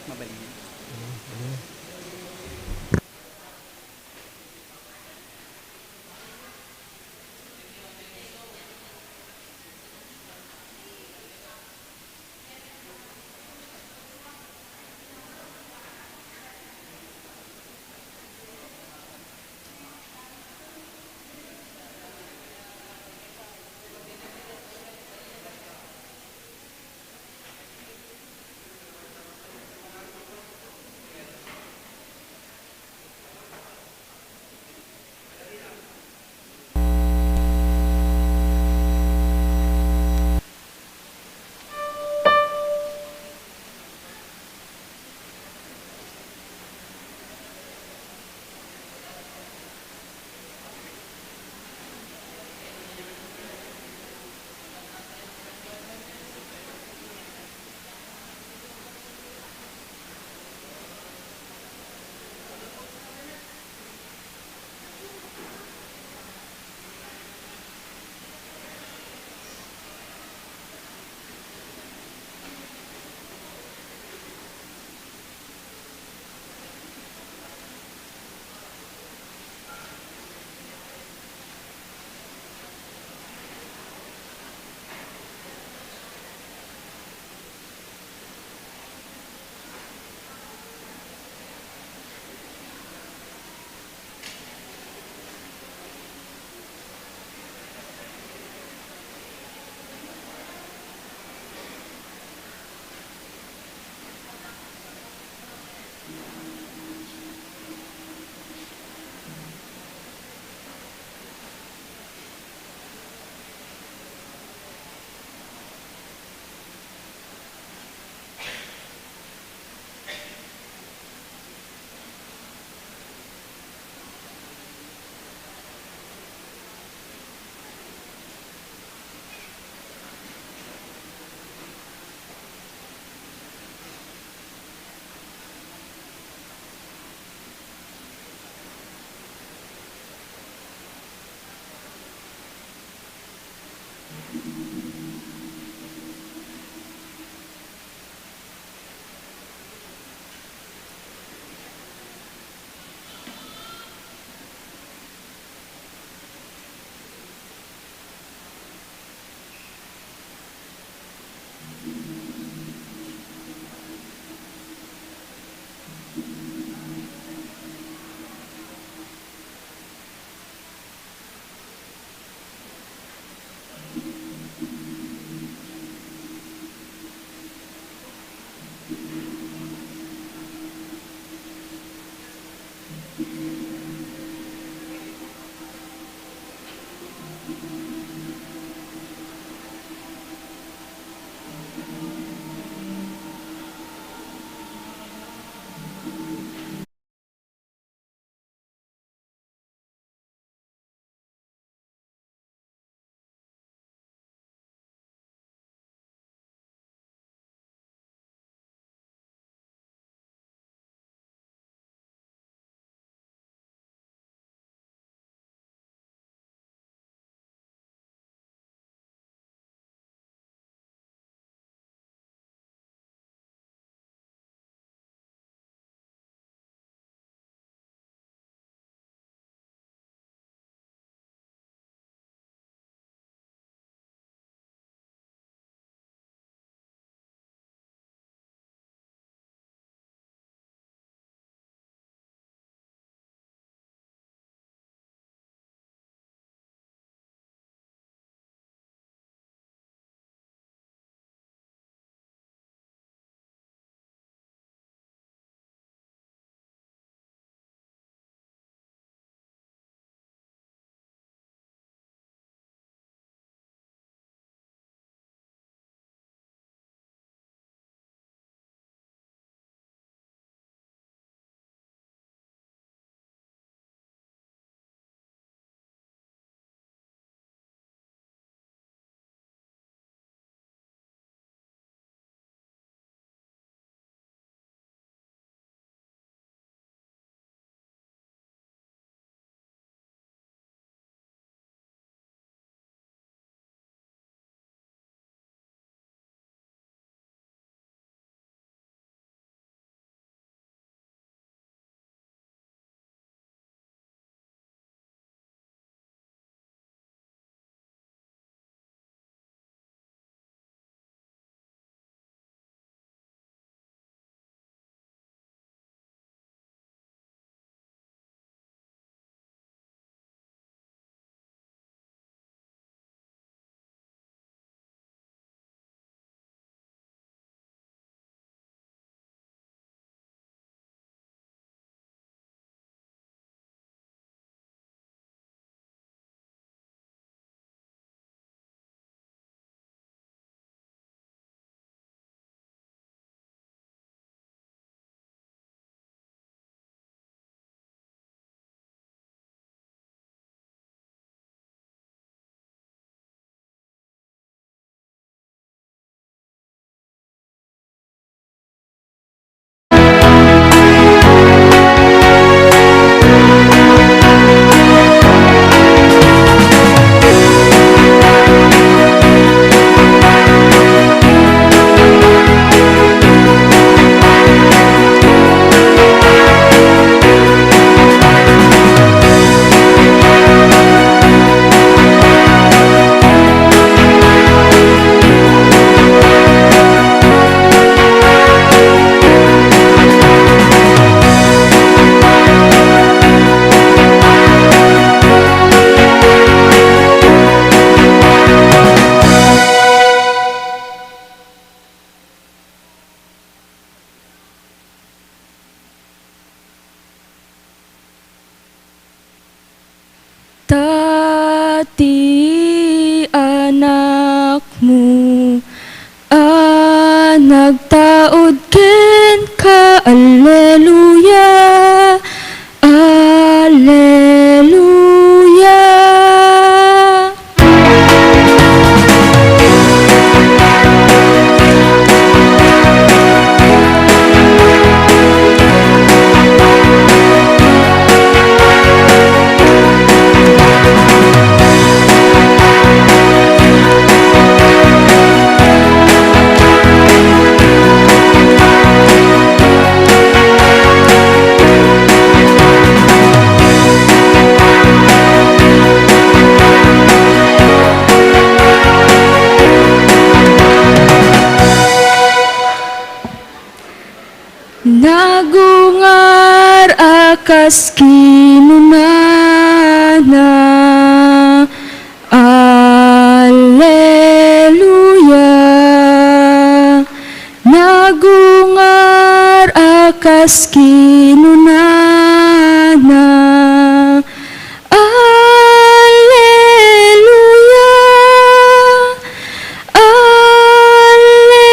Mabali. Ti anakmo a nagtaud kenka, Alleluia, Alleluia. Nagungar a kas kinunana, Alleluia. Nagungar a kas kinunana, Alleluia, Alleluia.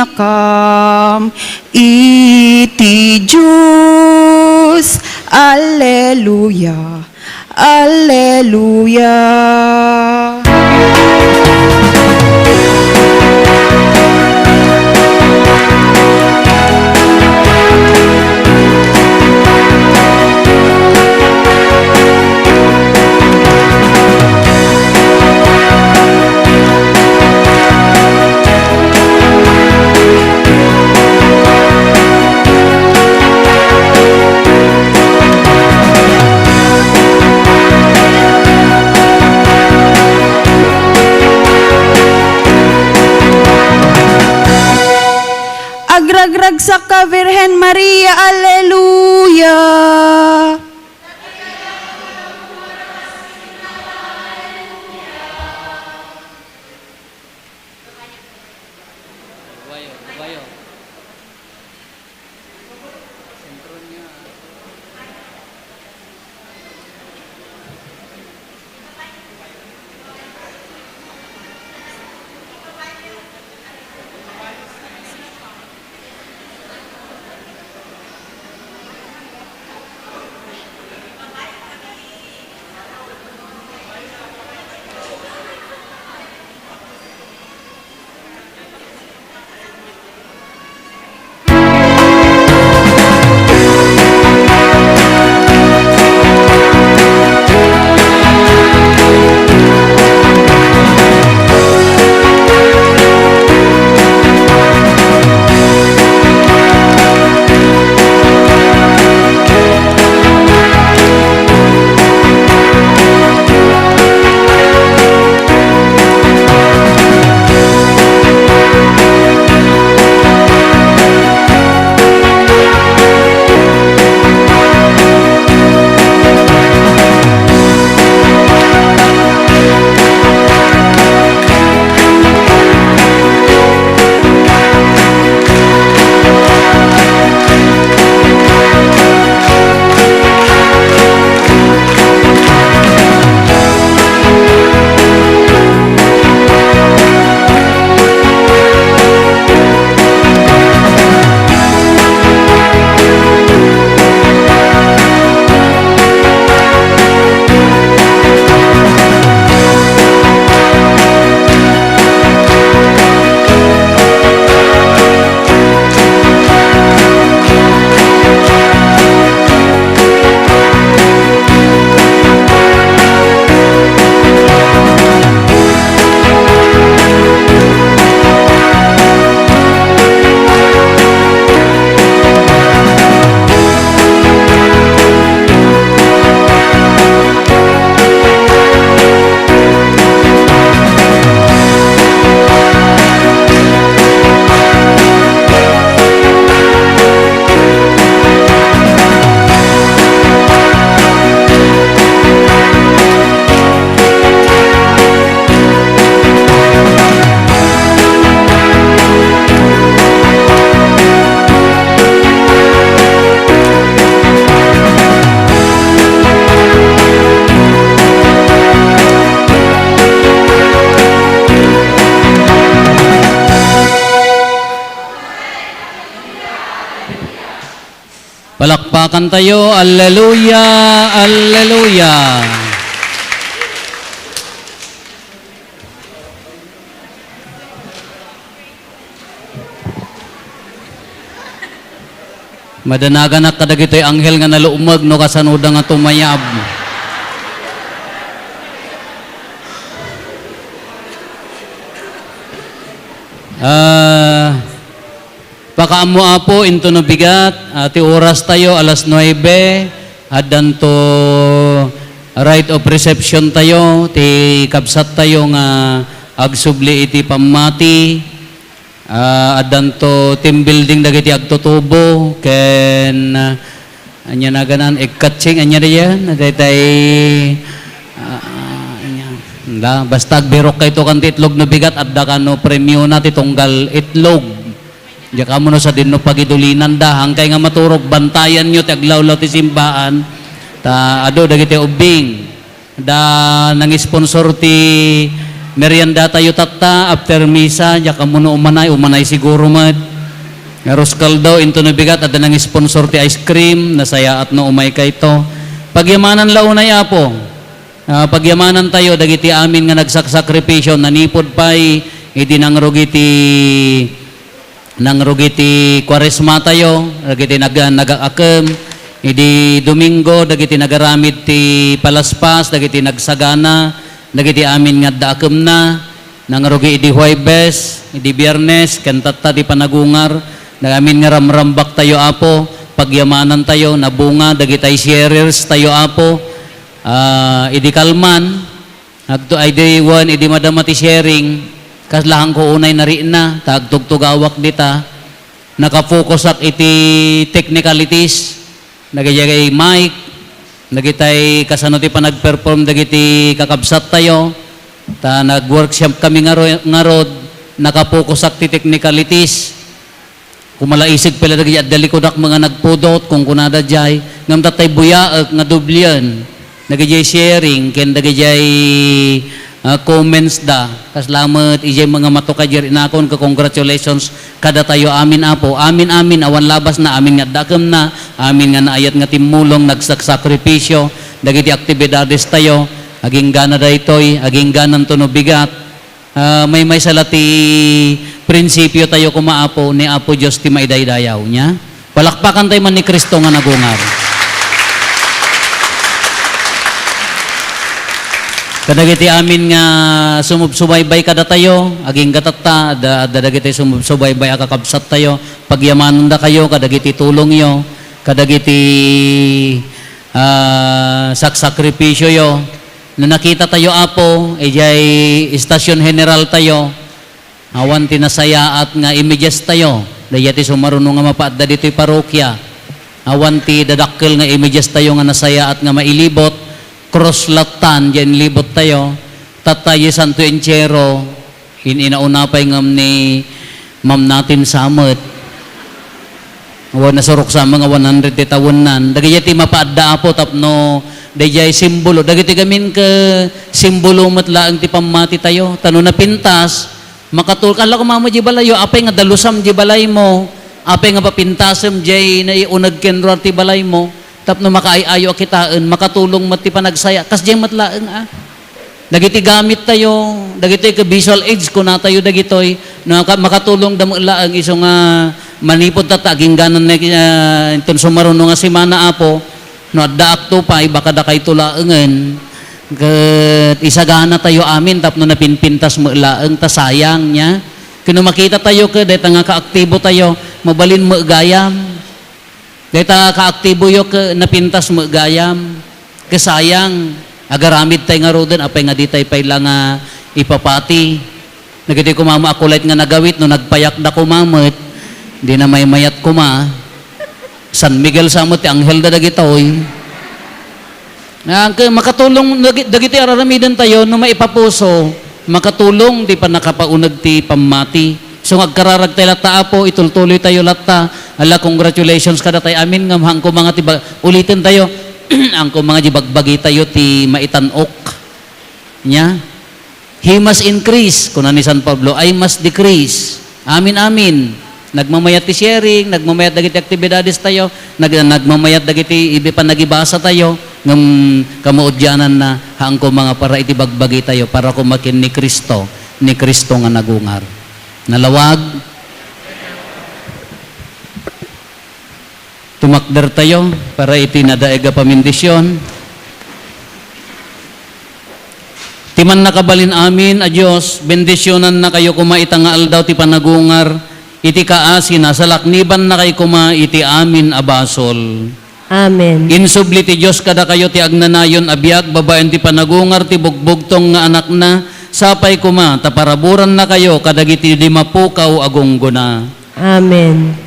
Ikakasinakam iti Dios. Alleluia. Alleluia. Palakpakantayo. Alleluia, alleluia. Madanaganak kadagitoy anghel nga nalukmeg no kasanoda nga tumayab. Ah, pakaammo, Apo, intono bigat, ah, ti oras tayo, alas nuebe, addanto rite of reception tayo, ti kabsat tayo nga agsubli iti pammati. Ah, addanto team building dagiti agtutubo ken, ah, ania naganan, egg catching, ania diyan? Daytay, ah, ania. Da, basta agbirok kayto kan ti itlog no bigat, adda kano premiona ti tunggal itlog. Diak ammo no sadino pagidulinanda, hankay nga maturog, bantayanyo ti aglawlaw ti simbaan. Ta adu dagiti ubbing. Da nangisponsor ti merienda tayo tatta after misa, diak ammo no umanay, umanay siguro met. Nga Roscaldo, intono bigat, adda nangisponsor ti ice cream, nasayaat no umay kayto. Pagyamanan la unay, Apo. Ah, pagyamanan tayo dagiti amin nga nagsaksakripisyo, nanipod pay idi nangrugi ti nangrugi ti Kuaresma tayo, dagiti nag-, nagaakem, idi Domingo, dagiti nagaramid ti palaspas, dagiti nagsagana, dagiti amin nga adda akemna, nangrugi idi Huwebes, idi Biyernes, ken tatta ti panagungar, dagiti amin nga ramrambak tayo, Apo, pagyamanan tayo, nabunga, dagitay sharers tayo, Apo, ah, idi kalman, Agto-, ay di wen, idi madama ti sharing, kasla haanko unay narikna, ta agtugtugawak dita. Nakafokusak iti technicalities, dagiti mic, dagitay kasano ti panagperform dagiti kakabsat tayo, ta nag-workshop kami ngaro-, ngarud, nakafokusak ti technicalities. Kumalaisig pay la dagiti adda likudak nga nagpudot, kunkunada jay, ngem tatay buyaek nga doblien, dagidiay sharing, ken dagidiay, ah, comments da. Kasla met, idiay mga matukay, jay rinakon, ka-congratulations kadatayo amin, Apo. Amin, amin, awan labasna, amin nga adda akemna, amin nga naayat nga timmulong, nagsaksakripisyo, dagiti aktibidades tayo, aginggana daytoy, aginggananto no bigat. Ah, maymaysa la ti prinsipio tayo koma, Apo, ni Apo Dios ti maidaydayaw niya. Palakpakan tayo man ni Cristo nga nagungar. Kadagiti amin nga sumubsubaybay kadatayo, agingga tatta, adda, adda dagiti sumubsubaybay a kakabsat tayo, pagyamananda kayo kadagiti tulongyo, kadagiti, ah, saksakripisioyo. No nakita tayo, Apo, idiay istasyon general tayo, awan ti nasayaat nga images tayo. Daydiay ti sumaruno nga mapaadda ditoy parokia. Awan ti dadakkel nga images tayo nga nasayaat nga mailibot. Cross lattan, diay inlibot tayo. Tatta, idiay Santo Encierro, in-inauna pay ngem ni Ma'am Natin Samet. Awan nasurok sa mga one hundred ti tawennan. Dagiti ti mapaadda, Apo, tapno daydiay simbolo. Dagiti gamin ket simbolo met laeng ti pammati tayo. Ta no napintas, makatul-, kala ko mama di balayo, apay nga dalusam di balaymo, apay nga papintasem diay naiuneg ken ruar ti balaymo, tapno makaay-ayo a kitaen, makatulong met ti panagsaya. Kasdiay met laeng, a. Dagiti gamit tayo, dagitoy ket visual aids, kuna tayo dagitoy, no, ka-, makatulong da met laeng isu nga manipud tatta, agingganan na, ah, inton sumaruno nga semana, Apo, no addaakto pay, baka dakayto laengen, ket isagana tayo amin tapno napinpintas met laeng, ta sayang, nia. Ken no makita tayo ket dayta nga kaaktibo tayo, mabalin met gayam. Dayta kaaktiboyo ket napintas met gayam. Ket sayang, agaramid tay ngaruden, apay nga ditay pay la nga ipapati. Dagitoy koma met a kulit nga nagawit, no nagpayakda koma met, di na maymayat koma. San Miguel sa met ti anghel da dagitoy. Nga, ke-, makatulong dagi-, dagiti ar-aramiden tayo no maipapuso, makatulong ti pannakapauneg ti pammati. So, nga agkararag tayo latta, Apo, itultuloy tayo latta. Ala, congratulations kadatayo amin, ngem haanko manga ti ba-, uliten tayo, haanko manga di bagbagi tayo ti maitan-ok. Nia? He must increase, kuna ni San Pablo, I must decrease. Amin, amin. Nagmamayat ti sharing, nagmamayat dagiti aktibidades tayo, nag-, nagmamayat dagiti ibi-, panagibasa tayo, ngem kamaudiananna, haan koma nga para iti bagbagi tayo, para koma ken ni Cristo, ni Cristo nga nagungar. Nalawag? Tumakder tayo para iti nadaig a pamendisyon. Ti mannakabalin amin a Dios, bendisionannakayo koma ita nga aldaw ti panagungar, iti kaasina, salaknibannakayo koma iti amin a basol. Amen. Insubli ti Dios kadakayo ti agnanayon a biag babaen ti panagungar ti bugbugtong nga Anakna, sapay koma ta paraburannakayo kadagiti di mapukaw a gunggona. Amen.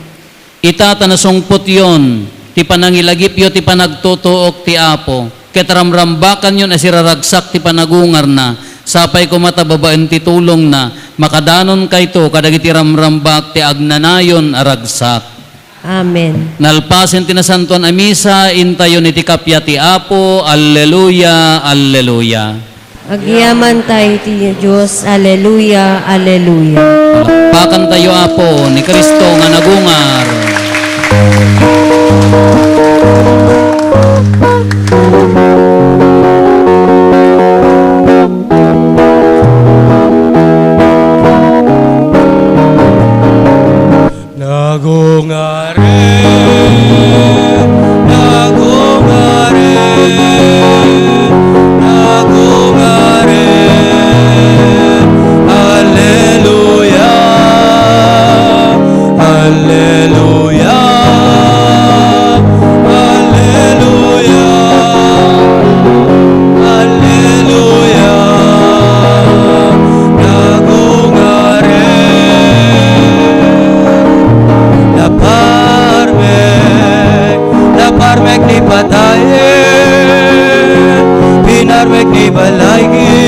Ita ta nasungputyon ti panangilagipyo ti panagtutuok ti Apo, ket ramrambakanyon a siraragsak ti panagungarna, sapay koma ta babaen ti tulongna, makadanonkayto kadagiti ramrambak ti agnanayon a ragsak. Amen. Nalpasen ti nasantoan a misa, intayon iti kappia ti Apo. Alleluia, alleluia. Agyamankay ti Dios. Alleluia, alleluia. Palakpakantayo, Apo, ni Cristo nga nagungar. Nagungaren, nagungaren, nagungaren. Alleluia, alleluia, alleluia, alleluia. Nagungaren. Naparmek, naparmek ni patayen, pinarmek ni balaygi,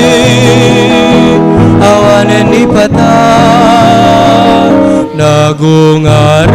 awanen ni patay, nagungaren.